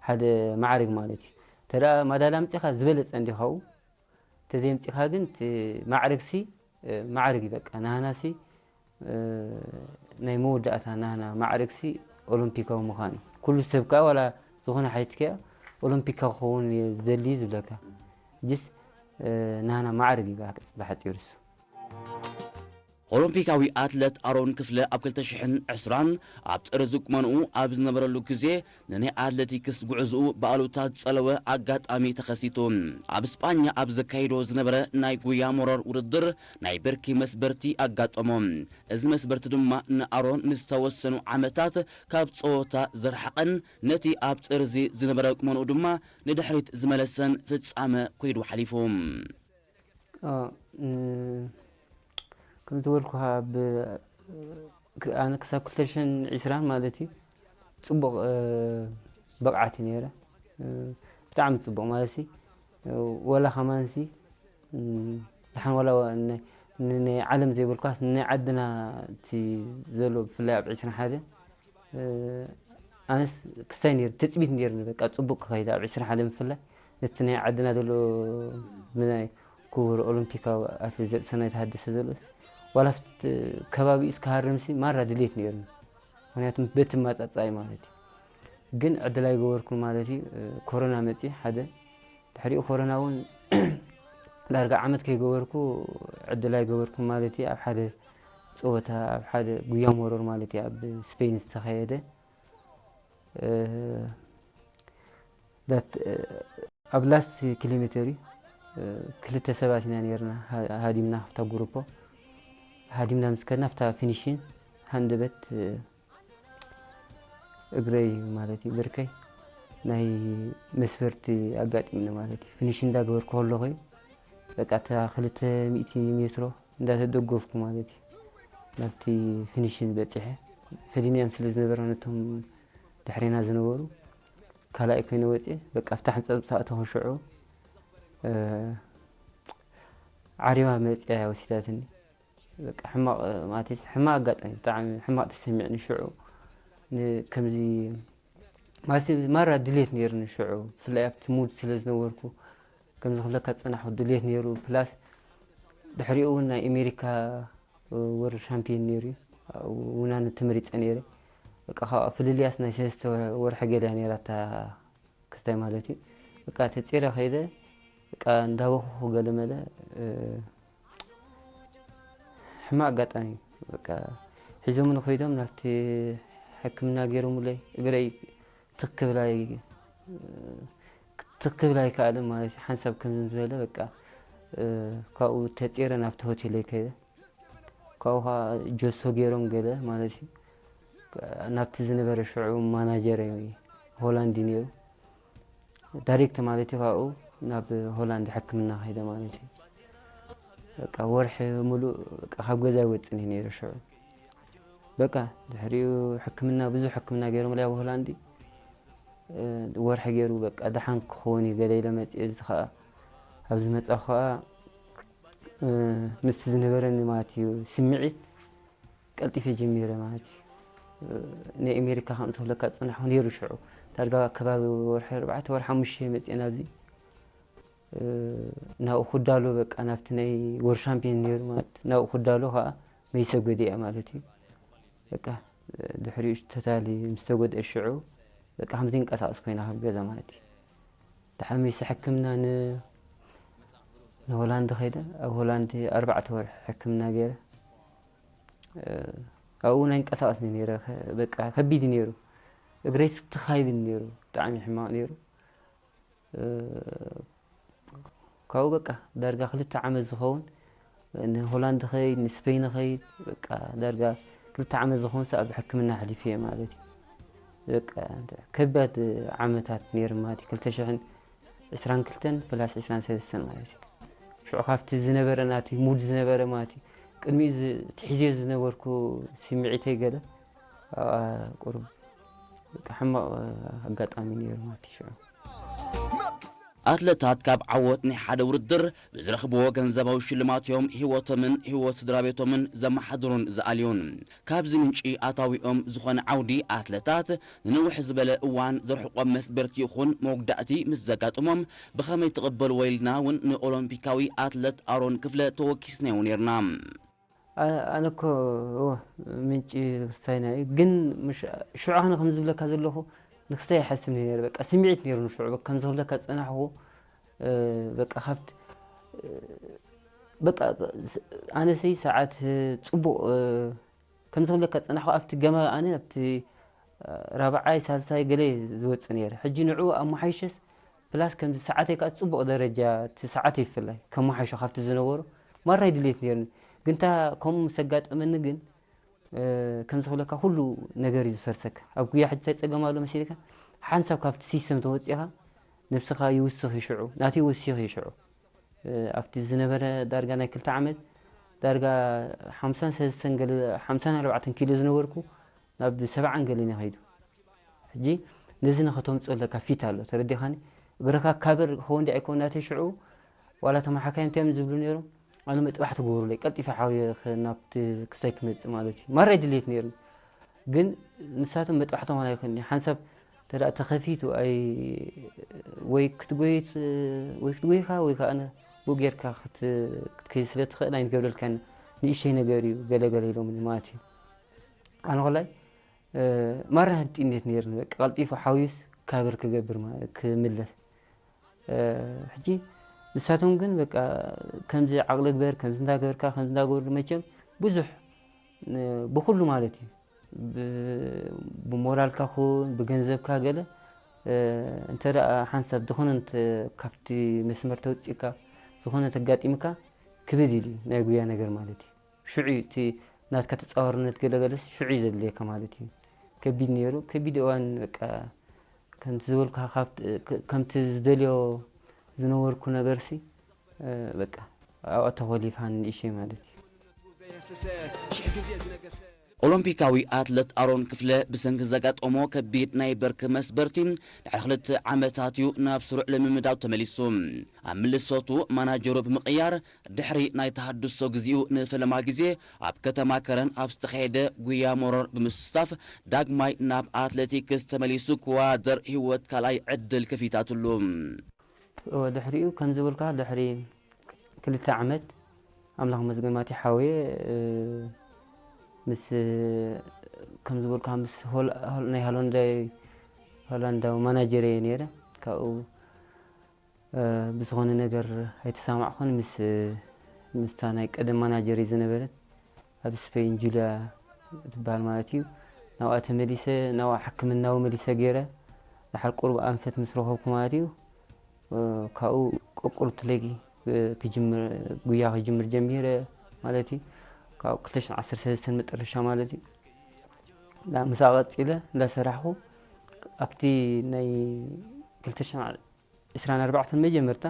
ሓደ ማዕረግ ማለት እዩ። እንተ ደኣ ማዳልያ ኣምጺእኻ ዝበለጸ እንዲ ካብኡ፣ እንተዘየምጺእኻ ግን እቲ ማዕረግሲ፣ እ፣ ማዕረግ እዩ በቃ። ናህናሲ፣ እ፣ ናይ መወዳእታ ናህና ማዕረግሲ ኦሎምፒካዊ ምዃን እዩ። ኩሉ ሰብ ከኣ ዋላ ዝኾነ ሓይትከ ኦሎምፒካዊ ክኸውን እየ ዝደሊ እዩ ዝብለካ። ሕጅስ፣ እ፣ ናህና ማዕረግ እዩ በቃ ብሓጺሩ እሱ። ኦሎምፒካዊ ኣትለት ኣሮን ክፍለ ኣብ ክልተ ሽሕን ዕስራን ኣብ ጥሪ ዝቁመንኡ ኣብ ዝነበረሉ ግዜ ንናይ ኣትሌቲክስ ጉዕዝኡ ብኣሉታ ዝጸለወ ኣጋጣሚ ተኸሲቱ። ኣብ ስጳኛ ኣብ ዘካይዶ ዝነበረ ናይ ጉያ መሮር ውድድር ናይ ብርኪ መስበርቲ ኣጋጠሞ። እዚ መስበርቲ ድማ ንኣሮን ንዝተወሰኑ ዓመታት ካብ ጸወታ ዘርሓቐን ነቲ ኣብ ጥርዚ ዝነበረ ቁመንኡ ድማ ንድሕሪት ዝመለሰን ፍጻመ ኮይዱ ሓሊፉ። ከም ዝበልኩኻ ኣነ ክሳብ ክልተ ሽሕን ዕስራን ማለት እዩ ጽቡቕ ብቕዓት እዩ ነይረ። ብጣዕሚ ጽቡቕ ማለት ሲ ወላ ከማን ሲ ድሓን ዋላ ናይ ዓለም ዘይበልኳስ ናይ ዓድና እቲ ዘሎ ብፍላይ ኣብ ዕስራን ሓደን ኣነስ ክሳይ ነይሩ ትጽቢት ነይሩኒ በቃ ጽቡቕ ክኸይድ ኣብ ዕስራን ሓደን ብፍላይ ነቲ ናይ ዓድና ዘሎ ብናይ ክቡር ኦሎምፒካዊ ኣትሌት ዘርእሰናይ ተሃደሰ ዘሎ ዋላ ኣብቲ ከባቢኡ እስክሃርምሲ ማራ ድሌት ነይሩኒ። ምክንያቱ በቲ ማጻጻይ ማለት እዩ። ግን ዕድል ኣይገበርኩን ማለት እዩ። ኮሮና መጺ ሓደ ድሕሪኡ ኮሮና እውን ዳርጋ ዓመት ከይገበርኩ ዕድል ኣይገበርኩን ማለት እዩ። ኣብ ሓደ ጸወታ ኣብ ሓደ ጉያ መሮር ማለት እዩ ኣብ ስፔን ዝተኻየደ ዳት ኣብ ላስት ኪሎ ሜተር እዩ ክልተ ሰባት ኢና ነርና ሃዲምና ካብታ ጉሩፖ ሃዲምና ምስ ከድና ኣብታ ፊኒሽን ሃንደበት እግረይ ማለት እዩ ብርከይ ናይ መስፈርቲ ኣጋጢምኒ ማለት እዩ ፊኒሽ እንዳገበርኩ ከለኹ እዩ በቃ እታ ክልተ ሚእቲ ሜትሮ እንዳተደገፍኩ ማለት እዩ ናብቲ ፊኒሽን በፂሐ ፈዲንያም ስለ ዝነበረ ነቶም ድሕሬና ዝነበሩ ካልኣይ ኮይነ ወፅየ በቃ ኣብታ ሕንፀብፃእ ተኸሽዑ ዓሪባ መፅያ እያ ወሲዳትኒ በቃ ሕማቕ ማለት ሕማቕ ኣጋጣሚ ብጣዕሚ ሕማቕ ተሰሚዕኒ ሽዑ ከምዚ ማለት ማራ ድሌት ነይርኒ ሽዑ ብፍላይ ኣብቲ ሙድ ስለ ዝነበርኩ ከምዚ ክብለካ ዝፀናሕኩ ድሌት ነይሩ ፕላስ ድሕሪኡ እውን ናይ ኣሜሪካ ወርልድ ሻምፒዮን ነይሩ እዩ ውናን ተመሪፀ ነይረ በቃ ካብ ፍልልያስ ናይ ሰለስተ ወርሒ ገለ እያ ነይራታ ክስታይ ማለት እዩ በቃ ተፂረ ከይደ በቃ እንዳበኹ ገለ መለ ሕማቕ ኣጋጣሚ እዩ በቃ ሒዞምኒ ከይዶም ናብቲ ሕክምና ገይሮምለይ እግረይ ትክ ክብል ኣይከኣልን ማለት እዩ ሓንሳብ ከምዚ ዝበለ በቃ ካብኡ ተፂረ ናብቲ ሆቴለይ ከይደ ካብኡ ከዓ ጀሶ ገይሮም ገለ ማለት እዩ ናብቲ ዝነበረ ሽዑ ማናጀር ሆላንድ ነይሩ ዳይሬክት ማለት እዩ ካብኡ ናብ ሆላንድ ሕክምና ከይደ ማለት እዩ በቃ ወርሒ ሙሉእ በቃ ካብ ገዛ ይወፅን እዩ ነይሩ ሽዑ በቃ ድሕሪኡ ሕክምና ብዙሕ ሕክምና ገይሮም ኣብ ሆላንድ ወርሒ ገይሩ በቃ ደሓን ክኸውን እዩ ገለ ኢለ መፅእ እዚ ከዓ ኣብዚ መፃኹ ከዓ ምስቲ ዝነበረኒ ማለት እዩ ስምዒት ቀልጢፈ ጀሚረ ማለት እዩ ናይ ኣሜሪካ ከም ዝብለካ ዝፅናሕኩ ነይሩ ሽዑ ዳርጋ ከባቢ ወርሒ ኣርባዕተ ወርሒ ሓሙሽተ መፅእ ናብዚ ናብኡ ክዳሎ በቃ ናብቲ ናይ ወር ሻምፒዮን ነይሩ ማለት ናብኡ ክዳሎ ከዓ መይሰ ጎዲኣ ማለት እዩ በቃ ድሕሪኡ ተታሊ ምስ ተጎድአ ሽዑ በቃ ከም ዘይንቀሳቀስ ኮይና ካብ ገዛ ማለት እዩ ድሓር መይሰ ሕክምና ንሆላንድ ከይደ ኣብ ሆላንድ ኣርባዕተ ወርሒ ሕክምና ገይረ ኣብኡ ናይ ንቀሳቀስ ነይረ በቃ ከቢድ ነይሩ እግረይ ስክትኽ ኣይብል ነይሩ ብጣዕሚ ሕማቕ ነይሩ ካብኡ በቃ ዳርጋ ክልተ ዓመት ዝኸውን ንሆላንድ ኸይድ ንስፔን ኸይድ በቃ ዳርጋ ክልተ ዓመት ዝኸውን ኣብ ሕክምና ኣሕሊፈ ማለት እዩ በቃ ከቢድ ዓመታት ነይሩ ማለት እዩ ክልተ ሽሕን ዕስራን ክልተን ፕላስ ዕስራን ሰለስተን ማለት እዩ ሽዑ ካብቲ ዝነበረ ናቲ ሙድ ዝነበረ ማለት እዩ ቅድሚኡ ትሒዝዮ ዝነበርኩ ስምዒተይ ገለ ቁሩብ በቃ ሕማቕ ኣጋጣሚ ነይሩ ማለት እዩ ሽዑ ኣትለታት ካብ ዓወት ናይ ሓደ ውድድር ብዝረኽብዎ ገንዘባዊ ሽልማት እዮም ህይወቶምን ህይወት ስድራ ቤቶምን ዘመሓድሩን ዝኣልዩን። ካብዚ ምንጪ ኣታዊኦም ዝኾነ ዓውዲ ኣትለታት ንንውሕ ዝበለ እዋን ዘርሕቖም መስበርቲ ይኹን መጉዳእቲ ምስ ዘጋጥሞም ብኸመይ ትቕበልዎ ኢልና እውን ንኦሎምፒካዊ ኣትለት ኣሮን ክፍለ ተወኪስናዮ ነይርና። ኣነ እኮ እወ ምንጪ ክስታይና እዩ ግን ሽዑ ኣነ ከም ዝብለካ ዘለኹ ንክስታይ ይሓስብ ነይረ በቃ ስምዒት ነይሩ ንሽዑ በቃ ከም ዝብለካ ዝፀናሕኹ በቃ ካብቲ በቃ ኣነሰይ ሰዓት ጽቡቕ ከምዚ ክብለካ ዝጸናሕኩ ኣብቲ ገማ ኣነ ኣብቲ ራብዓይ ሳልሳይ ገለ ዝወጽእ ነይረ። ሕጂ ንዕኡ ኣመሓይሸስ ፕላስ ከምዚ ሰዓተይ ከኣ ጽቡቕ ደረጃ እቲ ሰዓተይ ይፍላይ ከመሓይሾ ካብቲ ዝነበሮ ማራይ ድሌት ነይርኒ። ግን እታ ከምኡ ምስ ኣጋጠመኒ ግን ከምዚ ክብለካ ኩሉ ነገር እዩ ዝፈርሰካ። ኣብ ጉያ ሕጂ እንታይ ጸገም ኣሎ መሲልካ ሓንሳብ ካብቲ ሲስተም ተወጺኻ ነብስኻ ይውስኽ ይሽዑ ናተይ ወሲኽ ይሽዑ ኣብቲ ዝነበረ ዳርጋ ናይ ክልተ ዓመት ዳርጋ ሓምሳን ሰለስተን ገለ ሓምሳን ኣርባዕተን ኪሎ ዝነበርኩ ናብ ሰብዓን ገለን ይኸይዱ። ሕጂ ነዚ ንኸተምፅኦ ኣለካ ፊት ኣሎ ተረዲኻኒ። እግረካ ካበር ክኸውን ዲ ኣይኮን ናተይ ሽዑ ዋላ ተማሓካይ እንታይ እዮም ዝብሉ ነይሮም ኣነ መጥባሕ ትገብሩለይ ቀልጢፈ ሓውየ ናብቲ ክስታይ ክመፅእ ማለት እዩ ማራይ ድሌት ነይሩ። ግን ንሳቶም መጥባሕቶም ኣይኮን ሓንሳብ ተዳ ተኸፊቱ ኣይ ወይ ክትጎይት ወይ ክትጎይካ ወይ ከዓ ብኡ ጌርካ ክትከይ ስለ ትኽእል ኣይንገብረልካን ንእሸይ ነገር እዩ ገለገለ ኢሎም ማለት እዩ። ኣነ ኮላይ ማራ ህንጢነት ነይርኒ በቃ ቀልጢፉ ሓውዩስ ካበር ክገብር ክምለስ ሕጂ ንሳቶም ግን በቃ ከምዚ ዓቕሊ ግበር ከምዚ እንዳገበርካ ከምዚ እንዳገበሩ መቸም ብዙሕ ብኩሉ ማለት እዩ ብሞራልካ ኹን ብገንዘብካ ገለ እንተ ሓንሳብ ዝኾነ ካብቲ መስመር ተውፅእካ ዝኾነ ተጋጢምካ ክብድ ኢሉ ናይ ጉያ ነገር ማለት እዩ ሽዑ እቲ ናትካ ተፃዋርነት ገለገለስ ሽዑ እዩ ዘድልየካ ማለት እዩ ከቢድ ነይሩ ከቢድ እዋን በቃ ከምቲ ዝበልኩ ከምቲ ዝደልዮ ዝነበርኩ ነገርሲ በቃ ኣብኣ ተኾሊፋ ንእሸይ ማለት እዩ። ኦሎምፒካዊ ኣትለት ኣሮን ክፍለ ብሰንኪ ዘጋጠሞ ከቢድ ናይ በርኪ መስበርቲ ድሕሪ ክልተ ዓመታት እዩ ናብ ስሩዕ ልምምዳው ተመሊሱ። ኣብ ምልሶቱ ማናጀሩ ብምቕያር ድሕሪ ናይ ተሃድሶ ግዚኡ ንፈለማ ግዜ ኣብ ከተማ ከረን ኣብ ዝተኻየደ ጉያ ሞሮር ብምስታፍ ዳግማይ ናብ ኣትሌቲክስ ተመሊሱ ክወዳደር ህይወት ካልኣይ ዕድል ከፊታትሉ። ድሕሪኡ ከም ዝበልካ ድሕሪ ክልተ ዓመት ኣምላኽ መስገን ማቲ ሓወየ ምስ ከም ዝበልካ ምስ ናይ ሆላንዳዊ ሆላንዳዊ ማናጀር እየ ነይረ ካብኡ ብዝኾነ ነገር ኣይተሰማማዕኹን ምስ ምስታ ናይ ቀደም ማናጀር ዝነበረት ኣብ ስፔን ጁልያ ትበሃል ማለት እዩ ናብኣ ተመሊሰ ናብኣ ሕክምናዊ መሊሰ ገይረ ድሓር ቁሩብ ኣንፈት ምስ ረኸብኩ ማለት እዩ ካብኡ ቀቁርት ለጊ ክጅምር ጉያ ክጅምር ጀሚረ ማለት እዩ ካብ ክልተ ሽሕን ዓሰርተ ሰለስተን መጠረሻ ማለት እዩ ምስኣ ቀፂለ እንዳሰራሕኩ ኣብቲ ናይ ክልተ ሽሕን ዕስራን ኣርባዕተን መጀመርታ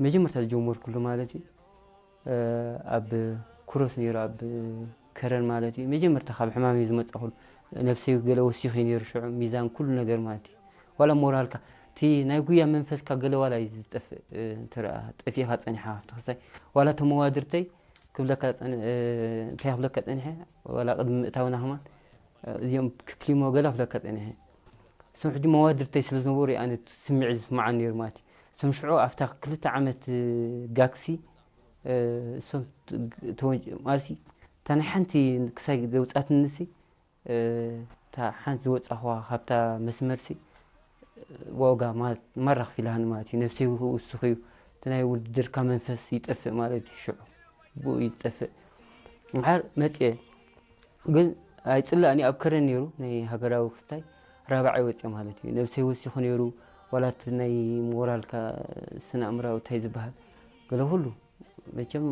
መጀመርታ ዝጀመርኩሉ ማለት እዩ ኣብ ኩሮስ ነይሩ ኣብ ከረን ማለት እዩ መጀመርታ ካብ ሕማም እዩ ዝመፀኹሉ ነብሰይ ገለ ወሲኹ ነይሩ ሽዑ ሚዛን ኩሉ ነገር ማለት እዩ ዋላ ሞራልካ እቲ ናይ ጉያ መንፈስካ ገለ ዋላ እዩ ዝጠፍእ እንተረኣ ጠፊእካ ፀኒሓ ካብቲ ክስታይ ዋላ ተመዋድርተይ ክብለካ እንታይ ክብለካ ፀኒሐ ዋላ ቅድሚ ምእታውና ከማን እዚኦም ክፕሊሞ ገለ ክብለካ ፀኒሐ እሶም ሕጂ መዋድርተይ ስለ ዝነበሩ ኣነ ስምዒ ዝስማዓኒ ነይሩ ማለት እዩ እሶም ሽዑ ኣብታ ክልተ ዓመት ጋክሲ እሶም ተወንጭ ማለት እታ ናይ ሓንቲ ክሳይ ዘውፃትንሲ እታ ሓንቲ ዝወፃኹዋ ካብታ መስመርሲ ዋጋ ማራ ክፊልሃኒ ማለት እዩ ነብሰይ ውስኽ እዩ እቲ ናይ ውድድርካ መንፈስ ይጠፍእ ማለት እዩ ሽዑ ብኡ ይጠፍእ ምሓር መፅየ ግን ኣይፅላእኒ ኣብ ከረን ነይሩ ናይ ሃገራዊ ክስታይ ራብዓይ ወፅየ ማለት እዩ ነብሰይ ወሲኹ ነይሩ ዋላ እቲ ናይ ሞራልካ ስነ ኣእምራዊ እንታይ ዝበሃል ገለ ኩሉ መቸም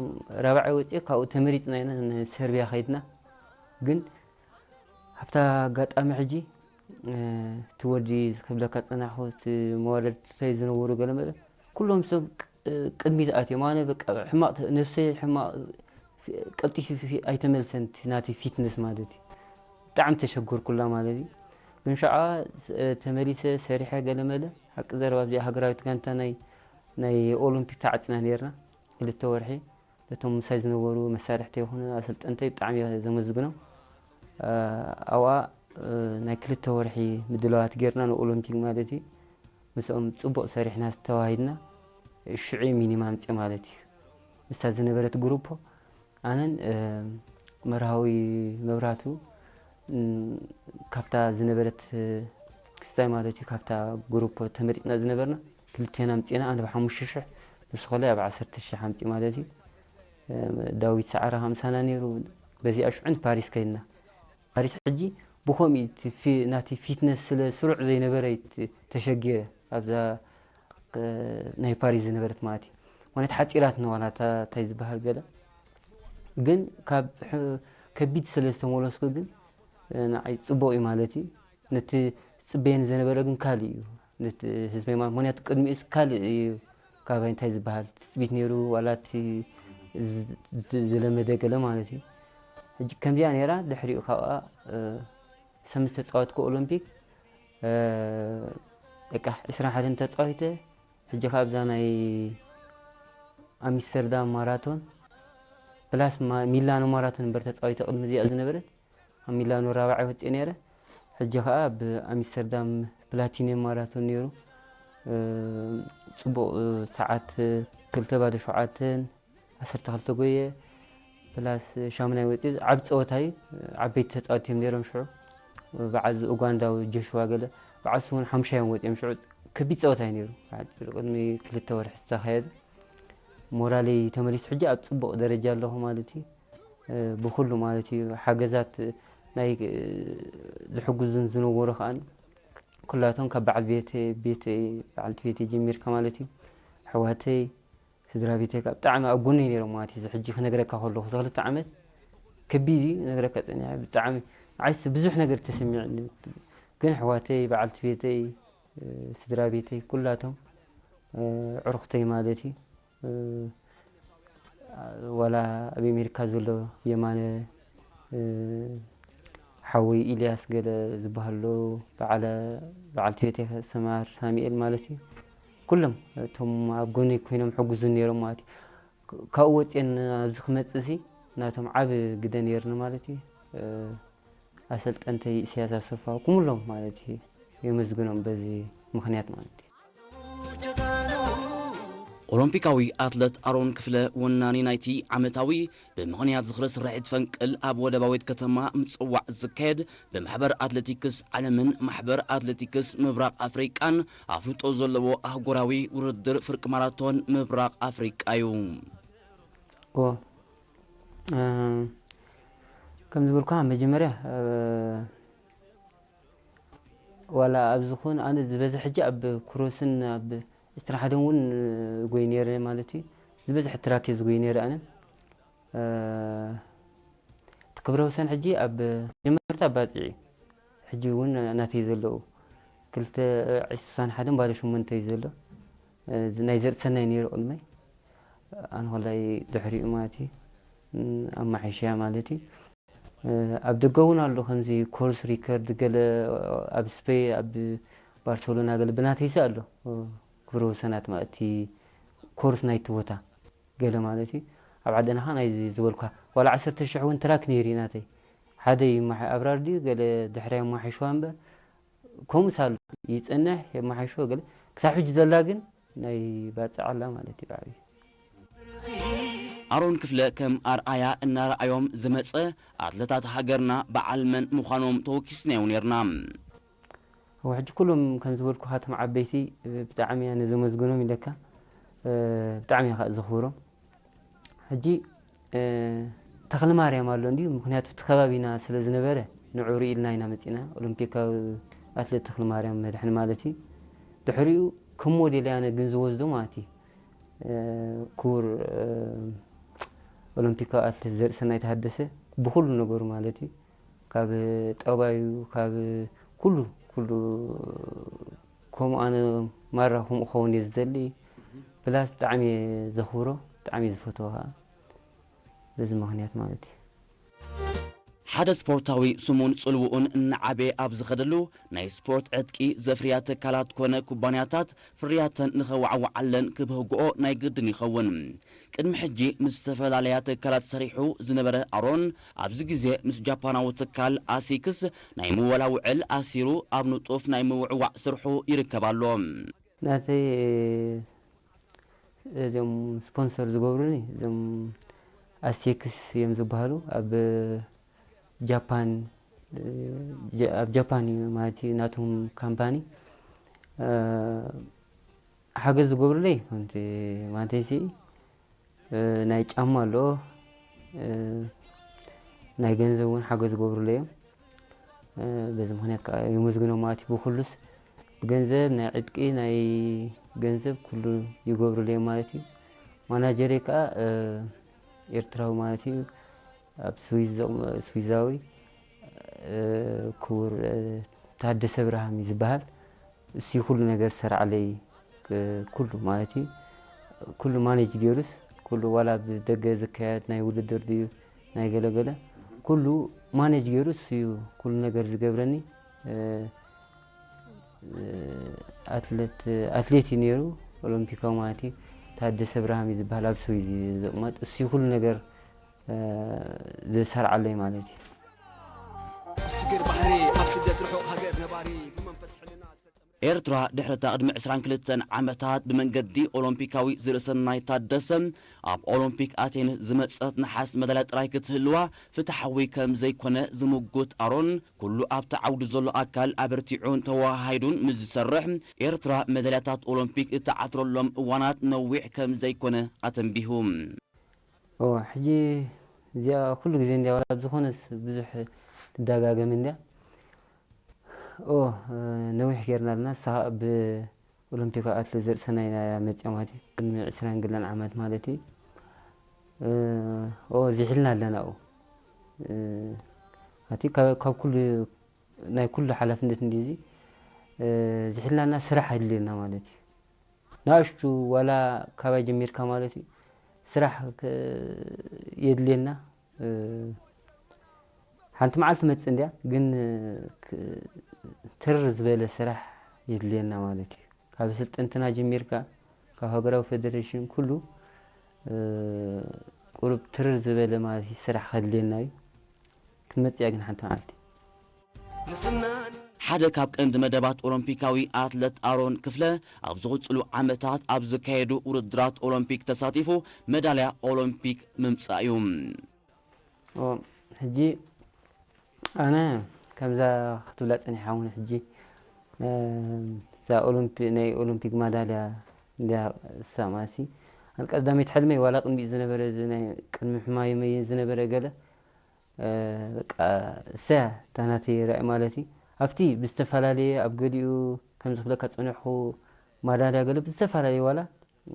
ራብዓይ ወፅየ ካብኡ ተመሪፅና ኢና ንሰርቢያ ከይድና ግን ኣብታ ኣጋጣሚ ሕጂ እቲ ወዲ ክብለካ ፀናሕኩ እቲ መዋደድተይ ዝነበሩ ገለ መለ ኩሎም ሰብ ቅድሚት ኣትዮም ኣነ በቃ ሕማቕ ነብሰይ ሕማቕ ቀልጢፊ ኣይተመልሰን እቲ ናተይ ፊትነስ ማለት እዩ ብጣዕሚ ተሸገርኩላ ማለት እዩ ግን ሸዓ ተመሊሰ ሰሪሐ ገለ መለ ሓቂ ዘረባ ኣብዚኣ ሃገራዊት ጋንታ ናይ ናይ ኦሎምፒክ ተዓፅና ነርና ክልተ ወርሒ ነቶም ምሳይ ዝነበሩ መሳርሕተይ ይኹኑ ኣሰልጠንተይ ብጣዕሚ እየ ዘመስግኖም ኣብኣ ናይ ክልተ ወርሒ ምድላዋት ጌርና ንኦሎምፒክ ማለት እዩ ምስኦም ፅቡቕ ሰሪሕና ተዋሂድና ሽዑ ሚኒማ ኣምፅእ ማለት እዩ ምስታ ዝነበረት ግሩፖ ኣነን መርሃዊ መብራቱ ካብታ ዝነበረት ክስታይ ማለት እዩ ካብታ ግሩፕ ተመሪጥና ዝነበርና ክልቴና ኣምፂና ኣነ ብሓሙሽተ ሽሕ ንሱ ከላይ ኣብ ዓሰርተ ሽሕ ኣምፂ ማለት እዩ ዳዊት ሰዓረ ከምሳና ነይሩ። በዚኣ ሽዑ ንፓሪስ ከይድና። ፓሪስ ሕጂ ብኸምኡ እቲ ፊ-፣ ናቲ ፊትነስ ስለ ስሩዕ ዘይነበረ እዩ ት-፣ ተሸጊረ ኣብዛ፣ እ፣ ናይ ፓሪስ ዝነበረት ማለት እዩ። ማለት ሓጺራት ንዋላ እታ እንታይ ዝበሃል ገለ። ግን ካብ ሕ-፣ ከቢድ ስለ ዝተመለስኩ ግን፣ እ፣ ንዓይ ጽቡቕ እዩ ማለት እዩ። ነቲ ዝጽበየኒ ዝነበረ ግን ካልእ እዩ። ነቲ ህዝበይ ማለት፣ ምኽንያቱ ቅድሚኡስ ካልእ እዩ። ካባይ እንታይ ዝበሃል ትጽቢት ነይሩ፣ ዋላ እቲ ዝ-፣ ዝ-፣ ዝለመደ ገለ ማለት እዩ። ሕጂ ከምዚኣ ነይራ፣ ድሕሪኡ ካብኣ፣ እ፣ ሰምስ ተጻወትኩ ኦሎምፒክ፣ እ፣ በቃ ዕስራን ሓደን ተጻዊተ። ሕጂ ከኣ ኣብዛ ናይ ኣምስተርዳም ማራቶን ፕላስ ማ-፣ ሚላኖ ማራቶን እምበር ተጻዊተ ቅድሚ እዚኣ ዝነበረት። ኣብ ሚላኖ ራብዓይ ወጽኤ ነይረ። ሕጂ ከኣ ኣብ ኣምስተርዳም ፕላቲኒየም ማራቶን ነይሩ። እ፣ ጽቡቕ፣ እ፣ ሰዓት ክልተ ባዶ ሸውዓተን ዓሰርተ ክልተ ጎየ ፕላስ ሻሙናይ ወጽኤ። ዓቢ ጸወታ እዩ። ዓበይቲ ተጻወትቲ እዮም ነይሮም ሽዑ። በዓል እዚ ኡጋንዳዊ ጆሽዋ ገለ፣ በዓል እሱ እውን ሓሙሻይ እዮም ወጺኦም ሽዑ። ከቢድ ጸወታ እዩ ነይሩ። ብሓጺሩ ቅድሚ ክልተ ወርሒ ዝተኻየደ። ሞራለይ ተመሊሱ ሕጂ ኣብ ጽቡቕ ደረጃ ኣለኹ ማለት እዩ። እ፣ ብኹሉ ማለት እዩ። ሓገዛት ናይ፣ እ፣ ዝሕግዙን ዝነበሩ ከኣ ኩላቶም ካብ በዓል ቤተይ፣ ቤተይ፣ በዓልቲ ቤተይ ጀሚርካ ማለት እዩ። ኣሕዋተይ፣ ስድራ ቤተይ ከኣ ብጣዕሚ ኣብ ጎነይ ነይሮም ማለት እዩ። እዚ ሕጂ ክነግረካ ከለኹ፣ እዚ ክልተ ዓመት ከቢድ እዩ፣ ክነግረካ ጸኒሐ። ብጣዕሚ ንዓይስ ብዙሕ ነገር ተሰሚዑኒ። ግን ኣሕዋተይ፣ በዓልቲ ቤተይ፣ እ፣ ስድራ ቤተይ፣ ኩላቶም፣ እ፣ ዕሩኽተይ ማለት እዩ። እ፣ ዋላ ኣብ ኣሜሪካ ዘሎ የማነ፣ እ፣ ሓወይ ኢልያስ ገለ ዝበሃሉ በዓለ-፣ በዓልቲ ቤተይ ሰማር ሳሙኤል ማለት እዩ። ኩሎም እቶም ኣብ ጎነይ ኮይኖም ሕጉዙ ነይሮም ማለት እዩ። ክ-፣ ካብኡ ወፅኤን ኣብዚ ክመፅእ ሲ ናቶም ዓብ ግደ ነይርኒ ማለት እዩ። እ፣ ኣሰልጠንተይ ኢሳያስ ኣሰፋ ኩምሎም ማለት እዩ። የመስግኖም በዚ ምኽንያት ማለት እዩ። ኦሎምፒካዊ ኣትለት ኣሮን ክፍለ ወናኒ ናይቲ ዓመታዊ ብምኽንያት ዝኽሪ ስርሒት ፈንቅል ኣብ ወደባዊት ከተማ ምጽዋዕ ዝካየድ ብማሕበር ኣትሌቲክስ ዓለምን ማሕበር ኣትሌቲክስ ምብራቕ ኣፍሪቃን ኣፍልጦ ዘለዎ ኣህጉራዊ ውድድር ፍርቂ ማራቶን ምብራቕ ኣፍሪቃ እዩ። ኦ፣ እ፣ ከም ዝበልኩኻ መጀመርያ፣ እ፣ ዋላ ኣብዚ ኹን ኣነ ዝበዝሕ ሕጂ ኣብ ክሮስን ኣብ ዕስራን ሓደን እውን እጎይ ነይረ ማለት እዩ። ዝበዝሕ ትራክ እየ ዝጎይ ነይረ ኣነ። እ፣ እቲ ክብረ ወሰን ሕጂ ኣብ መጀመርታ ባጽዕ እዩ። ሕጂ እውን ናተይ ዘለዉ ክልተ ዕስራን ሓደን ባዶ ሸሞንተ እዩ ዘሎ። እ፣ ናይ ዘርእሰናይ ነይሩ ቅድመይ። ኣነ ኸላይ ድሕሪኡ ማለት እዩ። እ፣ ኣማሓይሽያ ማለት እዩ። እ፣ ኣብ ደገ እውን ኣሎ፣ ከምዚ ኮርስ ሪከርድ ገለ ኣብ ስፔ-፣ ኣብ ባርሰሎና ገለ ብናተይሲ ኣሎ፣ እ፣ ክብረ ወሰናት ማለት እቲ ኮርስ ናይቲ ቦታ ገለ ማለት እዩ። ኣብ ዓድና ኸዓ ናይዚ ዝበልኳ ዋላ ዓሰርተ ሽሕ እውን ትራክ ነይሩ እዩ ናተይ። ሓደ ይመሓ-፣ ኣብራር ድዩ ገለ ድሕሪያ የመሓይሽዋ እምበር፣ ከምኡስ ኣሎ ይጸንሕ የመሓይሽዎ ገለ። ክሳብ ሕጂ ዘላ ግን ናይ ባጽዕ ኣላ ማለት እዩ ብዓብዩ። ኣሮን ክፍለ ከም ኣርኣያ እናረኣዮም ዝመጸ ኣትለታት ሃገርና በዓል መን ምዃኖም ተወኪስናዮ ነርና። እወ፣ ሕጂ ኩሎም ከም ዝበልኩኻ እቶም ዓበይቲ ብጣዕሚ እየ ነዘመስግኖም ኢለካ፣ ብጣዕሚ እየ ከዓ ዘኽብሮም። ሕጂ፣ እ፣ ተኽለ ማርያም ኣሎ እንድዩ፣ ምኽንያቱ እቲ ከባቢና ስለ ዝነበረ ንዑ ርኢ ኢልና ኢና መፂና። ኦሎምፒካዊ ኣትሌት ተኽለ ማርያም መድሕን ማለት እዩ። ድሕሪኡ ከም ሞዴል እየ ኣነ ግን ዝወስዶ ማለት እዩ። እ፣ ክቡር፣ እ፣ ኦሎምፒካዊ ኣትሌት ዘርእሰናይ ተሃደሰ ብኹሉ ነገሩ ማለት እዩ። ካብ ጠባዩ፣ ካብ ኩሉ፣ ኩሉ ከምኡ ኣነ ማራ ከምኡ ክኸውን እየ ዝደሊ። ፕላስ ብጣዕሚ እየ ዘኽብሮ፣ ብጣዕሚ እየ ዝፈትዎ ከዓ በዚ ምኽንያት ማለት እዩ። ሓደ ስፖርታዊ ስሙን ጽልውኡን እናዓበየ ኣብ ዝኸደሉ፣ ናይ ስፖርት ዕጥቂ ዘፍርያ ትካላት ኮነ ኩባንያታት ፍርያተን ንኸዋዕውዓለን ክብህግኦ ናይ ግድን ይኸውን። ቅድሚ ሕጂ ምስ ዝተፈላለያ ትካላት ሰሪሑ ዝነበረ ኣሮን፣ ኣብዚ ግዜ ምስ ጃፓናዊ ትካል ኣሲክስ ናይ ምወላ ውዕል ኣሲሩ ኣብ ንጡፍ ናይ ምውዕዋዕ ስርሑ ይርከብ ኣሎ። ናተይ እዞም ስፖንሰር ዝገብሩኒ እዞም ኣሲክስ እዮም ዝበሃሉ። ኣብ ጃፓን፣ ጀ-፣ ኣብ ጃፓን እዩ ማለት እዩ ናቶም ካምፓኒ። እ፣ ሓገዝ ዝገብሩለይ ከምቲ ማለተይሲ እ፣ ናይ ጫማ ኣሎ፣ እ፣ ናይ ገንዘብ እውን ሓገዝ ዝገብሩለይ እዮም። እ፣ በዚ ምኽንያት ከዓ የመስግኖም ማለት እዩ። ብኩሉስ ብገንዘብ ናይ ዕጥቂ ናይ ገንዘብ ኩሉ ይገብሩለይ ማለት እዩ። ማናጀረይ ከዓ፣ እ፣ ኤርትራዊ ማለት እዩ። ኣብ ስዊዝ ዘቕመ-፣ ስዊዛዊ፣ እ፣ ክቡር፣ እ፣ ታደሰ ብርሃም እዩ ዝበሃል። እሱ ኩሉ ነገር ዝሰርዓለይ፣ እ፣ ኩሉ ማለት እዩ። ኩሉ ማኔጅ ገይሩስ ኩሉ ዋላ ብደገ ዝካየድ ናይ ውድድር ድዩ ናይ ገለገለ ኩሉ ማኔጅ ገይሩ እሱ እዩ ኩሉ ነገር ዝገብረኒ። እ፣ እ፣ ኣትሌት፣ ኣትሌት እዩ ነይሩ፣ ኦሎምፒካዊ ማለት እዩ። ታደሰ ብርሃም እዩ ዝበሃል፣ ኣብ ስዊዝ እዩ ዝቕመጥ። እሱ እዩ ኩሉ ነገር፣ እ፣ ዝሰርዓለይ ማለት እዩ። ኣብ ስግር ባሕሪ ኣብ ስደት ርሑቕ ሃገር ነባሪ ብመንፈስ ሕልና ዝተጠመ ኤርትራ ድሕሪ እታ ቅድሚ ዕስራን ክልተን ዓመታት ብመንገዲ ኦሎምፒካዊ ዝርእሰናይ ታደሰ ኣብ ኦሎምፒክ ኣቴንስ ዝመጸት ነሓስ መዳልያ ጥራይ ክትህልዋ ፍትሓዊ ከም ዘይኮነ ዝምጉት ኣሮን፣ ኩሉ ኣብቲ ዓውዲ ዘሎ ኣካል ኣበርቲዑን ተወሃሂዱን ምስ ዝሰርሕ፣ ኤርትራ መዳልያታት ኦሎምፒክ እትዓትረሎም እዋናት ነዊሕ ከም ዘይኮነ ኣተንቢሁ። ኦ፣ ሕጂ እዚኣ ኩሉ ግዜ እንድያ ዋላ ኣብ ዝኾነስ ብዙሕ ትደጋገም እንድያ። ኦ፣ ነዊሕ ጌርና ኣለና። ንሳ ኸኣ ብኦሎምፒክ ኣትሌት ዘርእሰናይ እያ መጺኣ ማለት እዩ። ቅድሚ ዕስራን ገለን ዓመት ማለት እዩ። ኦ፣ ዝሒልና ኣለና። ኦ፣ እቲ ካብ፣ ካብ ኩሉ፣ ናይ ኩሉ ሓላፍነት እንድዩ እዚ። ዝሒልናና ስራሕ ኣድልየና ማለት እዩ። ንኣሽቱ ዋላ ካባይ ጀሚርካ ማለት እዩ፣ ስራሕ ከ-፣ የድልየና። እ፣ ሓንቲ መዓልቲ ትመጽእ እንድያ፣ ግን፣ እ፣ ክ-፣ ትር ዝበለ ስራሕ የድልየና ማለት እዩ። ካብ ስልጥንትና ጀሚርካ፣ ካብ ሃገራዊ ፌደሬሽን ኩሉ፣ እ፣ ቁሩብ ትር ዝበለ ማለት እዩ ስራሕ ከድልየና እዩ። ክትመጽእ እያ ግን ሓንቲ መዓልቲ። ሓደ ካብ ቀንዲ መደባት ኦሎምፒካዊ ኣትለት ኣሮን ክፍለ፣ ኣብ ዝቕጽሉ ዓመታት ኣብ ዝካየዱ ውድድራት ኦሎምፒክ ተሳቲፉ መዳልያ ኦሎምፒክ ምምጻእ እዩ። ኦ፣ ሕጂ ኣነ ከምዛ ክትብላ ጸኒሓ እውን ሕጂ፣ እ፣ እዛ ኦሎምፒ-፣ ናይ ኦሎምፒክ ማዳልያ እንድያ እሳ ማለት እዩ። ኣነ ቀዳመይቲ ሕልመይ ዋላ ቅድሚኡ ዝነበረ፣ እዚ ናይ ቅድሚ ሕማመይ ዝነበረ ገለ፣ እ፣ በቃ እሰያ እታ ናተይ ራእይ ማለት እዩ። ኣብቲ ብዝተፈላለየ፣ ኣብ ገሊኡ ከምዚ ክብለካ ጸኒሕኩ ማዳልያ ገለ ብዝተፈላለየ ዋላ፣ እ፣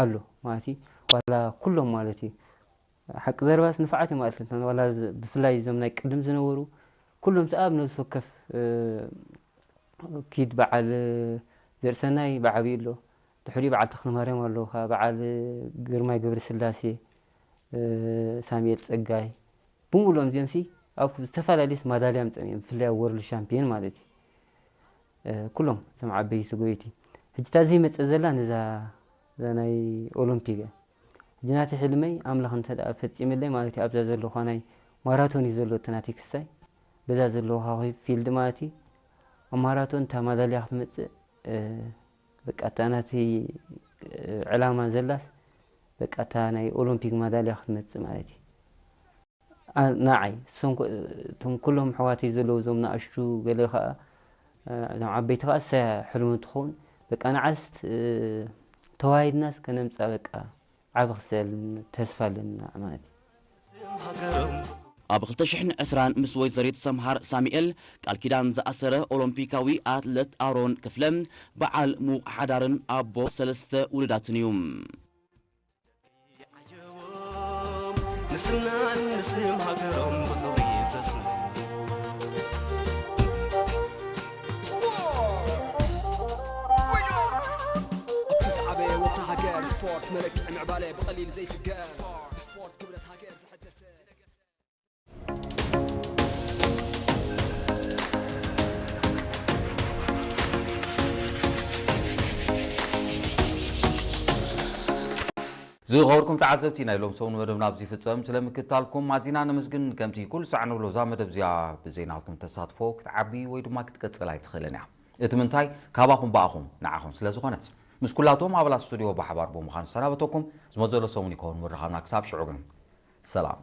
ኣሎ ማለት እዩ። ዋላ ኩሎም ማለት እዩ። ሓቂ ዘረባስ ንፉዓት እዮም ኣትለትና። ዋላ ዝ-፣ ብፍላይ እዞም ናይ ቅድም ዝነበሩ ኩሎም ሰኣብ ነብሲ ወከፍ፣ እ፣ ኪድ በዓል ዘርእሰናይ ብዓብዩ ኣሎ። ድሕሪኡ በዓል ተኽለማርያም ኣለዉ፣ ከኣ በዓል ግርማይ ገብረስላሴ፣ እ፣ ሳሙኤል ጸጋይ፣ ብምሉኦም እዚኦምሲ ኣብ ዝተፈላለየስ ማዳልያ ኣምጺኦም እዮም፣ ብፍላይ ኣብ ወርልድ ሻምፒዮን ማለት እዩ። እ፣ ኩሎም እዞም ዓበይቲ ጎየይቲ። ሕጂ እታ ዘይመጽእ ዘላ ነዛ፣ እዛ ናይ ኦሎምፒክ እያ። ሕጂ ናተይ ሕልመይ ኣምላኽ እንተ ደኣ ፈጺምለይ ማለት እዩ፣ ኣብዛ ዘለኹዋ ናይ ማራቶን እዩ ዘሎ እቲ ናተይ ክሳይ። በዛ ዘለኹዋ ፊልድ ማለት እዩ፣ ኣብ ማራቶን እታ ማዳልያ ክትመጽእ፣ እ፣ በቃ እታ ናተይ፣ እ፣ ዕላማ ዘላስ በቃ እታ ናይ ኦሎምፒክ ማዳልያ ክትመጽእ ማለት እዩ። ኣ-፣ ንዓይ፣ እሶም ኮ-፣ እቶም ኩሎም ኣሕዋተይ ዘለዉ እዞም ንኣሽቱ ገለ ከኣ፣ እ፣ እዞም ዓበይቲ ከኣ እሰያ ሕልሚ ትኸውን። በቃ ንዓስ፣ እ፣ ተዋሂድናስ ከነምጽኣ በቃ ዓቢ ክስእል ተስፋ ኣለና ማለት እዩ። ኣብ ክልተ ሽሕን ዕስራን ምስ ወይዘሪት ሰምሃር ሳሙኤል ቃል ኪዳን ዝኣሰረ ኦሎምፒካዊ ኣትለት ኣሮን ክፍለ በዓል ምዉቕ ሓዳርን ኣቦ ሰለስተ ውሉዳትን እዩ። ንስናን ንስም ሃገሮም ብኽብሪ ዘስንቑ። ኣብቲ ዝዓበየ ወፍሪ ሃገር ስፖርት መለክዒ ምዕባለ ብቐሊል ዘይስገር። ብስፖርት ክብረት ሃገር ዝሕደሰ። ዝኸበርኩም ተዓዘብቲ፣ ናይ ሎም ሰሙን መደብና ኣብዚ ይፍጸም። ስለ ምክትታልኩም ኣዚና ነመስግን። ከምቲ ኩሉ ሳዕ ንብሎ፣ እዛ መደብ እዚኣ ብዘይ ናትኩም ተሳትፎ ክትዓቢ ወይ ድማ ክትቅጽል ኣይትኽእልን እያ። እቲ ምንታይ፣ ካባኹም ብኣኹም ንዓኹም ስለ ዝኾነት። ምስ ኩላቶም ኣባላት ስቱድዮ ብሓባር ብምዃን ዝሰናበተኩም ዝመጽእ ዘሎ ሰሙን ይከውን ምርኻብና። ክሳብ ሽዑ ግን ሰላም።